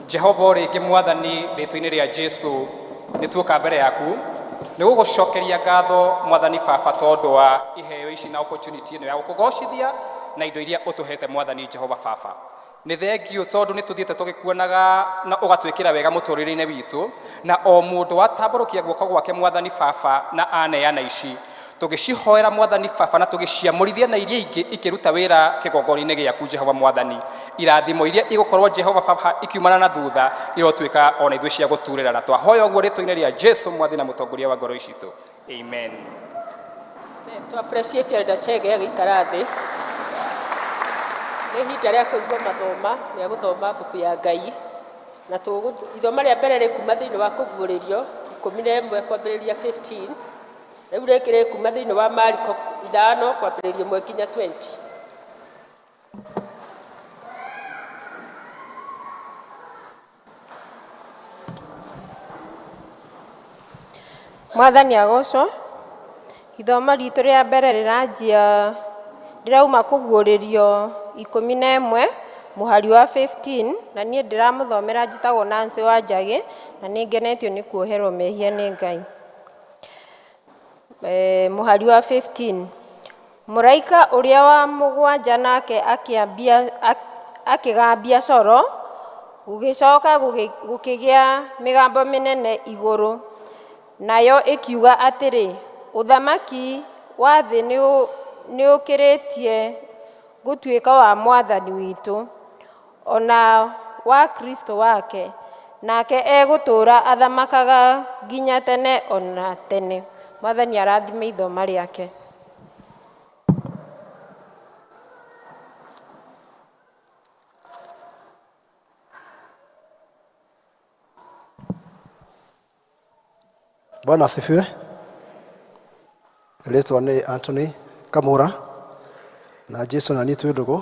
Jehova o rĩngĩ mwathani rĩtwa-inĩ rĩa Jesu nĩ tuoka mbere yaku nĩ gũgũcokeria ngatho mwathani baba tondũ wa iheo ici na opportunity ĩno ya gũkũgocithia na indo iria ũtũhete mwathani Jehova baba. Nĩ thengiũ tondũ nĩ tũthiĩte tũgĩkuonaga na ũgatwĩkĩra wega mũtũrĩre-inĩ witũ na o mũndũ watambũrũkia guoko gwake mwathani baba na aneana ici tũgĩcihoera mwathani baba na tũgĩciamũrithia na iria ingĩ ikĩruta wĩra kĩgongona-inĩ gĩaku Jehova mwathani. Irathimo iria igũkorwo Jehova baba ikiumana na thutha irotuĩka ona ithuĩ cia gũturĩra na twahoya ũguo rĩtwa-inĩ rĩa Jesu mwathi na mũtongoria wa ngoro citũ. Amen. To appreciate Elder Chege agĩikara thĩ. Nĩ ihinda rĩa kũigua mathoma, rĩa gũthoma mbuku ya Ngai. Na ithoma rĩa mbere rĩkuma thĩinĩ wa kũguũrĩrio 11 kwambĩrĩria 15. Rĩu rĩngĩ rĩkuma thĩinĩ wa Mariko 5 kwambĩrĩria 1 nginya 20. Mwathani agocwo. Ithomo ritũ rĩa mbere rĩranjia rĩrauma kũguũrĩrio 11 mũhari wa 15 na niĩ ndĩramũthomera njĩtagwo Nancy wa Njagĩ na nĩ ngenetio nĩ kuoherwo mehia nĩ Ngai. Mũhari wa 15 mũraika ũrĩa wa mũgwanja nake akĩgambia coro gũgĩcoka gũkĩgĩa mĩgambo mĩnene igũrũ nayo ĩkiuga atĩrĩ ũthamaki wa thĩ nĩũkĩrĩtie gũtuĩka wa mwathani witũ ona wa Kristo wake nake egũtũũra athamakaga nginya tene ona tene. Mwathani arathime ithoma rĩake. Bwana asifiwe. Rĩtwa nĩ Anthony Kamũra na Jesu na niĩ twĩ ndũgũ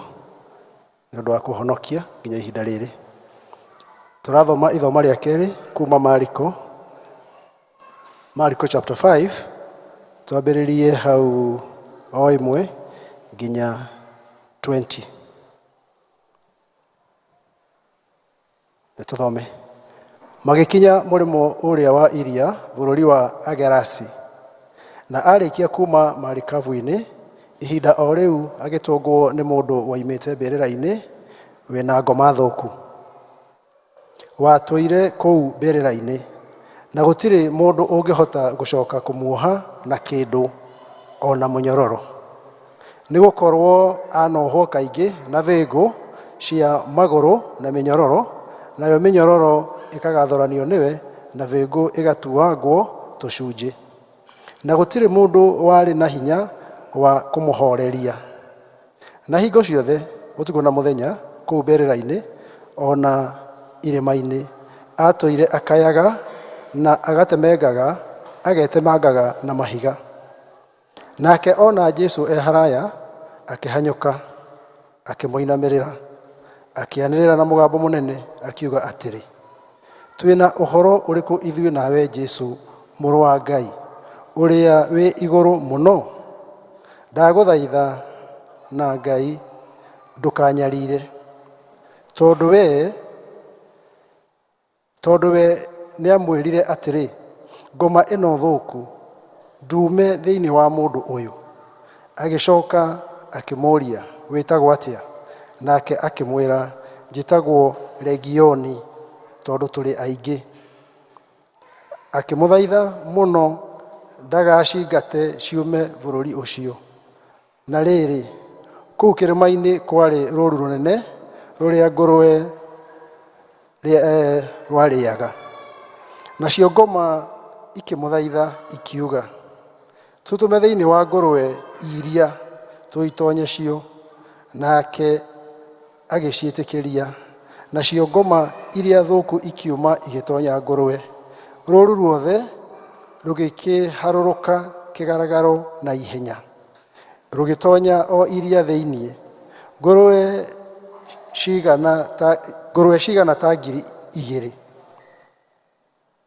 nĩ ũndũ wa kũhonokia nginya ihinda rĩrĩ. Tũrathoma ithoma rĩa kerĩ kuma Mariko, Mariko chapter 5, twambĩrĩrie hau o 1 nginya 20. Nĩ tũthome. Magĩkinya mũrĩmo ũrĩa wa iria bũrũri wa Agerasi. Na arĩkia kuma marikabu-inĩ, ihinda o rĩu agĩtũngwo nĩ mũndũ woimĩte mbĩrĩra-inĩ wĩna ngoma thũku. Watũire kũu mbĩrĩra-inĩ, na gũtirĩ mũndũ ũngĩhota gũcoka kũmuoha na kĩndũ o na mũnyororo. Nĩ gũkorwo anohwo kaingĩ na bĩngũ cia magũrũ na mĩnyororo, nayo mĩnyororo ĩkagathoranio nĩwe na bĩngũ ĩgatuangwo tũcunjĩ. Na gũtirĩ mũndũ warĩ na hinya wa kũmũhoreria. Na hingo ciothe ũtukũ na mũthenya kũu mbĩrĩra-inĩ ona irĩma-inĩ atũire akayaga na agatemengaga agetemangaga na mahiga. Nake ona Jesu e haraya akĩhanyũka akĩmũinamĩrĩra akĩanĩrĩra na mũgambo mũnene akiuga atĩrĩ, twĩna ũhoro ũrĩkũ ithuĩ nawe Jesu mũrũ wa Ngai ũrĩa wĩ igũrũ mũno? Ndagũthaitha na Ngai ndũkanyarire, tondũ we nĩamwĩrire atĩrĩ, ngoma ĩno thũku ndume thĩinĩ wa mũndũ ũyũ. Agĩcoka akĩmũũria, wĩtagwo atĩa? Nake akĩmwĩra, njĩtagwo Legioni, tondũ tũrĩ aingĩ. Akĩmũthaitha mũno ndagacingate ciume bũrũri ũcio. Na rĩrĩ, kũu kĩrĩma-inĩ kwarĩ rũũru rũnene rũrĩa ngũrwe rwarĩaga. Nacio ngoma ikĩmũthaitha ikiuga, tũtũme thĩinĩ wa ngũrwe iria tũitonye cio. Nake agĩciĩtĩkĩria. Nacio ngoma iria thũku ikiuma igĩtonya ngũrwe. Rũũru ruothe rũgĩkĩharũrũka kĩgaragaro na ihenya, rũgĩtonya o iria thĩinĩ. Ngũrwe cigana ta 2,000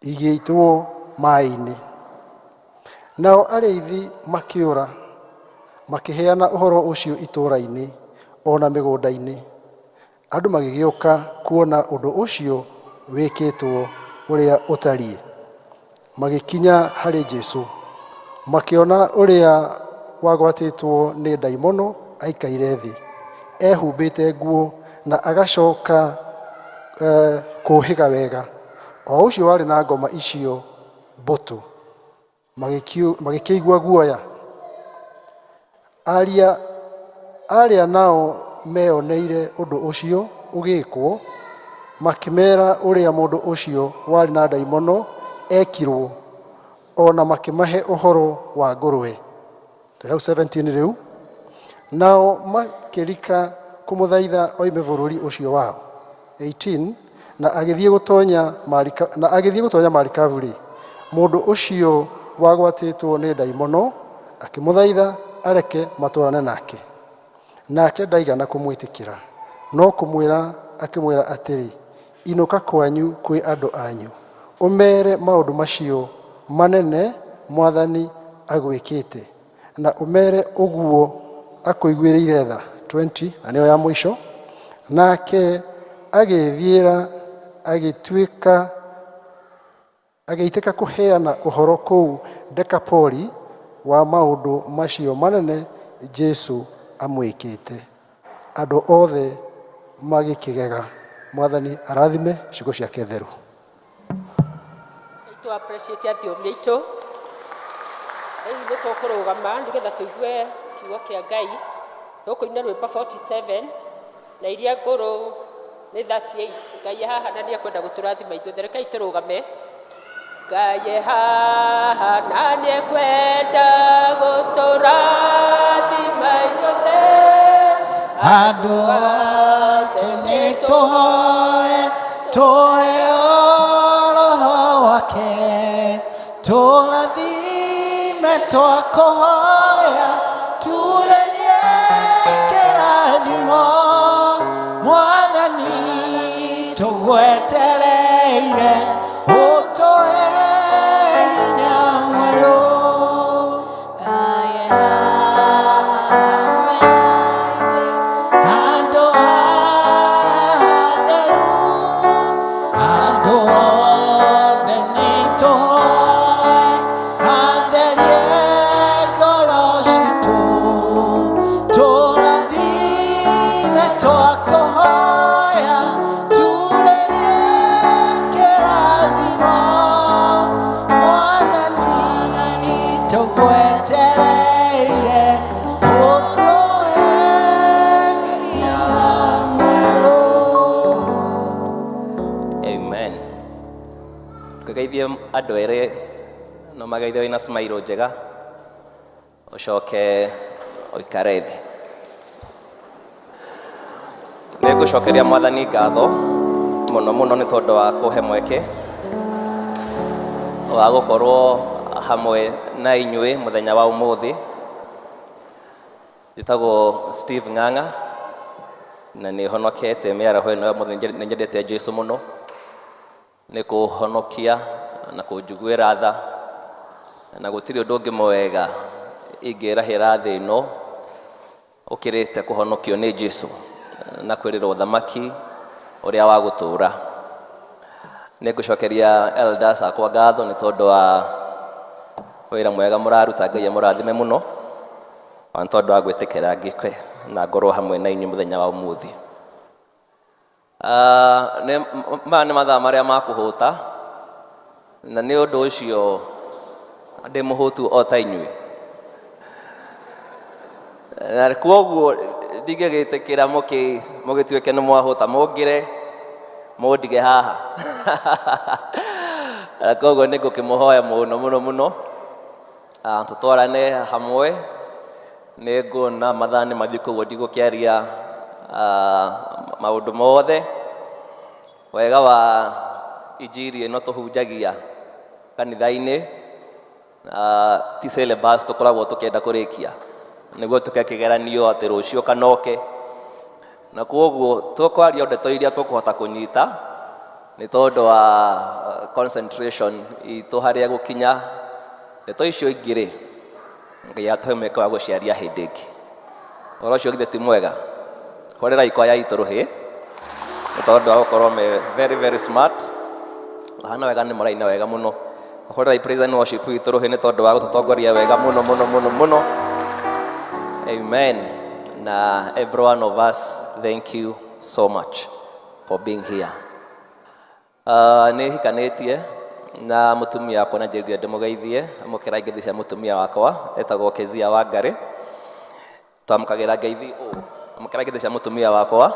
igĩitwo maĩ-inĩ. Nao arĩithi makĩũra makĩheana ũhoro ũcio itũũra-inĩ o na mĩgũnda-inĩ. Andũ magĩgĩũka kuona ũndũ ũcio wĩkĩtwo ũrĩa ũtariĩ. Magĩkinya harĩ Jesũ, makĩona ũrĩa wagwatĩtwo nĩ ndaimono aikaire thĩ, ehumbĩte nguo na agacoka kũũhĩga wega, o ũcio warĩ na ngoma icio mbũtũ. Magĩkĩigua guoya. Arĩa nao meoneire ũndũ ũcio ũgĩkwo, makĩmeera ũrĩa mũndũ ũcio warĩ na ndaimono ekirwo, o na makĩmahe ũhoro wa ngũrwe. Twĩ hau 17 rĩu. Nao makĩrika kũmũthaitha oime bũrũri ũcio wao. 18 na agĩthiĩ gũtonya marikabu-rĩ, mũndũ ũcio wagwatĩtwo nĩ ndaimono akĩmũthaitha areke matwarane nake. Nake ndaigana kũmwĩtĩkĩra, no kũmwĩra akĩmwĩra atĩrĩ, inũka kwanyu kwĩ andũ anyu, ũmeere maũndũ macio manene Mwathani agwĩkĩte, na ũmeere ũguo akũiguĩrĩire tha. 20 na nĩyo ya mũico. Nake agĩĩthiĩra agĩitĩka kũheana ũhoro kũu Dekapoli wa maũndũ macio manene Jesũ amwĩkĩte. Andũ othe magĩkĩgega. Mwathani arathime ciugo ciake theru. Tu appreciate athiomi aitũ. Rĩu nĩ tũkũrũgama nĩgetha tũigue kiugo kĩa Ngai. Tũkũina rwĩmbo 47 na iria ngũrũ nĩ 38. Ngai e haha na nĩ ekwenda gũtũrathima ithuothe. Rekei tũrũgame. Ngai e haha na nĩ ekwenda gũtũrathima ithuothe. Andũ othe nĩ tũhoe, tũheo Roho wake, tũrathime twakũhoya, turĩrie kĩrathimo, Mwathani tũgwetereire, ũtũhe hinya mwerũ. Andũ atheru, andũ othe nĩ tũhoe, atherie ngoro citũ, tũrathime twakũhoya, turĩrie kĩrathimo, Mwathani tũgwetereire, ũtũhe hinya mwerũ. Amen. Tũkĩgeithie andũ erĩ no mageithio wĩna smile njega, ũcoke ũikare thĩ. Nĩ ngũcokeria Mwathani ngatho mũno mũno nĩ tondũ wa kũhe mweke wa gũkorwo hamwe na inyuĩ mũthenya wa ũmũthĩ. Njĩtagwo Steve Ng'ang'a na nĩ honokete mĩaraho ĩno ya ũmũthĩ. Nĩ nyendete Jesũ mũno nĩ kũhonokia na kũnjiguĩra tha, na gũtirĩ ũndũ ũngĩ mwega ingĩrahĩra thĩ ĩno ũkĩrĩte kũhonokio nĩ Jesũ na kwĩrĩrwo ũthamaki ũrĩa wa gũtũũra. Nĩ ngũcokeria elders akwa ngatho nĩ tondũ wa wĩra mwega mũraruta. Ngai amũrathime mũno na nĩ tondũ wa gwĩtĩkĩra ngĩke na ngorwo hamwe na inyuĩ mũthenya wa ũmũthĩ. Maya nĩ mathaa marĩa ma kũhũta, na nĩ ũndũ ũcio ndĩ mũhũtu o ta inyuĩ, na kwoguo ndingĩgĩtĩkĩra mũgĩtuĩke nĩ mwahũta mũngĩre mũndige haha. Na koguo nĩ ngũkĩmũhoya mũno mũno mũno, tũtwarane hamwe. Nĩ nguona mathaa nĩ mathiũ, koguo ndigũkĩaria maũndũ mothe. Wega wa injiri ĩno tũhunjagia kanitha-inĩ, ti syllabus tũkoragwo tũkĩenda kũrĩkia nĩguo tũkekĩgeranio atĩ rũciũ kana ũke, na kwoguo tũkwaria ndeto iria tũkũhota kũnyita nĩ tondũ wa concentration itũ harĩa gũkinya. Ndeto icio ingĩ rĩ, Ngai atũhe mweke wa gũciaria hĩndĩ ĩngĩ. Ũhoro ũcio githĩ ti mwega? Hũrĩrai kwaya itũ rũhĩ nĩ tondũ wa gũkorwo me very very smart. Mahana wega, nĩ mũraina wega mũno. Hũrĩrai praise and worship itũ rũhĩ nĩ tondũ wa gũtũtongoria wega mũno mũno mũno mũno. Amen. Na every one of us, thank you so much for being here. Nĩ hikanĩtie na mũtumia wakwa na njĩrire ndĩmũgeithie. Amũkĩra ngeithi cia mũtumia wakwa, etagwo Kezia Wangari. Twamũkagĩra ngeithi ũũ. Amũkĩra ngeithi cia mũtumia wakwa.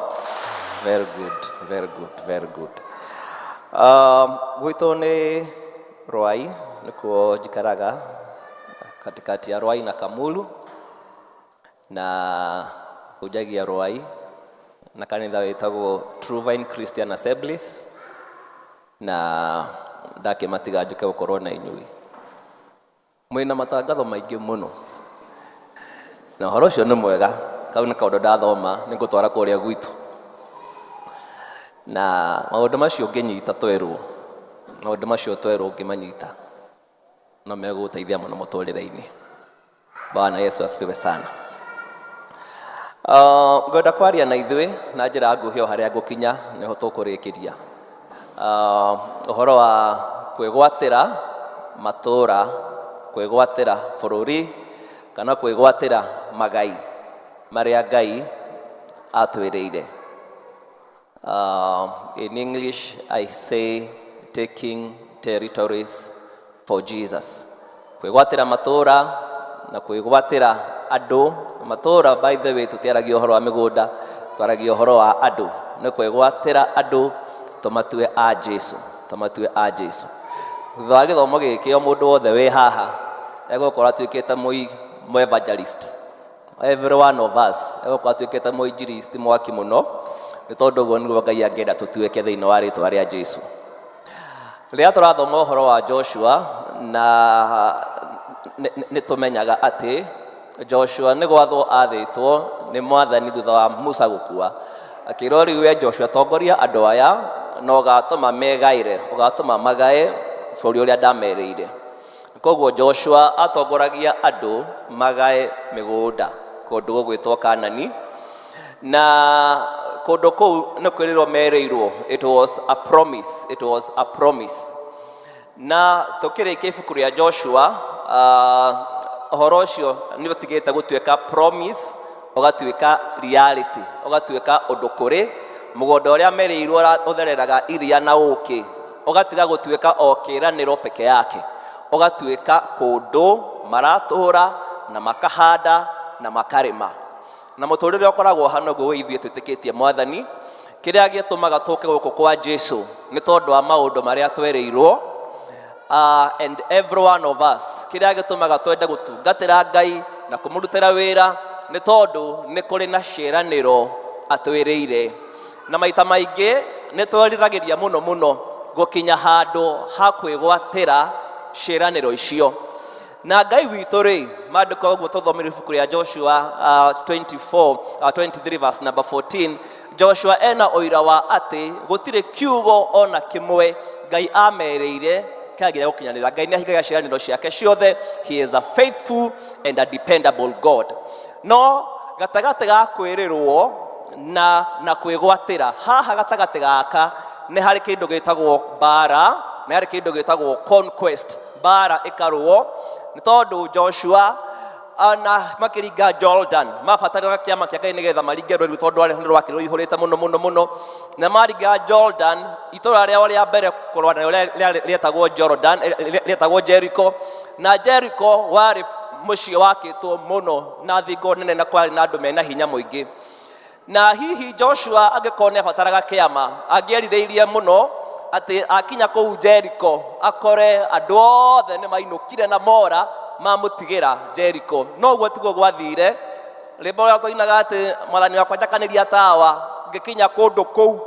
Very good, very good, very good. Gwitũ nĩ Rwai, nĩkuo njikaraga, katikati ya Rwai na Kamulu, na hunjagia Rwai na kanitha wĩtagwo True Vine Christian Assemblies, na ndakĩmatiga njũke gũkorwo na inyuĩ. Mwĩna matangatho maingĩ mũno na ũhoro ũcio nĩ mwega. Kau nĩ kaũndũ ndathoma nĩ ngũtwara kũrĩa gwitũ, na maũndũ macio ũngĩnyita twerwo, maũndũ macio twerwo ũngĩmanyita no megũgũteithia mũno mũtũrĩre-inĩ. Bwana Yesu asifiwe sana. Ngwenda kwaria na ithuĩ na njĩra nguhĩ o harĩa ngũkinya nĩho tũkũrĩkĩria. Ũhoro wa kwĩgwatĩra matũũra, kwĩgwatĩra bũrũri, kana kwĩgwatĩra magai marĩa Ngai atwĩrĩire. In English, I say taking territories for Jesus. Kwĩgwatĩra matũũra na kwĩgwatĩra andũ. Matũũra, by the way, tũtiaragia ũhoro wa mĩgũnda, twaragia ũhoro wa andũ. Nĩ kwĩgwatĩra andũ tũmatue a Jesu, tũmatue a Jesu. Thutha wa gĩthomo gĩkĩ, o mũndũ wothe wĩ haha egũkorwo atuĩkĩte mũ evangelist. Every one of us egũkorwo atuĩkĩte mũinjilisti mwaki mũno, nĩ tondũ ũguo nĩguo Ngai angĩenda tũtuĩke thĩinĩ wa rĩtwa rĩa Jesu. Rĩrĩa tũrathoma ũhoro wa Joshua, na nĩ tũmenyaga atĩ Joshua nĩ gwathwo athĩtwo nĩ Mwathani thutha wa Musa gũkua, akĩrwo, "Rĩu we Joshua, tongoria andũ aya na ũgatũma megaĩre, ũgatũma magae bũrũri ũrĩa ndamerĩire." Koguo Joshua atongoragia andũ magae mĩgũnda kũndũ gũgwĩtwo Kanani, na kũndũ kũu nĩ kwĩrĩrwo merĩirwo. It was a promise, it was a promise. Na tũkĩrĩkia ibuku rĩa Joshua, ũhoro ũcio nĩ ũtigĩte gũtuĩka promise, ũgatuĩka reality, ũgatuĩka ũndũ kũrĩ mũgũnda ũrĩa merĩirwo ũthereraga iria na ũkĩ, ũgatiga gũtuĩka o kĩĩranĩro peke yake, ũgatuĩka kũndũ maratũũra na makahanda na makarĩma. Na mũtũrĩre ũkoragwo hana ũguo ithuĩ twĩtĩkĩtie Mwathani. Kĩrĩa gĩtũmaga tũke gũkũ kwa Jesu nĩ tondũ wa maũndũ marĩa twerĩirwo. And every one of us, kĩrĩa gĩtũmaga twende gũtungatĩra Ngai na kũmũrutĩra wĩra nĩ tondũ nĩ kũrĩ na ciĩranĩro atwĩrĩire. Na maita maingĩ nĩ tweriragĩria mũno mũno gũkinya handũ ha kwĩgwatĩra ciĩranĩro icio. Na Ngai witũ rĩ, maandĩko ũguo tũthomire ibuku rĩa Joshua 24, 23 verse number 14, Joshua ena ũira wa atĩ gũtirĩ kiugo ona kĩmwe Ngai amerĩire kĩagĩrĩire gũkinyanĩra. Ngai nĩ ahingagia ciĩranĩro ciake ciothe. He is a faithful and a dependable God. No gatagatĩ ga kwĩrĩrwo na kwĩgwatĩra haha, gatagatĩ gaka nĩ harĩ kĩndũ gĩtagwo mbara, nĩ harĩ kĩndũ gĩtagwo conquest. Mbara ĩkarũo nĩ tondũ Joshua na makĩringa Jordan mabataraga kĩama kĩa Ngai nĩgetha maringe rũĩ rũu, tondũ rwarĩ rwakĩ rũihũrĩte mũno mũno mũno. Na maringa Jordan, itũra rĩao rĩa mbere kũrũa narĩo rĩetagwo Jordan, rĩetagwo Jericho. Na Jericho warĩ mũciĩ wakĩtwo mũno na thingo nene, na kwarĩ na andũ mena hinya mũingĩ. Na hihi Joshua angĩkorwo nĩ abataraga kĩama, angĩerirĩirie mũno atĩ akinya kũu Jericho akore andũ othe nĩ mainũkire na mora mamũtigĩra Jericho. No ũguo tiguo gwathire. Rwĩmbo rũrĩa twainaga atĩ Mwathani wakwa njakanĩria tawa ngĩkinya kũndũ kũu,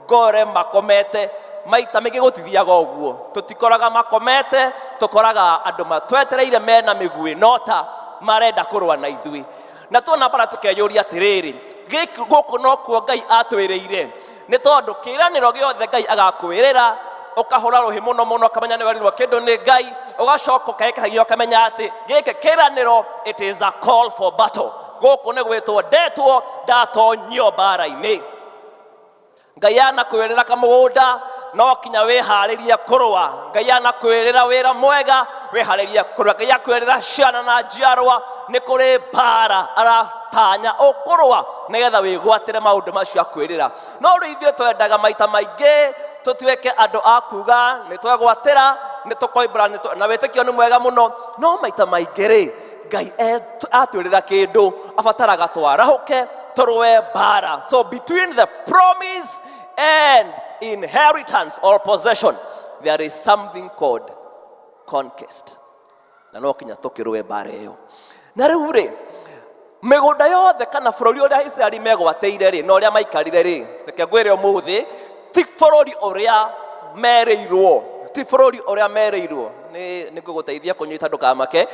Ngore makomete. Maita maingĩ gũtithiaga ũguo, tũtikoraga makomete, tũkoraga andũ matwetereire mena mĩguĩ nota marenda kũrũa na ithuĩ. Na tuona bara tũkeyũria atĩrĩrĩ, gĩkĩ gũkũ nokuo Ngai atwĩrĩire? Nĩ tondũ kĩĩranĩro gĩothe Ngai agakwĩrĩra, ũkahũra rũhĩ mũno mũno, ũkamenya nĩ werirwo kĩndũ nĩ Ngai, ũgacoka ũkekĩra hinya, ũkamenya atĩ gĩkĩ kĩĩranĩro, it is a call for battle. Gũkũ nĩ gwĩtwo ndetwo, ndatonyio mbara-inĩ. Ngai anakwĩrĩra kamũgũnda, no kinya wĩharĩrie kũrũa. Ngai anakwĩrĩra wĩra mwega, wĩharĩrie kũrũa. Ngai akwĩrĩra ciana na njiarwa, nĩ kũrĩ mbara aratanya ũkũrũa nĩgetha wĩgwatĩre maũndũ macio akwĩrĩra. No rĩu ithuĩ twendaga maita maingĩ tũtuĩke andũ a kuga nĩ twegwatĩra, nĩ tũkoimbũra, na wĩtĩkio nĩ mwega mũno, no maita maingĩ rĩ, Ngai atwĩrĩra kĩndũ abataraga twarahũke tũrũe mbara. So between the promise and inheritance or possession there is something called conquest, na no kinya tũkĩrũe mbara ĩyo. Na rĩu rĩ, mĩgũnda yothe kana bũrũri ũrĩa Isiraeli megwatĩire rĩ, na ũrĩa maikarire rĩ, reke ngwĩre ũmũthĩ, ti bũrũri ũrĩa merĩirwo, ti bũrũri ũrĩa merĩirwo. Nĩ ngũgũteithia kũnyita, ndũkamake.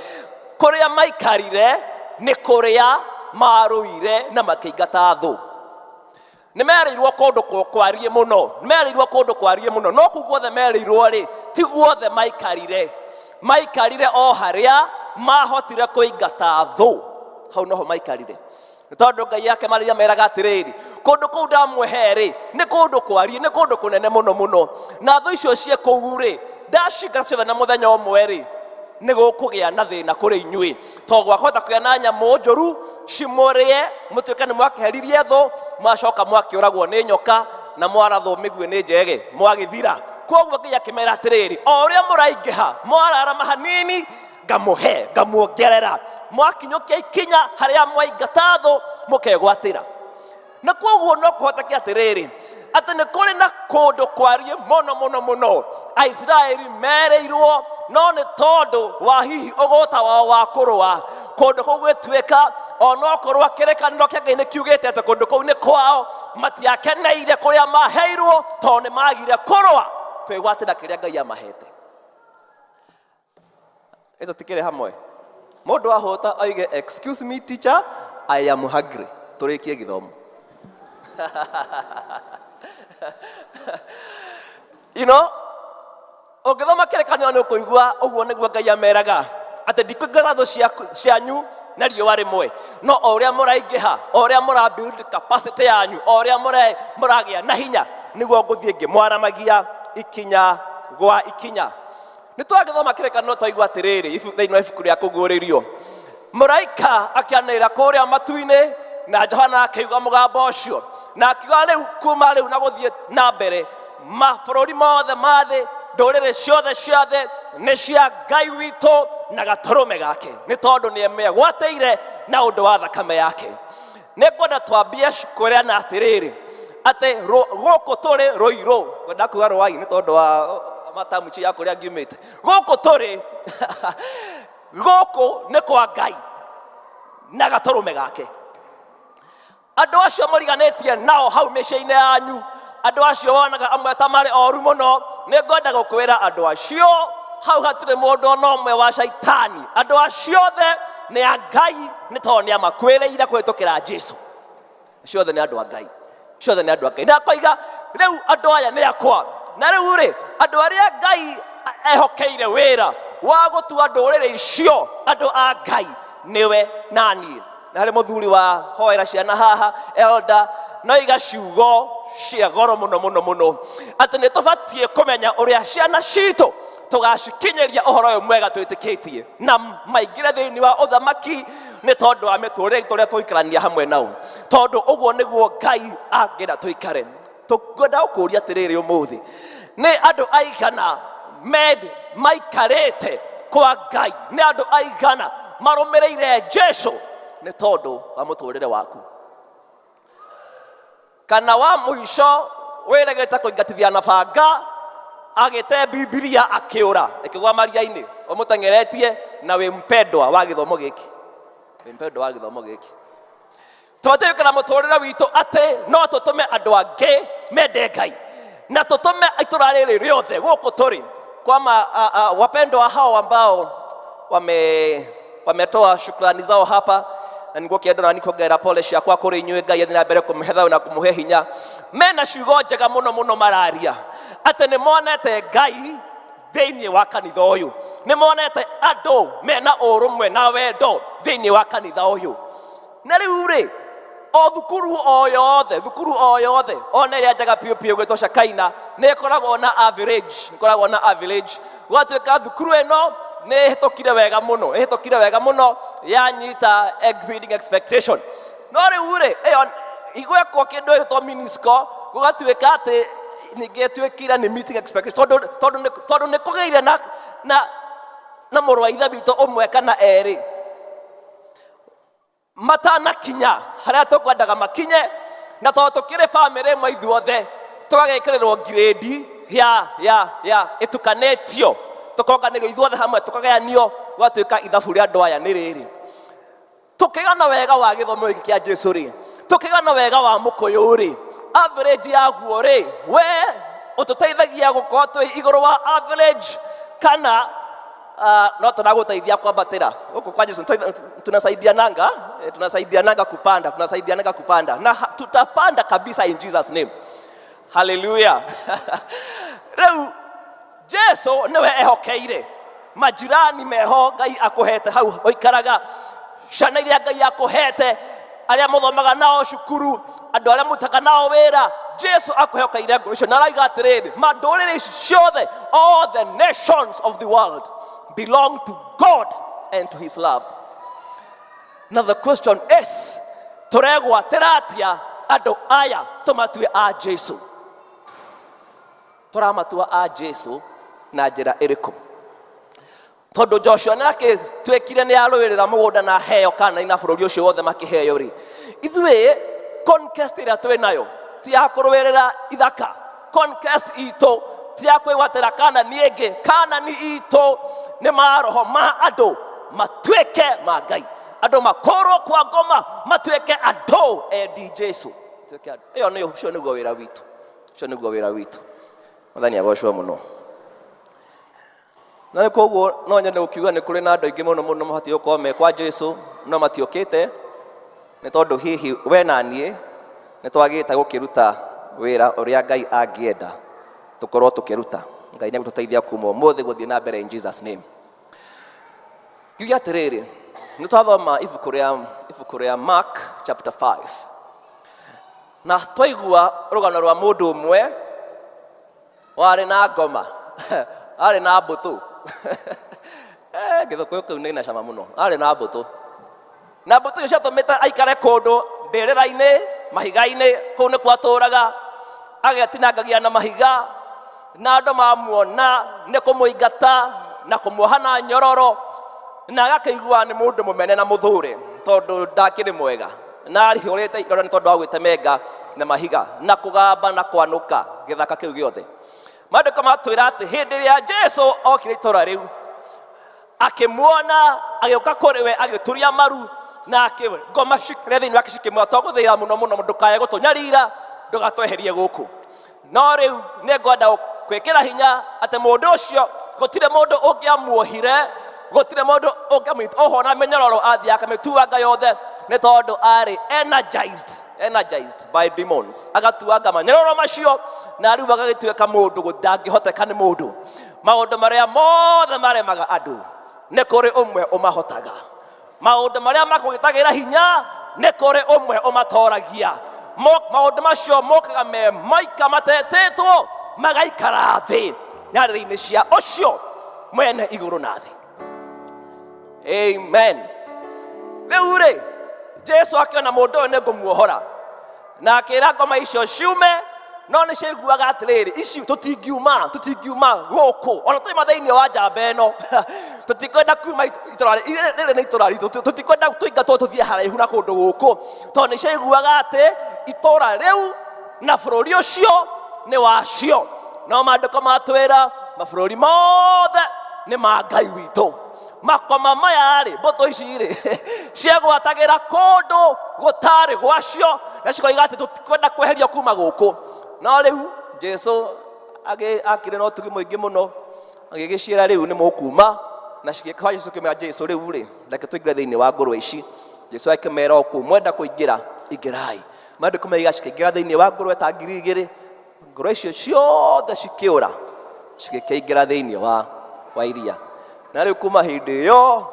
Kũrĩa maikarire nĩ kũrĩa marũire na makĩingata thũ. Nĩ merĩirwo kũndũ kwariĩ mũno, nĩ merĩirwo kũndũ kwariĩ mũno, no kũu guothe merĩirwo rĩ, ti guothe maikarire. Maikarire o harĩa mahotire kũingata thũ, hau noho maikarire. Nĩ tondũ Ngai akĩmarĩria meraga atĩrĩrĩ, kũndũ kũu ndamũhe rĩ, nĩ kũndũ kwariĩ, nĩ kũndũ kũnene mũno mũno, na thũ icio ciĩ kũu rĩ, ndacingata ciothe na mũthenya ũmwe rĩ, nĩ gũkũgĩa na thĩna kũrĩ inyuĩ, tondũ gwakũhota kũgĩa na nyamũ njũru cimũrĩe, mũtuĩke nĩ mwakĩheririe thũ, mwacoka mwakĩũragwo nĩ nyoka na mwarathwo mĩguĩ nĩ njege, mwagĩthira. Koguo Ngai akĩmera atĩrĩrĩ, o ũrĩa mũraingĩha, mwararama hanini, ngamũhe, ngamuongerera, mwakinyũkia ikinya harĩa mwaingata thũ, mũkegwatĩra. Na koguo no kũhoteke atĩrĩrĩ, atĩ nĩ kũrĩ na kũndũ kwariĩ mũno mũno mũno Aisiraeli merĩirwo, no nĩ tondũ wa hihi ũgũta wao wa kũrũa, kũndũ kũu gwĩtuĩka onokorwo kĩrĩkanĩro kĩa Ngai nĩ kiugĩte atĩ kũndũ kũu nĩ kwao, matiakeneire kũrĩa maheirwo tondũ nĩ magire kũrũa kwĩgwatĩra kĩrĩa Ngai amahete. Ĩto tikĩrĩ hamwe. Mũndũ ahũta oige excuse me teacher, I am hungry. Tũrĩkie gĩthomo. You know, ũngĩthoma kĩrĩkanĩro nĩ ũkũigua ũguo nĩguo Ngai ameraga atĩ ndikũingata thũ cianyu na riũa rĩmwe, no o ũrĩa mũraingĩha, o ũrĩa mũra build capacity yanyu, o ũrĩa mũragĩa na hinya, nĩguo ngũthiĩ ngĩmwaramagia ikinya gwa ikinya. Nĩ twagĩthoma kĩrĩkanĩro twaigua atĩrĩrĩ, thĩinĩ wa ibuku rĩa kũguũrĩrio, mũraika akĩanĩrĩra kũrĩa matu-inĩ, na Johana akĩigua mũgambo ũcio, na akiuga rĩu kuma rĩu na gũthiĩ na mbere, mabũrũri mothe ma thĩ, ndũrĩrĩ ciothe cia thĩ nĩ cia Ngai witũ na gatũrũme gake, nĩ tondũ nĩ emegwatĩire na ũndũ wa thakame yake. Nĩ ngwenda twambie kwĩrana atĩrĩrĩ, atĩ gũkũ tũrĩ Rũirũ, ngwenda kuga Rũai nĩ tondũ wa matamuchi ya kũrĩa ngiumĩte, gũkũ tũrĩ gũkũ nĩ kwa Ngai na gatũrũme gake. Andũ acio mũriganĩtie nao hau mĩciĩ-inĩ yanyu, andũ acio wonaga amwe ta marĩ oru mũno, nĩ ngwenda gũkwĩra andũ acio hau hatirĩ mũndũ ona ũmwe wa caitani. Andũ acio othe nĩ a Ngai, nĩ tondũ nĩ amakwĩrĩire kũhĩtũkĩra Jesu. Acio othe nĩ andũ a Ngai, acio othe nĩ andũ a Ngai. Na akoiga rĩu andũ aya nĩ akwa. Na rĩu rĩ, andũ arĩa Ngai ehokeire wĩra wa gũtua ndũrĩrĩ icio andũ a Ngai nĩwe na niĩ. Na harĩ mũthuri wa hoera ciana haha, elder, no iga ciugo cia goro mũno mũno mũno, atĩ nĩ tũbatiĩ kũmenya ũrĩa ciana citũ tũgacikinyĩria ũhoro ũyũ mwega twĩtĩkĩtie, na maingĩre thĩinĩ wa ũthamaki nĩ tondũ wa mĩtũrĩre itũ ũrĩa tũikarania hamwe nao, tondũ ũguo nĩguo Ngai angĩenda tũikare. Tũkwenda gũkũria atĩrĩrĩ ũmũthĩ, nĩ andũ aigana maikarĩte kwa Ngai? Nĩ andũ aigana marũmĩrĩire Jesu nĩ tondũ wa mũtũrĩre waku? Kana wa mũico wĩregete kũingatithia na banga, agĩte Bibilia akĩũra ĩkĩgwa maria-inĩ, ũmũteng'eretie na wĩ mpendwa wa gĩthomo gĩkĩ, wĩ mpendwa wa gĩthomo gĩkĩ. Tũbatiĩ gwĩkĩra mũtũrĩre witũ atĩ no tũtũme andũ angĩ mende Ngai, na tũtũme itũra rĩrĩ rĩothe gũkũ tũrĩ kwama. Wapendwa hao ambao wametoa shukrani zao hapa, na nĩguo kĩenda na nikuongerera pole ciakwa kũrĩ inyuĩ. Ngai athiĩ na mbere kũmũhe thayũ na kũmũhe hinya. Mena ciugo njega mũno mũno mararia atĩ nĩ monete Ngai thĩinĩ wa kanitha ũyũ, nĩ monete andũ mena ũrũmwe na wendo thĩinĩ wa kanitha ũyũ. Na rĩu rĩ, o thukuru o yothe, thukuru o yothe, ona ĩrĩa njega piũ piũ gwĩtwo Shakaina, nĩ ĩkoragwo na average, ĩkoragwo na average. Gũgatuĩka thukuru ĩno nĩ ĩhĩtũkire wega mũno, ĩhĩtũkire wega mũno, yanyita exceeding expectation. No rĩu rĩ, ĩyo igwekwo kĩndũ gĩtwo mini score, gũgatuĩka atĩ ningĩ ĩtuĩkire nĩ meeting expectation, tondũ nĩ kũgĩire na mũrũ wa ithe witũ ũmwe kana erĩ matanakinya harĩa tũkwendaga makinye, na tondũ tũkĩrĩ bamĩrĩ ĩmwe ithuothe tũgagĩkĩrĩrwo grade ya ĩtukanĩtio, tũkonganĩrio ithuothe hamwe, tũkagayanio, gũgatuĩka ithabu rĩa andũ aya nĩ rĩrĩ. Tũkĩgana wega wa gĩthomo gĩkĩ kĩa Jesu rĩ, tũkĩgana wega wa mũkũyũ rĩ, average yaguo rĩ, we ũtũteithagia gũkorwo twĩ igũrũ wa average kana no tunagũteithia kwambatĩra gũkũ kwa Jesu. Tunasaidiananga, tunasaidiananga kupanda, tunasaidiananga kupanda na tutapanda kabisa in Jesus name. Hallelujah. Rĩu Jesu nĩwe ehokeire majirani meho Ngai akũhete hau ũikaraga, ciana iria Ngai akũhete, arĩa mũthomaga nao cukuru, andũ arĩa mũrutaga nao wĩra, Jesu akũheokeire ngoro icio na arauga atĩrĩrĩ, mandũrĩrĩ ici ciothe, all the nations of the world belong to God and to his love. Now the question is, tũregwatĩra atĩa andũ aya tũmatue a Jesu? Tũramatua a Jesu na njĩra ĩrĩkũ? Tondũ Joshua nake twekire nĩ arũĩrĩra mũgũnda na heo kana na bũrũri ũcio wothe makĩheo rĩ, ithuĩ conquest ĩrĩa twĩ nayo ti ya kũrũĩrĩra ithaka, conquest itũ ti ya kwĩgwatĩra Kanani ĩngĩ, Kanani itũ nĩ maroho ma andũ matuĩke ma Ngai, andũ makorwo kwa ngoma matuĩke andũ endi Jesu. Tuĩke andũ. Ĩyo nĩyo, ũcio nĩguo wĩra witũ, ũcio nĩguo wĩra witũ. Mwathani agocwo mũno. Na nĩ koguo no nyende gũkiuga nĩ kũrĩ na andũ aingĩ mũno mũno mabatiĩ gũkorwo me kwa Jesu no matiũkĩte, nĩ tondũ hihi we na niĩ nĩ twagĩte gũkĩruta wĩra ũrĩa Ngai angĩenda tũkorwo tũkĩruta. Ngai nĩ egũtũteithia kuma ũmũthĩ gũthiĩ na mbere in Jesus name. Ngiuga atĩrĩrĩ, nĩ twathoma ibuku rĩa Mark chapter 5 na twaigua rũgano rwa mũndũ ũmwe warĩ na ngoma, arĩ na mbũtũ. Gĩthũkũyũ kĩu nĩ na cama mũno. Arĩ na mbũtũ, na mbũtũ icio ciatũmĩte aikare kũndũ mbĩrĩra-inĩ, mahiga-inĩ, kũu nĩ kwatũraga, agetinangagia na mahiga, na andũ mamuona nĩ kũmũingata na kũmuoha na nyororo, na agakĩigua nĩ mũndũ mũmene na mũthũre tondũ ndakĩrĩ mwega, na arihũrĩte irore nĩ tondũ wa gwĩtemenga na mahiga na kũgamba na kwanũka gĩthaka kĩu gĩothe. Maandĩko matwĩra atĩ hĩndĩ ĩrĩa Jesu okire itũũra rĩu, akĩmuona, agĩũka kũrĩ we, agĩturia maru, na ngoma cikĩrĩa thĩinĩ wake cikĩmwĩra, twagũthaitha mũno mũno, ndũkae gũtũnyarira, ndũgatweherie gũkũ. No rĩu nĩ ngwenda gwĩkĩra hinya atĩ mũndũ ũcio gũtirĩ mũndũ ũngĩamuohire, gũtirĩ mũndũ ũngĩamũnyita oho na mĩnyororo athiĩ akamĩtuanga yothe, nĩ tondũ arĩ energized by demons, agatuanga manyororo macio na rĩu agagĩtuĩka mũndũ ndangĩhoteka nĩ mũndũ. Maũndũ marĩa mothe maremaga andũ nĩ kũrĩ ũmwe ũmahotaga, maũndũ marĩa makũgĩtagĩra hinya nĩ kũrĩ ũmwe ũmatoragia. Maũndũ macio mokaga me maika matetĩtwo magaikara thĩ nyarĩrĩ-inĩ cia ũcio mwene igũrũ na thĩ. Amen. Rĩu rĩ, Jesu akĩona mũndũ ũyũ nĩ ngũmuohora, na akĩra ngoma icio ciume, no nĩ ciaiguaga atĩrĩrĩ, ici tũtingiuma gũkũ, ona tũima thĩinĩ wa njamba ĩno, tũtikwenda kuuma itũra rĩrĩ nĩ itũra ritũ, tũtikwenda tũingatwo tũthiĩ haraihu na kũndũ gũkũ, tondũ nĩ ciaiguaga atĩ itũra rĩu na bũrũri ũcio nĩ wacio. No maandĩko matwĩra mabũrũri mothe nĩ ma Ngai witũ. Makoma maya rĩ, mbũtũ ici rĩ, ciagwatagĩra kũndũ gũtarĩ gwacio, na cikoiga atĩ tũtikwenda kweherio kuma gũkũ. No rĩu Jesu akĩrĩ na ũtugi mũingĩ mũno, agĩgĩciĩra rĩu nĩ mũkuma, na cigĩka Jesu kĩmera Jesu rĩu rĩ, reke tũingĩre thĩinĩ wa ngũrwe ici. Jesu akĩmera o kũu, mwenda kũingĩra, ingĩrai. Maandĩko maiga cikĩingĩra thĩinĩ wa ngũrwe ta ngiri igĩrĩ, ngũrwe icio ciothe cikĩũra, cigĩkĩingĩra thĩinĩ wa iria. Na rĩu kuma hĩndĩ ĩyo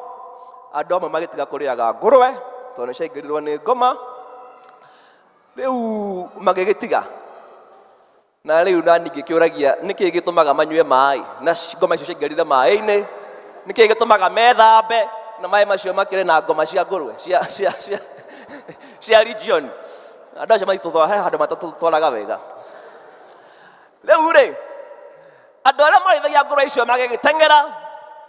andũ amwe magĩtiga kũrĩaga ngũrwe, Tondũ nĩ ciaingĩrirwo nĩ ngoma. Rĩu magĩgĩtiga. Na rĩu nani ngĩkĩũragia nĩkĩ gĩtũmaga manyue maĩ na ngoma icio ciaingĩrire maĩ-inĩ? Nĩkĩ gĩtũmaga methambe na maĩ macio makĩrĩ na ngoma cia ngũrwe cia cia cia cia region? Andũ acio maitũtwara he handũ matatũtwaraga wega. Rĩu rĩ, andũ arĩa marĩithagia ngũrwe icio magĩgĩteng'era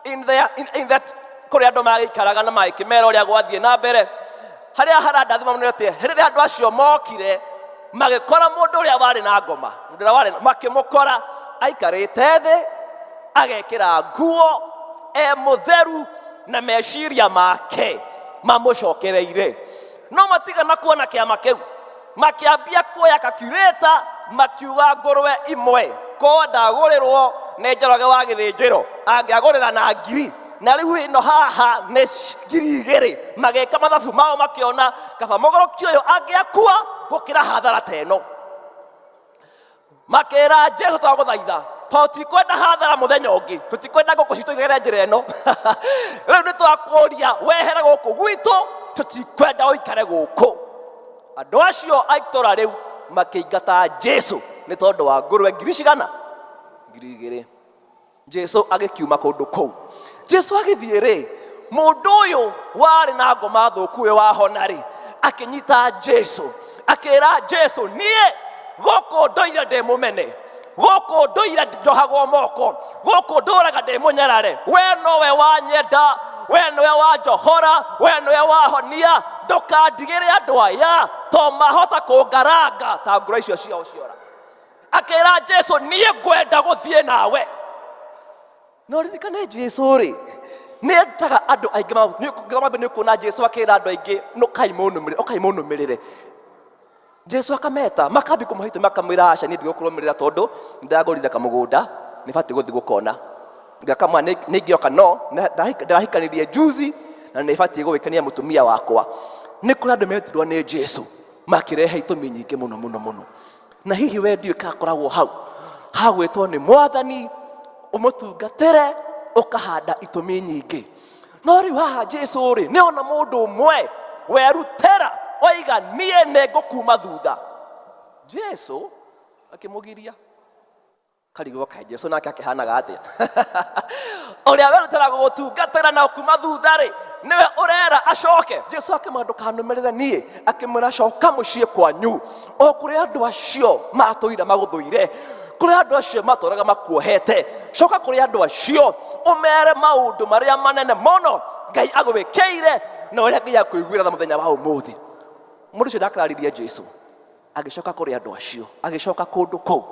in their, in, in that kũrĩa andũ magĩikaraga na magĩkĩmera ũrĩa gwathiĩ na mbere. Harĩa harandathima mũno nĩ atĩ rĩrĩa andũ acio mokire magĩkora mũndũ ũrĩa warĩ na ngoma, mũndũ ũrĩa warĩ makĩmũkora aikarĩte thĩ agekĩra nguo e mũtheru na meciria make mamũcokereire. No matigana kuona kĩama kĩu, makĩambia kuoya calculator makiuga ngũrwe imwe ko ndagũrĩrwo nĩ Njoroge wa gĩthĩnjĩro angĩagũrĩra na ngiri, na rĩu ĩno haha nĩ 2000. Magĩka mathabu mao makĩona kaba mũgũrũki ũyũ angĩakua gũkĩra hathara ta ĩno. Makĩra Jesu, twagũthaitha, tondũ tutikwenda hathara mũthenya ũngĩ, tutikwenda ngũkũ citũ igere njĩra ĩno. Rĩu nĩ twakũria wehere gũkũ gwitũ, tutikwenda ũikare gũkũ. Andũ acio a itũra rĩu makĩingata Jesu nĩ tondũ wa ngũrwe ngiri cigana? 2000. Jesu agĩkiuma kũndũ kũu. Jesu agĩthiĩ rĩ, mũndũ ũyũ warĩ na ngoma thũku ũyũ wahona rĩ, akĩnyita Jesu, akĩra Jesu, niĩ gũkũ ndũire ndĩ mũmene, gũkũ ndũire njohagwo moko, gũkũ ndũraga ndĩ mũnyarare, we nowe wanyenda, we nowe wanjohora, we nowe wahonia, ndũkandigĩre andũ aya to mahota kũngaranga ta ngũrwe icio ciao ciora. Akĩra Jesu, niĩ ngwenda gũthiĩ nawe. No ririkane Jesu rĩ, nĩ endaga andũ aingĩ ũngĩthoma Bibilia nĩ ũkuona Jesu akĩra andũ aingĩ, ũkai mũnũmĩrĩre, ũkai mũnũmĩrĩre. Jesu akameta, makambia kũmũhe itũmi, makamwĩra aca, niĩ ndigũkũrũmĩrĩra tondũ nĩndagũrire kamũgũnda, nĩbatiĩ gũthiĩ gũkona. Ngakamwĩra nĩ ingĩoka, no ndĩrahikanirie juzi na nĩbatiĩ gũgĩkenia mũtumia wakwa. Nĩ kũrĩ andũ metirwo nĩ Jesu makĩrehe itũmi nyingĩ mũno mũno mũno. Na hihi we ndiũĩ kana akoragwo hau hagwĩtwo nĩ mwathani ũmũtungatĩre, ũkahanda itũmi nyingĩ. No rĩu haha Jesu rĩ, nĩ ona mũndũ ũmwe werutĩra oiga niĩ nĩ ngũkuma thutha. Jesu akĩmũgiria. Karigwo kaĩ Jesu nake akĩhanaga atĩa? Ũrĩa werutĩra gũgũtungatĩra na ũkuma thutha rĩ, nĩwe ũrera acoke. Jesu akĩmwĩra ndũkanũmĩrĩre niĩ, akĩmwĩra coka mũciĩ kwanyu, o kũrĩa andũ acio matũire magũthũire, kũrĩa andũ acio matũraga makuohete, coka kũrĩ andũ acio ũmere maũndũ marĩa manene mũno Ngai agwĩkĩire na ũrĩa Ngai akũiguĩra tha mũthenya wa ũmũthĩ. Mũndũ ũcio ndakararirie Jesu, agĩcoka kũrĩ andũ acio, agĩcoka kũndũ kũu.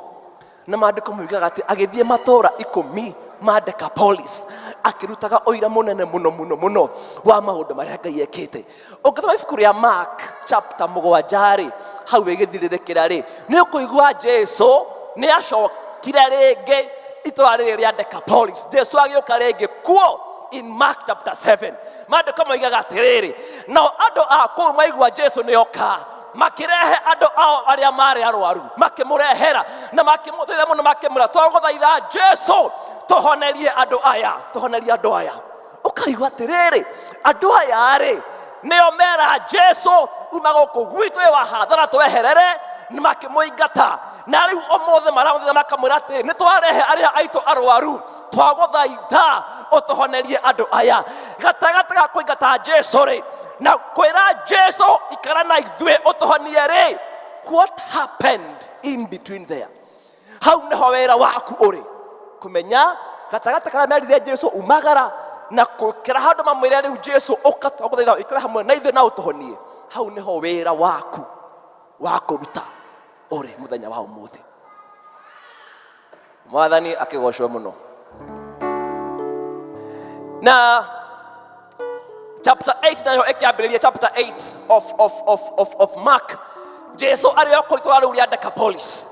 Na maandĩko moigaga atĩ agĩthiĩ matũũra 10 ma Decapolis, akĩrutaga ũira mũnene mũno mũno mũno wa maũndũ marĩa Ngai ekĩte. Ũngĩthoma ibuku rĩa Mark chapter 7 rĩ, hau ĩgĩthirĩrĩkĩra rĩ, nĩ ũkũigua Jesu nĩ acokire rĩngĩ itũũra rĩrĩ rĩa Decapolis. Jesu agĩũka rĩngĩ kuo in Mark chapter 7. Maandĩko moigaga atĩrĩrĩ, nao andũ a kũu maigua Jesu nĩ oka, makĩrehe andũ ao arĩa marĩ arwaru, makĩmũrehera na makĩmũthaitha mũno, makĩmwĩra, twagũthaitha Jesu, tũhonerie andũ aya, tũhonerie andũ aya. Ũkaigua atĩrĩrĩ, andũ aya rĩ, nĩo mera Jesu, uma gũkũ gwitũ, ĩ wa hathara, tweherere. Nĩ makĩmũingata. Na rĩu ũmũthĩ maramũthaitha makamwĩra atĩrĩ, nĩ twarehe arĩa aitũ arwaru, twagũthaitha ũtũhonerie andũ aya. Gatagatĩ ga kũingata Jesu rĩ, na kwĩra Jesu ikara na ithuĩ ũtũhonie rĩ, what happened in between there? Hau nĩho wĩra waku ũrĩ, kũmenya gatagatĩ karĩa merire Jesu umagara na gũkĩra handũ mamwĩre rĩu Jesu ũka twagũthaitha ũikare hamwe na ithuĩ na ũtũhonie. Hau nĩho wĩra waku wa kũruta ũrĩ mũthenya wa ũmũthĩ. Mwathani akĩgocwo mũno. Na chapter 8 nayo ĩkĩambĩrĩria, chapter 8 of Mark, Jesu arĩ o kũu itũũra rĩu rĩa Decapolis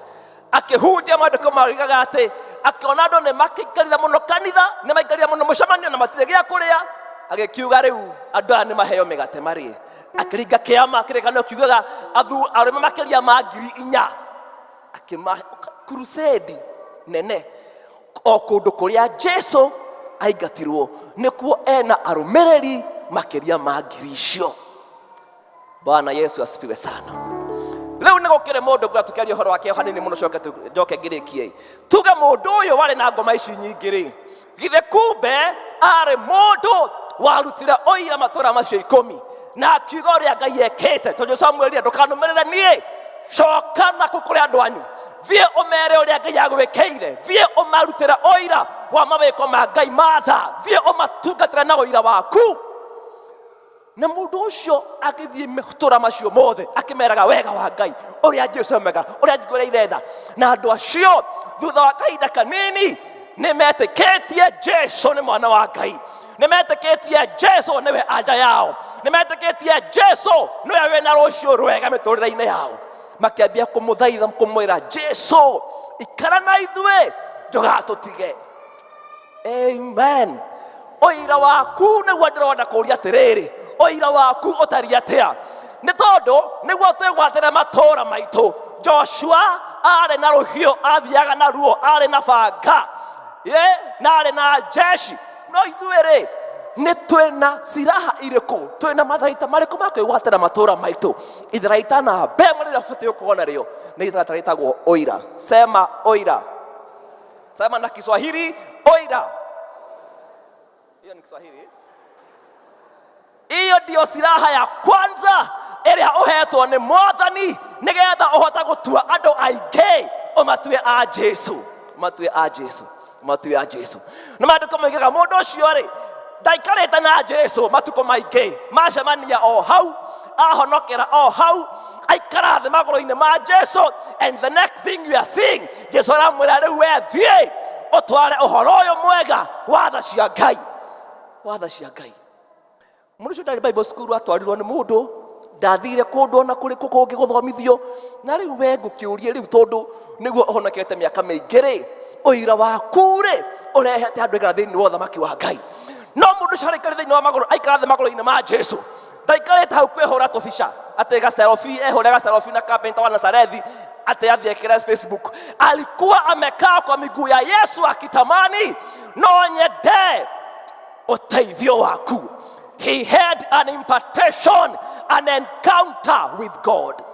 akĩhunjia. Maandĩko moigaga atĩ akĩona andũ nĩ makĩikarire mũno kanitha, nĩ maikarire mũno mũcemanio na matirĩ gĩa kũrĩa, agĩkiuga rĩu andũ aya nĩ maheo mĩgate marĩe. Akĩringa kĩama, kĩrĩkanĩro kiugaga arũme makĩria ma 4000, akĩma crusade nene o kũndũ kũrĩa Jesu aingatirwo nĩkuo ena arũmĩrĩri makĩria ma ngiri icio. Bwana Yesu asifiwe sana. Rĩu nĩ gũkĩrĩ mũndũ ngwenda tũkĩaria ũhoro wake hanini mũno coke njoke ngĩrĩkie. Tuge mũndũ ũyũ warĩ na ngoma ici nyingĩ rĩ, githĩ kumbe arĩ mũndũ warutire ũira matũra macio 10 na akiuga ũrĩa Ngai ekĩte, tondũ Samueli ndũkanũmĩrĩre niĩ, coka na kũu kũrĩ andũ anyu, thiĩ ũmere ũrĩa Ngai agwĩkĩire, thiĩ ũmarutĩre ũira wa mawĩko ma Ngai matha, thiĩ ũmatungatĩre na ũira waku. Na mũndũ ũcio agĩthiĩ matũra macio mothe akĩmeraga wega wa Ngai, ũrĩa Jesu emega, ũrĩa njiguĩrĩire tha. Na andũ acio thutha wa kahinda kanini nĩ metĩkĩtie Jesu nĩ mwana wa Ngai, nĩ metĩkĩtie Jesu nĩwe anja yao, nĩ metĩkĩtie Jesu nĩwe wĩna rũciũ rwega mĩtũrĩre-inĩ yao. Makĩambia kũmũthaitha, kũmwĩra Jesu, ikara na ithuĩ, ndũgatũtige. Amen. Ũira waku nĩguo ndĩrona kũũria atĩrĩrĩ, ũira waku ũtariĩ atĩa? Nĩ tondũ nĩguo twĩgwatĩre matũũra maitũ. Joshua arĩ na rũhiũ athiaga naruo, arĩ na banga ye, na arĩ na jeshi. No ithuĩ rĩ, nĩ twĩna silaha irĩkũ? Twĩna matharaita marĩkũ ma kwĩgwatĩra matũũra maitũ? Itharaita namba ĩmwe rĩrĩa ũbatiĩ gũkorwo narĩo nĩ itharaita rĩtagwo ũira. Sema ũira. Sema na Kiswahili oira. Hiyo ni Kiswahili. Hiyo ndio silaha ya kwanza ĩrĩa ũhetwo nĩ Mwathani nĩgetha ũhote gũtua andũ aingĩ ũmatue a Jesu, ũmatue a Jesu, ũmatue a Jesu. Na maandĩko moigaga mũndũ ũcio rĩ ndaikarĩte na Jesu matukũ maingĩ, macemania o hau, ahonokera o hau, aikara thĩ magũrũ-inĩ ma Jesu, and the next thing you are seeing, Jesu aramwĩra rĩu we thiĩ ũtware ũhoro ũyũ mwega wa tha cia Ngai, wa tha cia Ngai. Mũndũ ũcio ndarĩ Bible school atwarirwo nĩ mũndũ, ndathire kũndũ ona kũrĩkũ kũngĩ gũthomithio. Na rĩu we ngũkĩũrie rĩu, tondũ nĩguo ũhonokete mĩaka mĩingĩ rĩ, ũira waku rĩ ũrehete andũ aigana thĩinĩ wa ũthamaki wa Ngai? No mũndũ ũcio araikarĩ thĩinĩ wa magũrũ, aikara thĩ magũrũ-inĩ ma Jesu, ndaikarĩte hau kwĩhũra tũbica atĩ gaselfie, ehũre gaselfie na carpenter wa Nazarethi atĩ athiĩ ekĩre Facebook. Alikuwa amekaa kwa miguu ya Yesu akitamani, no nyende ũteithio waku. He had an impartation, an encounter with God.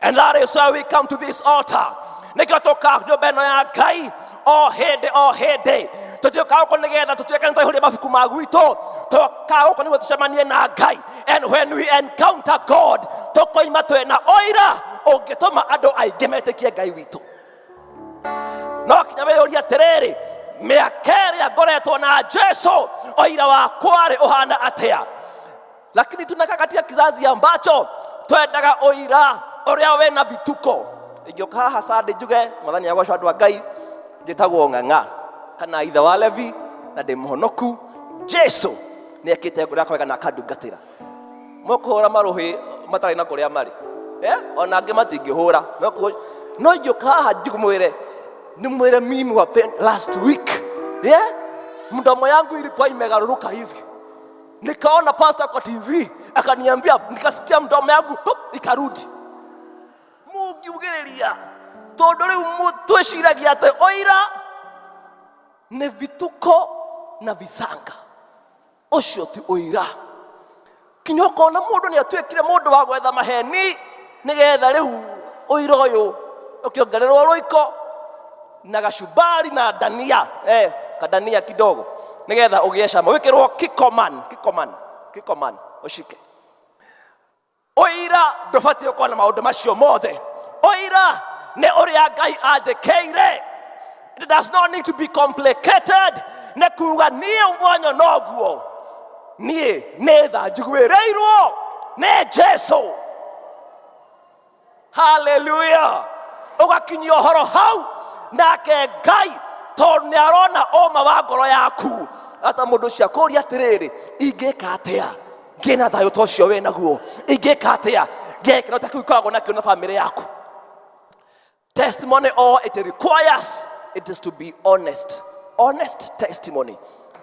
And that is why we come to this altar. Nĩkĩo tũkaga nyũmba ĩno ya Ngai o hĩndĩ o hĩndĩ. Tũtiũkaga gũkũ nĩgetha tũtuĩke nĩ twaihũria mabuku ma gwitũ. Tũkaga gũkũ nĩguo tũcemanie na Ngai. And when we encounter God, tũkoima twĩna ũira ũngĩtũma andũ aingĩ metĩkie Ngai witũ. No kinya wĩyũrie atĩrĩrĩ, mĩaka ĩrĩa ngoretwo na Jesu, ũira wakwa rĩ ũhana atĩa? Lakini tunakaa katika kizazi ambacho twendaga ũira ũrĩa wĩna vituko. Ingĩũka haha Sunday njuge Mwathani agocwo andũ a Ngai, njĩtagwo Ng'ang'a kana ithe wa Levi na ndĩ mũhonoku. Jesu nĩ ekĩte ngoro yakwa wega na akandungatĩra. Mekũhũra marũhĩ matarĩ na kũrĩa marĩ, ona angĩ matingĩhũra. No ingĩũka haha ndimwĩre, nimwĩre mimi wa last week, mdomo yangu ilikuwa imegarũrũka hivi, nikaona pastor kwa TV akaniambia, nikasikia mdomo yangu pop, ikarudi. Mungiugĩrĩria tondũ rĩu twĩciragia atĩ ũira nĩ vituko na visanga. Ũcio ti ũira. Kinya ũkona mũndũ nĩ atuĩkire mũndũ wa gwetha maheni nĩgetha rĩu ũira ũyũ ũkĩongererwo rũiko na gacumbari na dania, kadania kidogo nĩgetha ũgĩe cama, wĩkĩrwo kikoman, kikoman, kikoman ũcike. Ũira ndũbatiĩ gũkorwo na maũndũ macio mothe. Ũira nĩ ũrĩa Ngai anjĩkĩire. It does not need to be complicated. Nĩ kuga niĩ mwanya noguo, niĩ nĩ tha njiguĩrĩirwo nĩ Jesu. Hallelujah. Ũgakinyia ũhoro hau nake Ngai tondũ nĩ arona ũma wa ngoro yaku. Ata mũndũ ũcio akũria atĩrĩrĩ, ingĩka atĩa ngĩe na thayũ ta ũcio wĩ naguo? Ingĩka atĩa ngĩe gĩkeno ta kĩu ũkoragwo nakĩo na bamĩrĩ yaku? Testimony, all it requires, it is to be honest. Honest testimony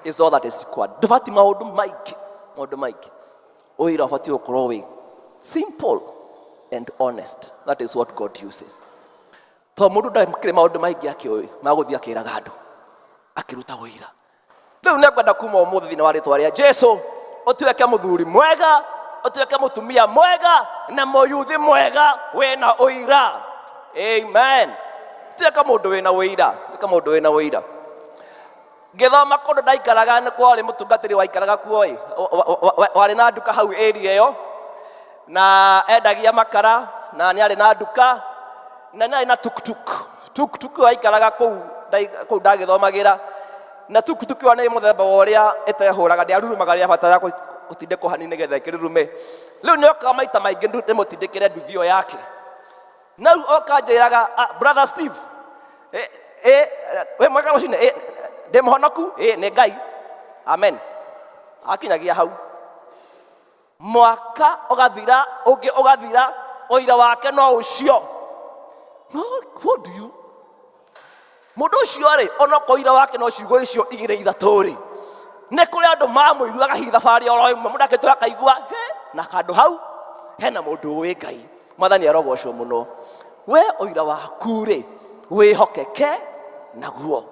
is all that is required. Ndũbatiĩ maũndũ maingĩ, maũndũ maingĩ. Ũira ũbatiĩ gũkorwo wĩ simple and honest. That is what God uses. To mũndũ ndakĩrĩ maũndũ maingĩ akĩũĩ, magũthiĩ akĩraga andũ, akĩruta ũira. Rĩu nĩ ngwenda kuma ũmũthĩ thĩinĩ wa rĩtwa rĩa Jesu, ũtuĩke mũthuri mwega, Ũtuĩke mũtumia mwega na mũyuthi mwega wĩna ũira. Amen. Tuĩka mũndũ wĩna ũira, tuĩka mũndũ wĩna ũira. Ngĩthoma kũndũ ndaikaraga nĩ kwarĩ mũtungatĩri waikaraga kuo ĩ, warĩ na nduka hau area ĩyo, na endagia makara, na nĩ arĩ na nduka, na nĩ arĩ na tuktuk. Tuktuk ĩyo aikaraga kũu kũu ndagĩthomagĩra, na tuktuk ĩyo nĩ mũthemba wa ũrĩa ĩtehũraga, ndĩarurumaga rĩrĩa batara gũtindĩkwo hanini nĩgetha ĩkĩrurume. Rĩu nĩokaga maita maingĩ ndĩmũtindĩkĩre nduthi ĩyo yake. Na rĩu oka anjĩraga, "Ah, brother Steve, wĩ mwega rũcinĩ? Ndĩ mũhonoku? Nĩ Ngai. Amen." Akinyagia hau. Mwaka ũgathira, ũngĩ ũgathira, ũira wake no ũcio. No, what do you? Mũndũ ũcio rĩ, onokorwo ũira wake no ciugo icio igĩrĩ ithatũ rĩ, nĩ kũrĩ andũ mamũiguaga hihi thabarĩ oro ĩmwe, mũndũ akĩtũra akaigua, he, na handũ hau hena mũndũ ũĩ Ngai. Mwathani arogocwo mũno. We ũira waku rĩ, wĩhokeke naguo.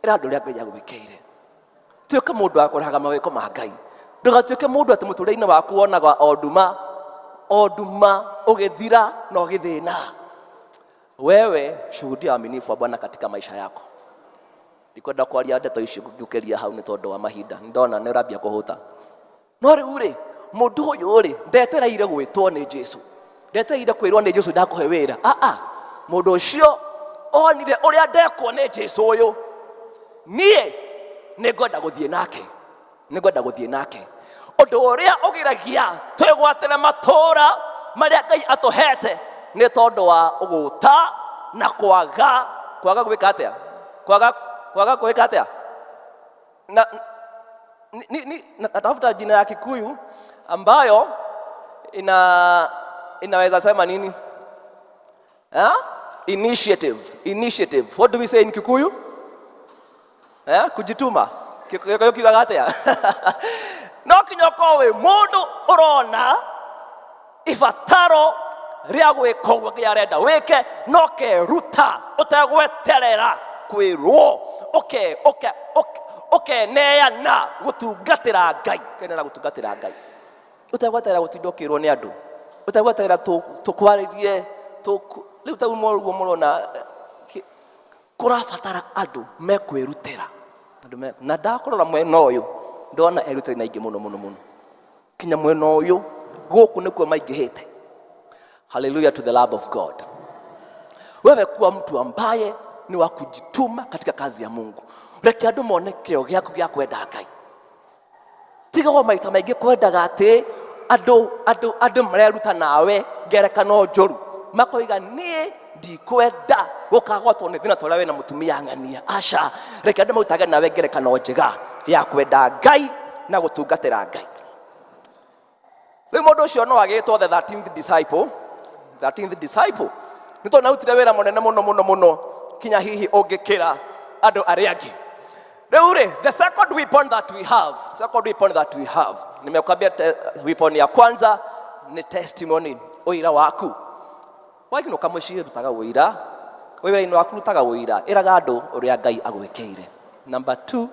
Ĩra andũ ũrĩa Ngai agwĩkĩire. Tuĩka mũndũ wa kũrehaga mawĩko ma Ngai. Ndũgatuĩke mũndũ atĩ mũtũrĩre-inĩ waku wonaga o nduma, o nduma, ũgĩthira na ũgĩthĩna. Wewe shuhudia uaminifu wa Bwana katika maisha yako. Ndikwenda kwaria ndeto icio ngũkĩria hau nĩ tondũ wa mahinda. Nĩndona nĩ ũrambia kũhũta. No rĩu rĩ, mũndũ ũyũ rĩ, ndetereire gwĩtwo nĩ Jesu. Ndetereire kwĩrwo nĩ Jesu ndakũhe wĩra. Ah, ah. Mũndũ ũcio onire ũrĩa ndekwo nĩ Jesu ũyũ. Niĩ nĩngwenda gũthiĩ nake. Nĩngwenda gũthiĩ nake. Ũndũ ũrĩa ũgiragia twĩgwatĩre matũũra marĩa Ngai atũhete nĩ tondũ wa ũgũta na kwaga, kwaga gwĩka atĩa? Kwaga, kwaga gwĩka atĩa? Na, ni, ni, ni, natafuta jina ya Kikuyu ambayo inaweza sema nini? Ha? Initiative, initiative. What do we say in Kikuyu? Kujituma. Gĩkũyũ kiugaga atĩa? No kinya ũkorwo wĩ mũndũ ũrona ibataro rĩa gwĩka ũguo Ngai arenda wĩke, no ũkeruta ũtegweterera kwĩrwo, ũkeneana gũtungatĩra Ngai, ũkeneana gũtungatĩra Ngai ũtegweterera gũtinda ũkĩrwo nĩ andũ, ũtegweterera tũkwarĩrie, rĩu ta ũguo mũrona, kũrabatara andũ mekwĩrutĩra. Andũ na ndakũrora mwena ũyũ ndona erutĩri na aingĩ mũno mũno mũno, kinya mwena ũyũ gũkũ nĩkuo maingĩhĩte. Hallelujah to the love of God. Wewe kuwa mtu ambaye ni wa kujituma katika kazi ya Mungu. Reke andũ mone kĩo gĩaku gĩa kwenda Ngai. Tiga o maita maingĩ kwendaga atĩ andũ mareruta nawe ngerekano njũru, makoiga niĩ ndikwenda gũkagwatwo nĩ thĩna ta ũrĩa wĩna mũtumia ng'ania. Aca, reke andũ marutage nawe ngerekano njega ya kwenda Ngai na gũtungatĩra Ngai. Rĩu mũndũ ũcio no agĩtwo the 13th disciple, 13th disciple. Nĩ tondũ nĩarutire wĩra mũnene mũno mũno mũno kinya hihi ũngĩkĩra andũ arĩa angĩ. Rĩu rĩ, the second weapon that we have, second weapon that we have, nimekwambia weapon ya kwanza ni testimony, ũira waku. Wakinũka mũciĩ rutaga ũira, wĩra-inĩ waku rutaga ũira, ĩraga andũ ũrĩa Ngai agwĩkĩire. Number 2,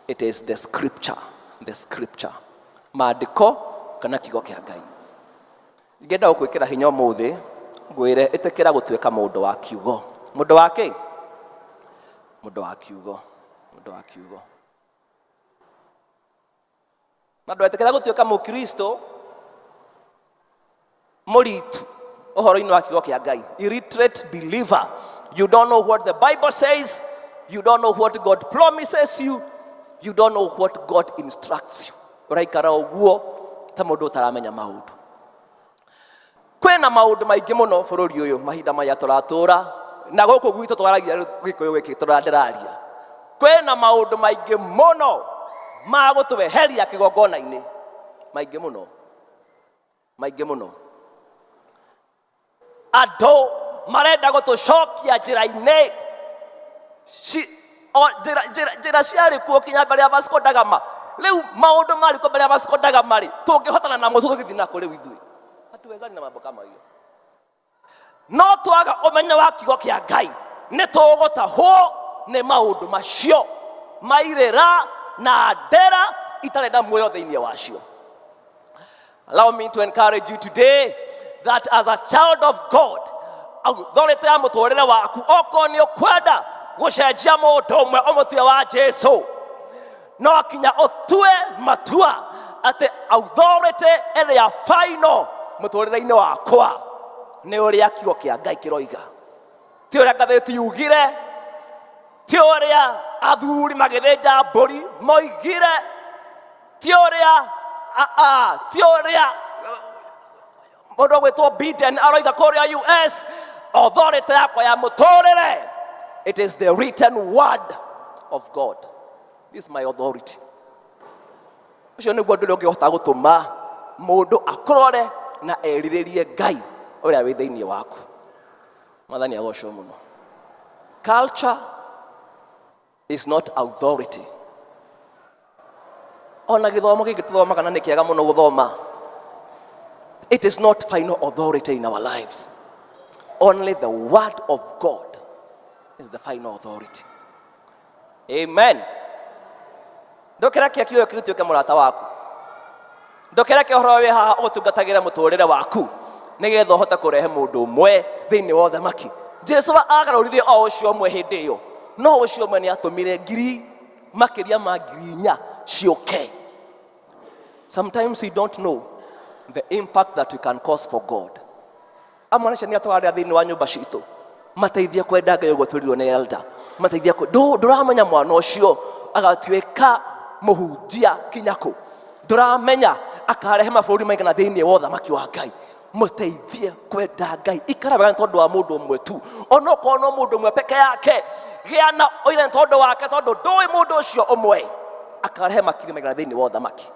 it is the scripture, the scripture. Maandĩko kana kiugo kĩa Ngai. Ingĩenda gũkwĩkĩra hinya ũmũthĩ, ngwĩre ĩtĩkĩra gũtuĩka mũndũ wa kiugo. Mũndũ wa kĩ? Mũndũ wa kiugo. Mũndũ wa kiugo. Na ndwetĩkĩra gũtuĩka mũkristo mũritu ũhoro-inĩ wa kiugo kĩa Ngai. Illiterate believer. You don't know what the Bible says. You don't know what God promises you. You don't know what God instructs you. Ũraikara ũguo ta mũndũ ũtaramenya maũndũ. Kwĩna maũndũ maingĩ mũno bũrũri ũyũ mahinda maya tũratũra, na gũkũ gwitũ twaragia gĩkũyũ gĩkĩ tũrandĩraria. Kwĩna maũndũ maingĩ mũno ma gũtweheria kĩgongona-inĩ. Maingĩ mũno. Maingĩ mũno. Andũ marenda gũtũcokia njĩra-inĩ. Njĩra ciarĩ kuo kinya mbere ya Vasco da Gama. Rĩu maũndũ marĩ kuo mbere ya Vasco da Gama rĩ, tũngĩhotana namo tũgĩthiĩ nako rĩu ithuĩ. Hatuwezani na mambo kama hiyo. No twaga ũmenyo wa kiugo kĩa Ngai, nĩ tũgũtahwo nĩ maũndũ macio mairĩra na ndera itarĩ na muoyo thĩinĩ wacio. Allow me to encourage you today that as a child of God, authority ya mũtũrĩre waku okorwo nĩ ũkwenda gũcenjia mũndũ ũmwe ũmũtue wa Jesu, no kinya ũtue matua atĩ authority ĩrĩa final mũtũrĩre-inĩ wakwa nĩ ũrĩa kiugo kĩa Ngai kĩroiga, ti ũrĩa ngathĩti yugire, ti ũrĩa athuri magĩthĩnja mbũri moigire, ti ũrĩa ti ũrĩa mũndũ ũgwĩtwo Biden aroiga kũrĩa US. Authority yakwa ya mũtũrĩre, it is the written word of God. This is my authority. Ũcio nĩguo ũndũ ũrĩa ũngĩhota gũtũma mũndũ akũrore na erirĩrie Ngai ũrĩa wĩ thĩinĩ waku. Mwathani agocwo mũno. Culture is not authority. Ona gĩthomo gĩkĩ tũthomaga na nĩ kĩega mũno gũthoma, it is not final authority in our lives. Only the word of God is the final authority. Amen. Ndũkĩreke kiugo gĩtuĩke mũrata waku, ndũkĩreke ũhoro wĩ haha ũgũtungatagĩre mũtũrĩre waku nĩgetha ũhote kũrehe mũndũ ũmwe thĩinĩ wa ũthamaki. Jesu agarũrire o ũcio ũmwe hĩndĩ ĩyo, no ũcio ũmwe nĩ atũmire ngiri makĩria ma 4,000 ciũke. Sometimes we don't know the impact that we can cause for God. Amwe acio nĩ atwarĩa thĩinĩ wa nyũmba citũ, mateithie kwenda Ngai ũguo twĩrirwo nĩ elder, mateithie ndũramenya mwana ũcio agatuĩka mũhunjia kinya kũ, ndũramenya akarehe mabũrũri maigana thĩinĩ wa ũthamaki wa Ngai. Mũteithie kwenda Ngai. Ikara wega nĩ tondũ wa mũndũ ũmwe tu, onokorwo no mũndũ ũmwe peke yake, gĩa na ũira nĩ tondũ wake, tondũ ndũĩ mũndũ ũcio ũmwe akarehe makiri maigana thĩinĩ wa ũthamaki.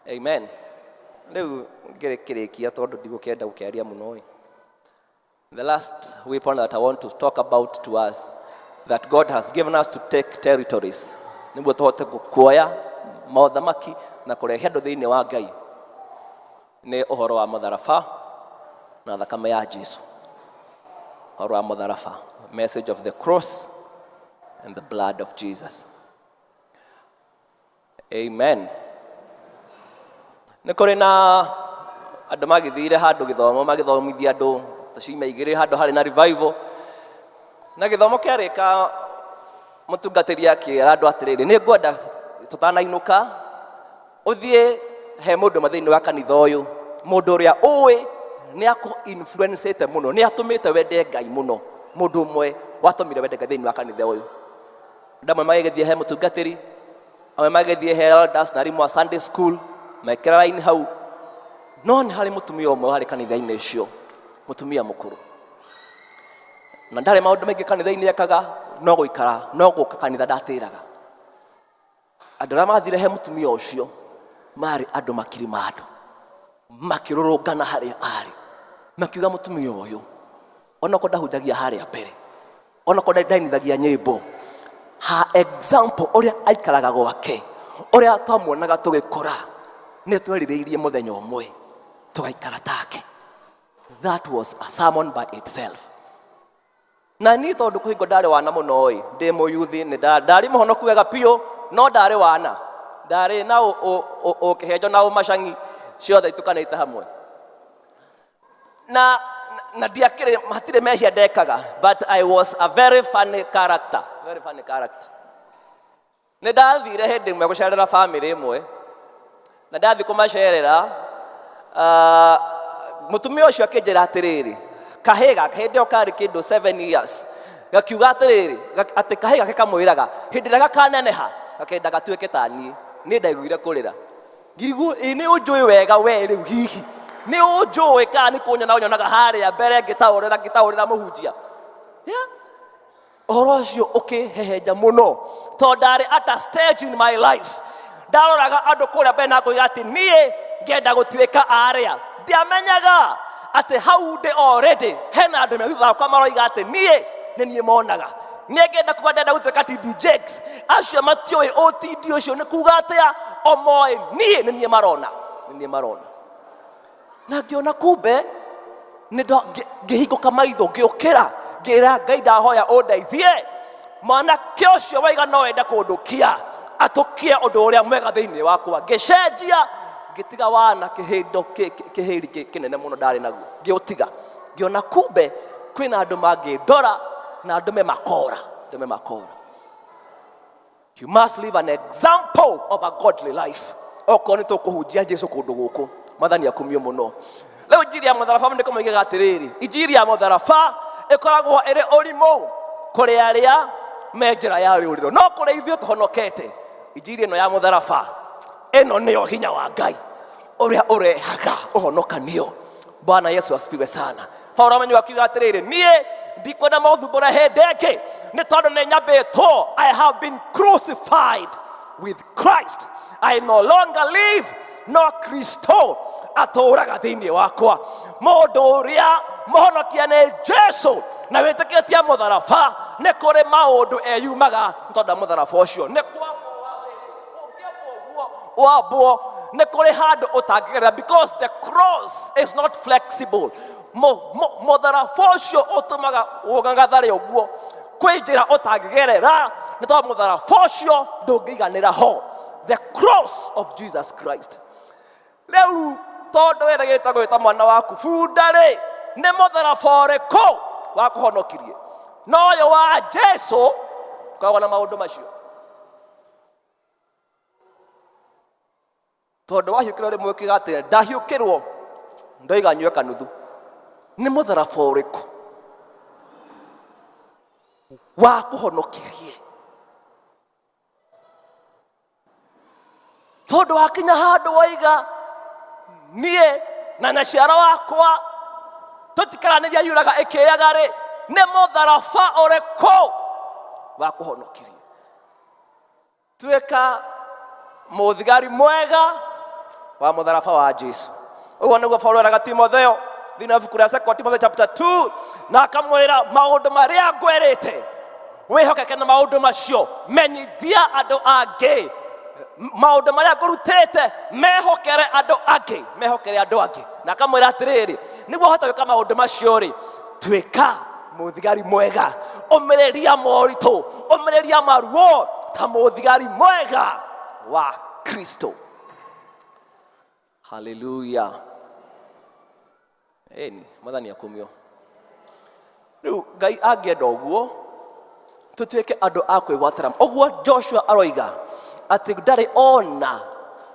Amen. Rĩu ngĩrĩkĩrĩkia tondũ ndigũkĩenda gũkĩaria mũno ĩ. The last weapon that I want to talk about to us that God has given us to take territories, nĩguo tũhote kuoya mothamaki na kũrehe andũ thĩinĩ wa Ngai, nĩ ũhoro wa mũtharaba na thakame ya Jesu. Ũhoro wa mũtharaba, message of the cross and the blood of Jesus. Amen. Nĩ kũrĩ na andũ magĩthire handũ gĩthomo, magĩthomithia andũ ta ciumia igĩrĩ handũ harĩ na revival, na gĩthomo kĩarĩka mũtungatĩri akĩra andũ atĩrĩrĩ, nĩ ngwenda tũtanainũka ũthiĩ he mũndũ ũmwe thĩinĩ wa kanitha ũyũ, mũndũ ũrĩa ũĩ nĩ akũ influencete mũno, nĩ atũmĩte wende Ngai mũno, mũndũ ũmwe watũmire wende Ngai thĩinĩ wa kanitha ũyũ. Andũ amwe magĩgĩthiĩ he mũtungatĩri, amwe magĩthiĩ he elders na arimũ a Sunday school, mekĩra line hau. No nĩ harĩ mũtumia ũmwe warĩ kanitha-inĩ ũcio, mũtumia mũkũrũ, na ndarĩ maũndũ maingĩ kanitha-inĩ ekaga, no gũikara no gũka kanitha ndatĩraga. Andũ arĩa mathire he mũtumia ũcio marĩ andũ makiri ma andũ, makĩrũrũngana harĩa arĩ, makiuga mũtumia ũyũ onokorwo ndahunjagia harĩa mbere, onokorwo ndainithagia nyĩmbo, ha example ũrĩa aikaraga gwake, ũrĩa twamuonaga tũgĩkũra, nĩ twerirĩirie mũthenya ũmwe tũgaikara take. That was a sermon by itself. Na niĩ tondũ kũhingo ndarĩ wana mũno ĩ, ndĩ mũyuthi, nĩ ndarĩ mũhonoku wega biũ, no ndarĩ wana, ndarĩ na ũkĩhenjo na ũmacang'i ciothe itukanĩte hamwe, na ndiakĩrĩ, hatirĩ mehia ndekaga, but I was a very funny character, very funny character. Nĩ ndathire hĩndĩ ĩmwe gũcerera family ĩmwe, na ndathiĩ kũmacerera, mũtumia ũcio akĩnjĩra atĩrĩrĩ, kahĩĩ gake hĩndĩ ĩyo karĩ kĩndũ 7 years, gakiuga atĩrĩrĩ, atĩ kahĩĩ gake kamwĩraga hĩndĩ ĩrĩa gakaneneha gakenda gatuĩke ta niĩ. Niĩ ndaiguire kũrĩra, ngiriguo ĩ nĩ ũnjũĩ wega we, rĩu hihi nĩ ũnjũĩ kana nĩ kũnyona ũnyonaga harĩa mbere ngĩtaũrĩra mũhunjia. Yeah. Ũhoro ũcio ũkĩhehenja mũno, tondũ ndarĩ at a stage in my life ndaroraga andũ kũrĩa mbere na ngoiga atĩ niĩ ngenda gũtuĩka arĩa. Ndiamenyaga atĩ hau ndĩ already hena andũ me thutha wakwa maroiga atĩ niĩ nĩ niĩ monaga. Niĩ ngenda kuga ndenda gũtuĩka TD Jakes, acio matiũĩ OTD ũcio nĩ kuga atĩa, o moĩ niĩ nĩ niĩ marona, nĩ niĩ marona. Na ngĩona kumbe nĩ ngĩhingũka maitho, ngĩũkĩra, ngĩra Ngai ndahoya ũndeithie, mwanake ũcio waiga no ende kũndũkia atũkie ũndũ ũrĩa mwega thĩinĩ wakwa. Ngĩcenjia, Ngĩtiga wana kĩhĩndo kĩhĩri kĩnene mũno ndarĩ naguo, ngĩũtiga. Ngĩona kumbe kwĩna andũ mangĩndora na ndũme makora, ndũme makora. You must live an example of a godly life. Okorwo nĩ tũkũhunjia Jesu kũndũ gũkũ, Mwathani akumio mũno. Rĩu injiri ya mũtharaba nĩ kũmoigaga atĩrĩrĩ, injiri ya mũtharaba ĩkoragwo ĩrĩ ũrimũ kũrĩ arĩa me njĩra ya rĩũrĩro, no kũrĩ ithuĩ tũhonokete, injiri ĩno ya mũtharaba ĩno nĩyo hinya wa Ngai ũrĩa ũrehaga ũhonokanio. Bwana Yesu asifiwe sana. Paulo amenyo akiuga atĩrĩrĩ, niĩ ndikwenda mũthumbũre hĩndĩ ĩngĩ, nĩ tondũ nĩ nyambĩtwo. I have been crucified with Christ. I no longer live, no Kristo atũũraga thĩinĩ wakwa. Mũndũ ũrĩa mũhonokia nĩ Jesu na wĩtĩkĩtie mũtharaba, nĩ kũrĩ maũndũ eyumaga nĩ tondũ wa mũtharaba ũcio. Nĩ wambwo, nĩ kũrĩ handũ ũtangĩgerera, because the cross is not flexible. Mũtharaba ũcio ũtũmaga ũng'ang'athare ũguo, kwĩ njĩra ũtangĩgerera nĩ tondũ mũtharaba ũcio ndũngĩiganĩra ho. The cross of Jesus Christ. Rĩu tondũ wĩrĩgĩte gwĩta mwana waku bunda rĩ, nĩ mũtharaba ũrĩkũ wakũhonokirie? No ũyũ wa Jesu ũkoragwo na maũndũ macio. Tondũ wahiũkĩrwo rĩmwe ũkiuga atĩ ndahiũkĩrwo ndoiga nyue kanuthu, nĩ mũtharaba ũrĩkũ wakũhonokirie? Tondũ wakinya handũ waiga niĩ na nyaciara wakwa tũtikaranĩria yuraga ĩkĩaga rĩ, nĩ mũtharaba ũrĩkũ wakũhonokirie? Tuĩka mũthigari mwega wa mũtharaba wa Jesu. Ũguo nĩguo Paulo eraga Timotheo thĩinĩ wa ibuku rĩa Second Timothy chapter 2, na akamwĩra maũndũ marĩa ngwĩrĩte wĩhokeke na maũndũ macio, menyithia andũ angĩ maũndũ marĩa ngũrutĩte, mehokere andũ angĩ, mehokere andũ angĩ. Na akamwĩra atĩrĩrĩ, nĩguo ũhote gwĩka maũndũ macio rĩ, tuĩka mũthigari mwega, ũmĩrĩria moritũ, ũmĩrĩria maruo ta mũthigari mwega wa Kristo. Haleluya. Ĩni, Mwathani akumio. Rĩu Ngai angĩenda ũguo tũtuĩke andũ a kwĩgwatĩra ũguo. Joshua aroiga atĩ ndarĩ ona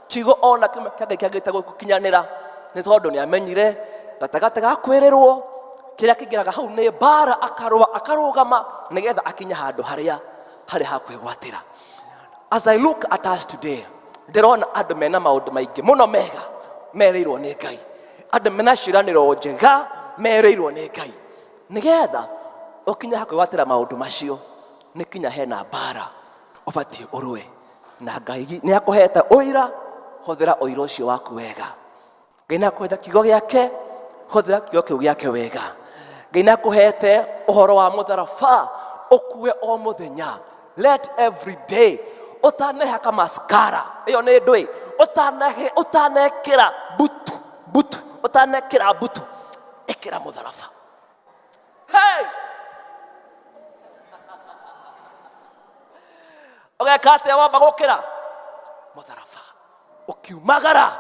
kiugo ona kĩmwe kĩa Ngai kĩagĩte gũkinyanĩra, nĩ tondũ nĩ amenyire gatagatĩ ga kwĩrĩrwo kĩrĩa kĩingĩraga hau nĩ mbara, akarũa akarũgama nĩgetha akinye handũ harĩa harĩ ha kwĩgwatĩra. As I look at us today, ndĩrona andũ mena maũndũ maingĩ mũno mega merĩirwo nĩ Ngai, andũ mena ciĩranĩro njega merĩirwo nĩ Ngai. Nĩgetha ũkinye ha kwĩgwatĩra maũndũ macio, nĩ kinya hena mbara ũbatiĩ ũrũe na Ngai. Nĩ akũhete ũira, hũthĩra ũira ũcio waku wega. Ngai nĩ akũhete kiugo gĩake, hũthĩra kiugo kĩu gĩake wega. Ngai nĩ akũhete ũhoro wa mũtharaba, ũkue o mũthenya. Let every day ũtanehaka mascara ĩyo nĩ ndũĩ, ũtanekĩra butu butu, ũtanekĩra butu, ĩkĩra mũtharaba. Hey! Ũgeka atĩa wamba gũkĩra mũtharaba? Ũkiumagara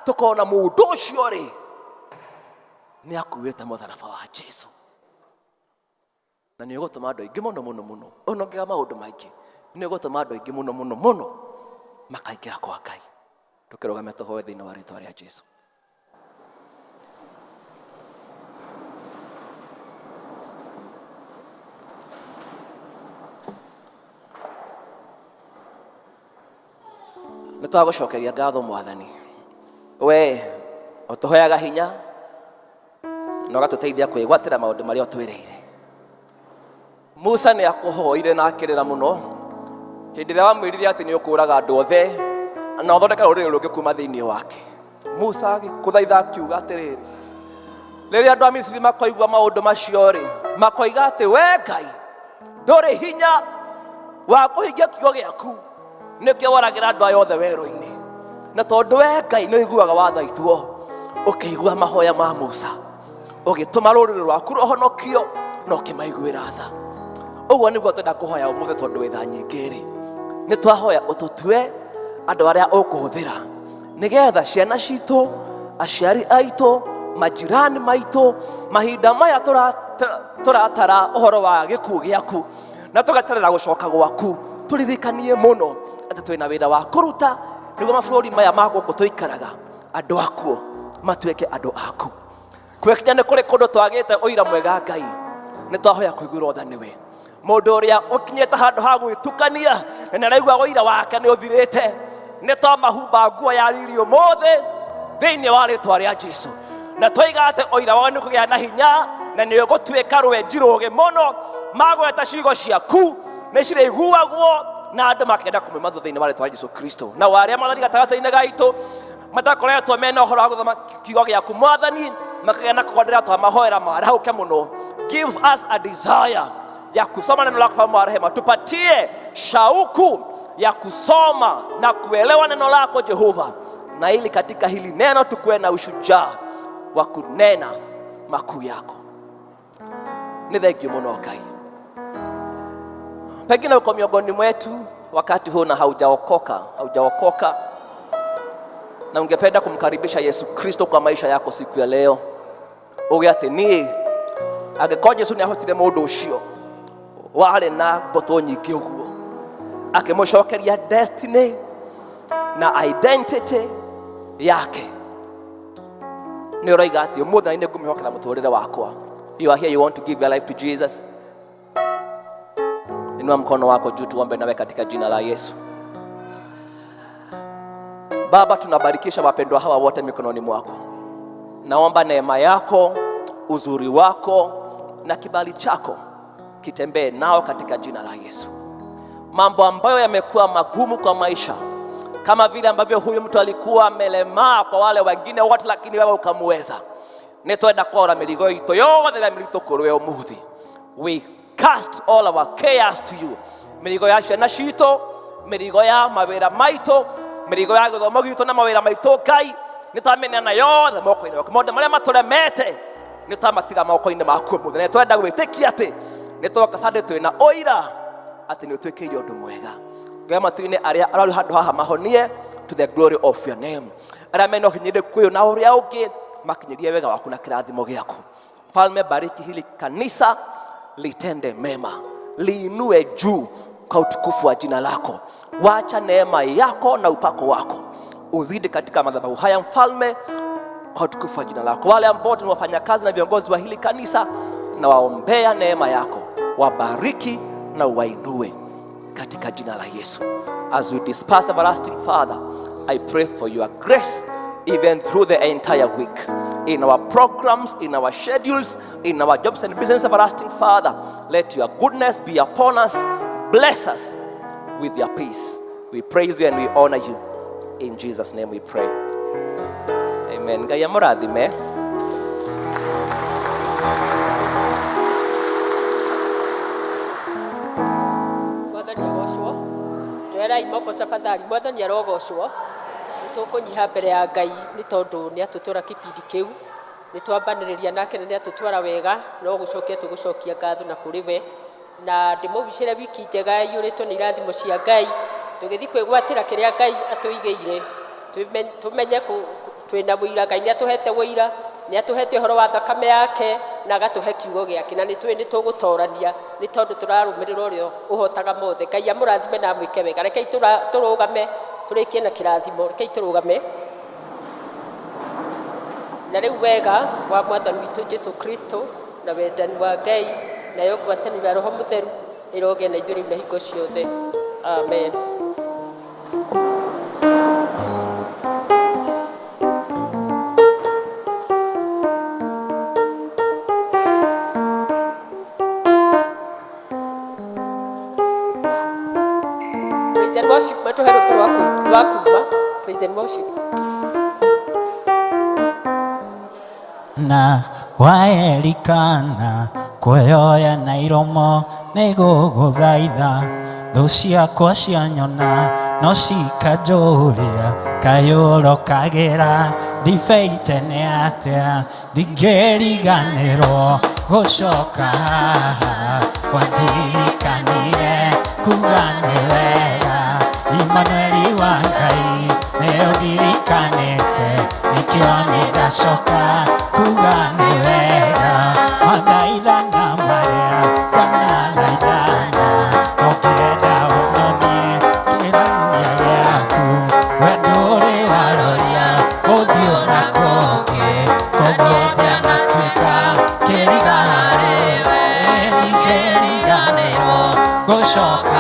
tũkona mũndũ ũcio rĩ nĩ akuĩte mũtharaba wa Jesu, na nĩ ũgũtũma andũ aingĩ mũno mũno mũno, ona ũngĩga maũndũ maingĩ, nĩ ũgũtũma andũ aingĩ mũno mũno mũno makaingĩra kwa Ngai. Tũkĩrũgame tũhoe thĩinĩ wa rĩtwa rĩa Jesu. Nĩ twagũcokeria ngatho Mwathani, we ũtũheaga hinya na ũgatũteithia kwĩgwatĩra maũndũ marĩa ũtwĩrĩire. Musa nĩ akũhoire na akĩrĩra mũno hĩndĩ ĩrĩa wamwĩrire atĩ nĩ ũkũraga andũ othe na ũthondeke rũrĩrĩ rũngĩ kuma thĩinĩ wake. Musa agĩkũthaitha akiuga atĩrĩrĩ, rĩrĩa andũ a Misiri makoigua maũndũ macio rĩ, makoiga atĩ we Ngai ndũrĩ hinya wa kũhingia kiugo gĩaku, nĩkĩo woragĩra andũ aya othe werũ-inĩ. Na tondũ we Ngai nĩ ũiguaga wathaithwo, ũkĩigua mahoya ma Musa, ũgĩtũma rũrĩrĩ rwaku rũhonokio na ũkĩmaiguĩra tha. Ũguo nĩguo twenda kũhoya ũmũthĩ, tondũ wĩ tha nyingĩ rĩ, nĩ twahoya ũtũtue andũ arĩa ũkũhũthĩra Nĩgetha ciana citũ, aciari aitũ, majirani maitũ, mahinda maya tũratara ũhoro wa gĩkuũ gĩaku na tũgeterera gũcoka gwaku, tũririkanie mũno atĩ twĩna wĩra wa kũruta nĩguo mabũrũri maya ma gũkũ tũikaraga andũ akuo matuĩke andũ aku. Gwekinya nĩ kũrĩ kũndũ twagĩte ũira mwega Ngai, nĩ twahoya kũiguĩrwo tha nĩwe. Mũndũ ũrĩa ũkinyĩte handũ ha gwĩtukania na nĩ araigua ũira wake nĩ ũthirĩte, nĩ twamahumba nguo ya riri ũmũthĩ thĩinĩ wa rĩtwa rĩa Jesu, na twaiga atĩ ũira wao nĩ kũgĩa na hinya na nĩ ũgũtuĩka rwenji rũgĩ mũno. Magweta ciugo ciaku nĩ cirĩiguagwo na andũ makenda kũmĩma thĩinĩ wa rĩtwa rĩa Jesu Kristo. Na warĩa Mwathani gatagatĩ-inĩ gaitũ matakoretwo mena ũhoro wa gũthoma kiugo gĩaku Mwathani, makagĩa na kũgondera twamahoera marahũke mũno. Give us a desire ya kusoma neno lako, Mfalme wa rehema, tupatie shauku ya kusoma na kuelewa neno lako Jehova, na ili katika hili neno tukuwe na ushujaa wa kunena makuu yako. Nĩ thengiũ mũno Ngai. Pengine uko miongoni mwetu wakati huu na haujaokoka, haujaokoka na ungependa kumkaribisha Yesu Kristo kwa maisha yako siku ya leo, uge atĩ niĩ angĩkorwo Jesu nĩ ahotire mũndũ ũcio warĩ na mbũtũ nyingĩ ũguo akĩmũcokeria destiny na identity yake, nĩ ũroiga atĩ ũmũthĩ nĩ ngũmĩhokera mũtũrĩre wakwa. You are here, you want to give your life to Jesus. Inua mkono wako juu tuombe nawe katika jina la Yesu. Baba, tunabarikisha wapendwa hawa wote mikononi mwako. Naomba neema yako, uzuri wako na kibali chako kitembee nao katika jina la Yesu. Mambo ambayo yamekuwa magumu kwa maisha, kama vile ambavyo huyu mtu alikuwa amelemaa kwa wale wengine wote, lakini wewe ukamuweza. Nĩtwenda kwora mĩrigo itũ yothe ĩrĩa mĩritũ kũrĩ we ũmũthĩ. We cast all our cares to you. Mĩrigo ya ciana citũ, mĩrigo ya mawĩra maitũ, mĩrigo ya gĩthomo gitũ na mawĩra maitũ, Ngai nĩtwamĩneana yothe moko-inĩ maku. Maũndũ marĩa matũremete nĩtwamatiga moko-inĩ maku ũmũthĩ. Na nĩtwenda gwĩtĩkia atĩ nĩtwoka Sunday twĩna ũira atĩ nĩũtwĩkĩire ũndũ mwega. Ngai matu-inĩ, arĩa arwaru handũ haha mahonie to the glory of your name. Arĩa mena ũhinyĩrĩku ũyũ na ũrĩa ũngĩ makinyĩrie wega waku na kĩrathimo gĩaku. Mfalme, bariki hili kanisa, litende mema, liinue juu kwa utukufu wa jina lako. Wacha neema yako na upako wako uzidi katika madhabahu haya Mfalme, kwa utukufu wa jina lako. Wale ambao ni wafanyakazi na viongozi wa hili kanisa, na waombea neema yako, wabariki na uwainue katika jina la Yesu. As we disperse, everlasting Father, I pray for your grace even through the entire week. In our programs, in our schedules, in our jobs and business, everlasting Father, let your goodness be upon us. Bless us with your peace. We praise you and we honor you. In Jesus' name we pray. Amen. Ngai amũrathime. Mwathani agocwo. Njoerai moko tafadhali. Mwathani arogocwo. Nĩtũkũnyiha mbere ya Ngai nĩ tondũ nĩ atũtwara kĩbindi kĩu, nĩ twambanĩrĩria nake na nĩ atũtwara wega, no gũcokia tũgũcokia ngatho na kũrĩ we, na ndĩmũwicĩre wiki njega ĩiyũrĩtwo nĩ irathimo cia Ngai, tũgĩthiĩ kwĩgwatĩra kĩrĩa Ngai atũigĩire, tũmenye twĩna wũira. Ngai nĩ atũhete wũira, nĩ atũhete ũhoro wa thakame yake na agatũhe kiugo gĩake, na nĩ tũĩ nĩ tũgũtorania nĩ tondũ tũrarũmĩrĩra ũrĩa ũhotaga mothe. Ngai amũrathime na amwĩke wega. Rekei tũrũgame tũrĩkie na kĩrathimo. Rekei tũrũgame. Na rĩu wega wa Mwathani witũ Jesu Kristo na wendani wa Ngai nayo ngwatanĩro ya Roho Mũtheru ĩrogĩa na ithuĩ rĩu na hingo ciothe. Amen. Praise and worship, matuhe rwĩmbo rwa kuma. Praise and worship. Na waerikana kwĩyoya na iromo nĩgũgũthaitha, thũ ciakwa cianyona no cikanjũria kayũrokagĩra ndibei tene atĩa, ndingĩriganĩrwo gũcoka haha wandirikanire kuga nĩ wega. Imanueli wa Ngai nĩ ũndirikanire. Nĩndacoka kuga nĩ wega mathaithana marĩa ndanathaithana ũngĩenda ũnyonie kĩroria gĩaku we ndũrĩ waroria ũthiũ na kũngĩ koguo ndanatuĩka kĩriga harĩ we ningĩriganĩrwo gũcoka.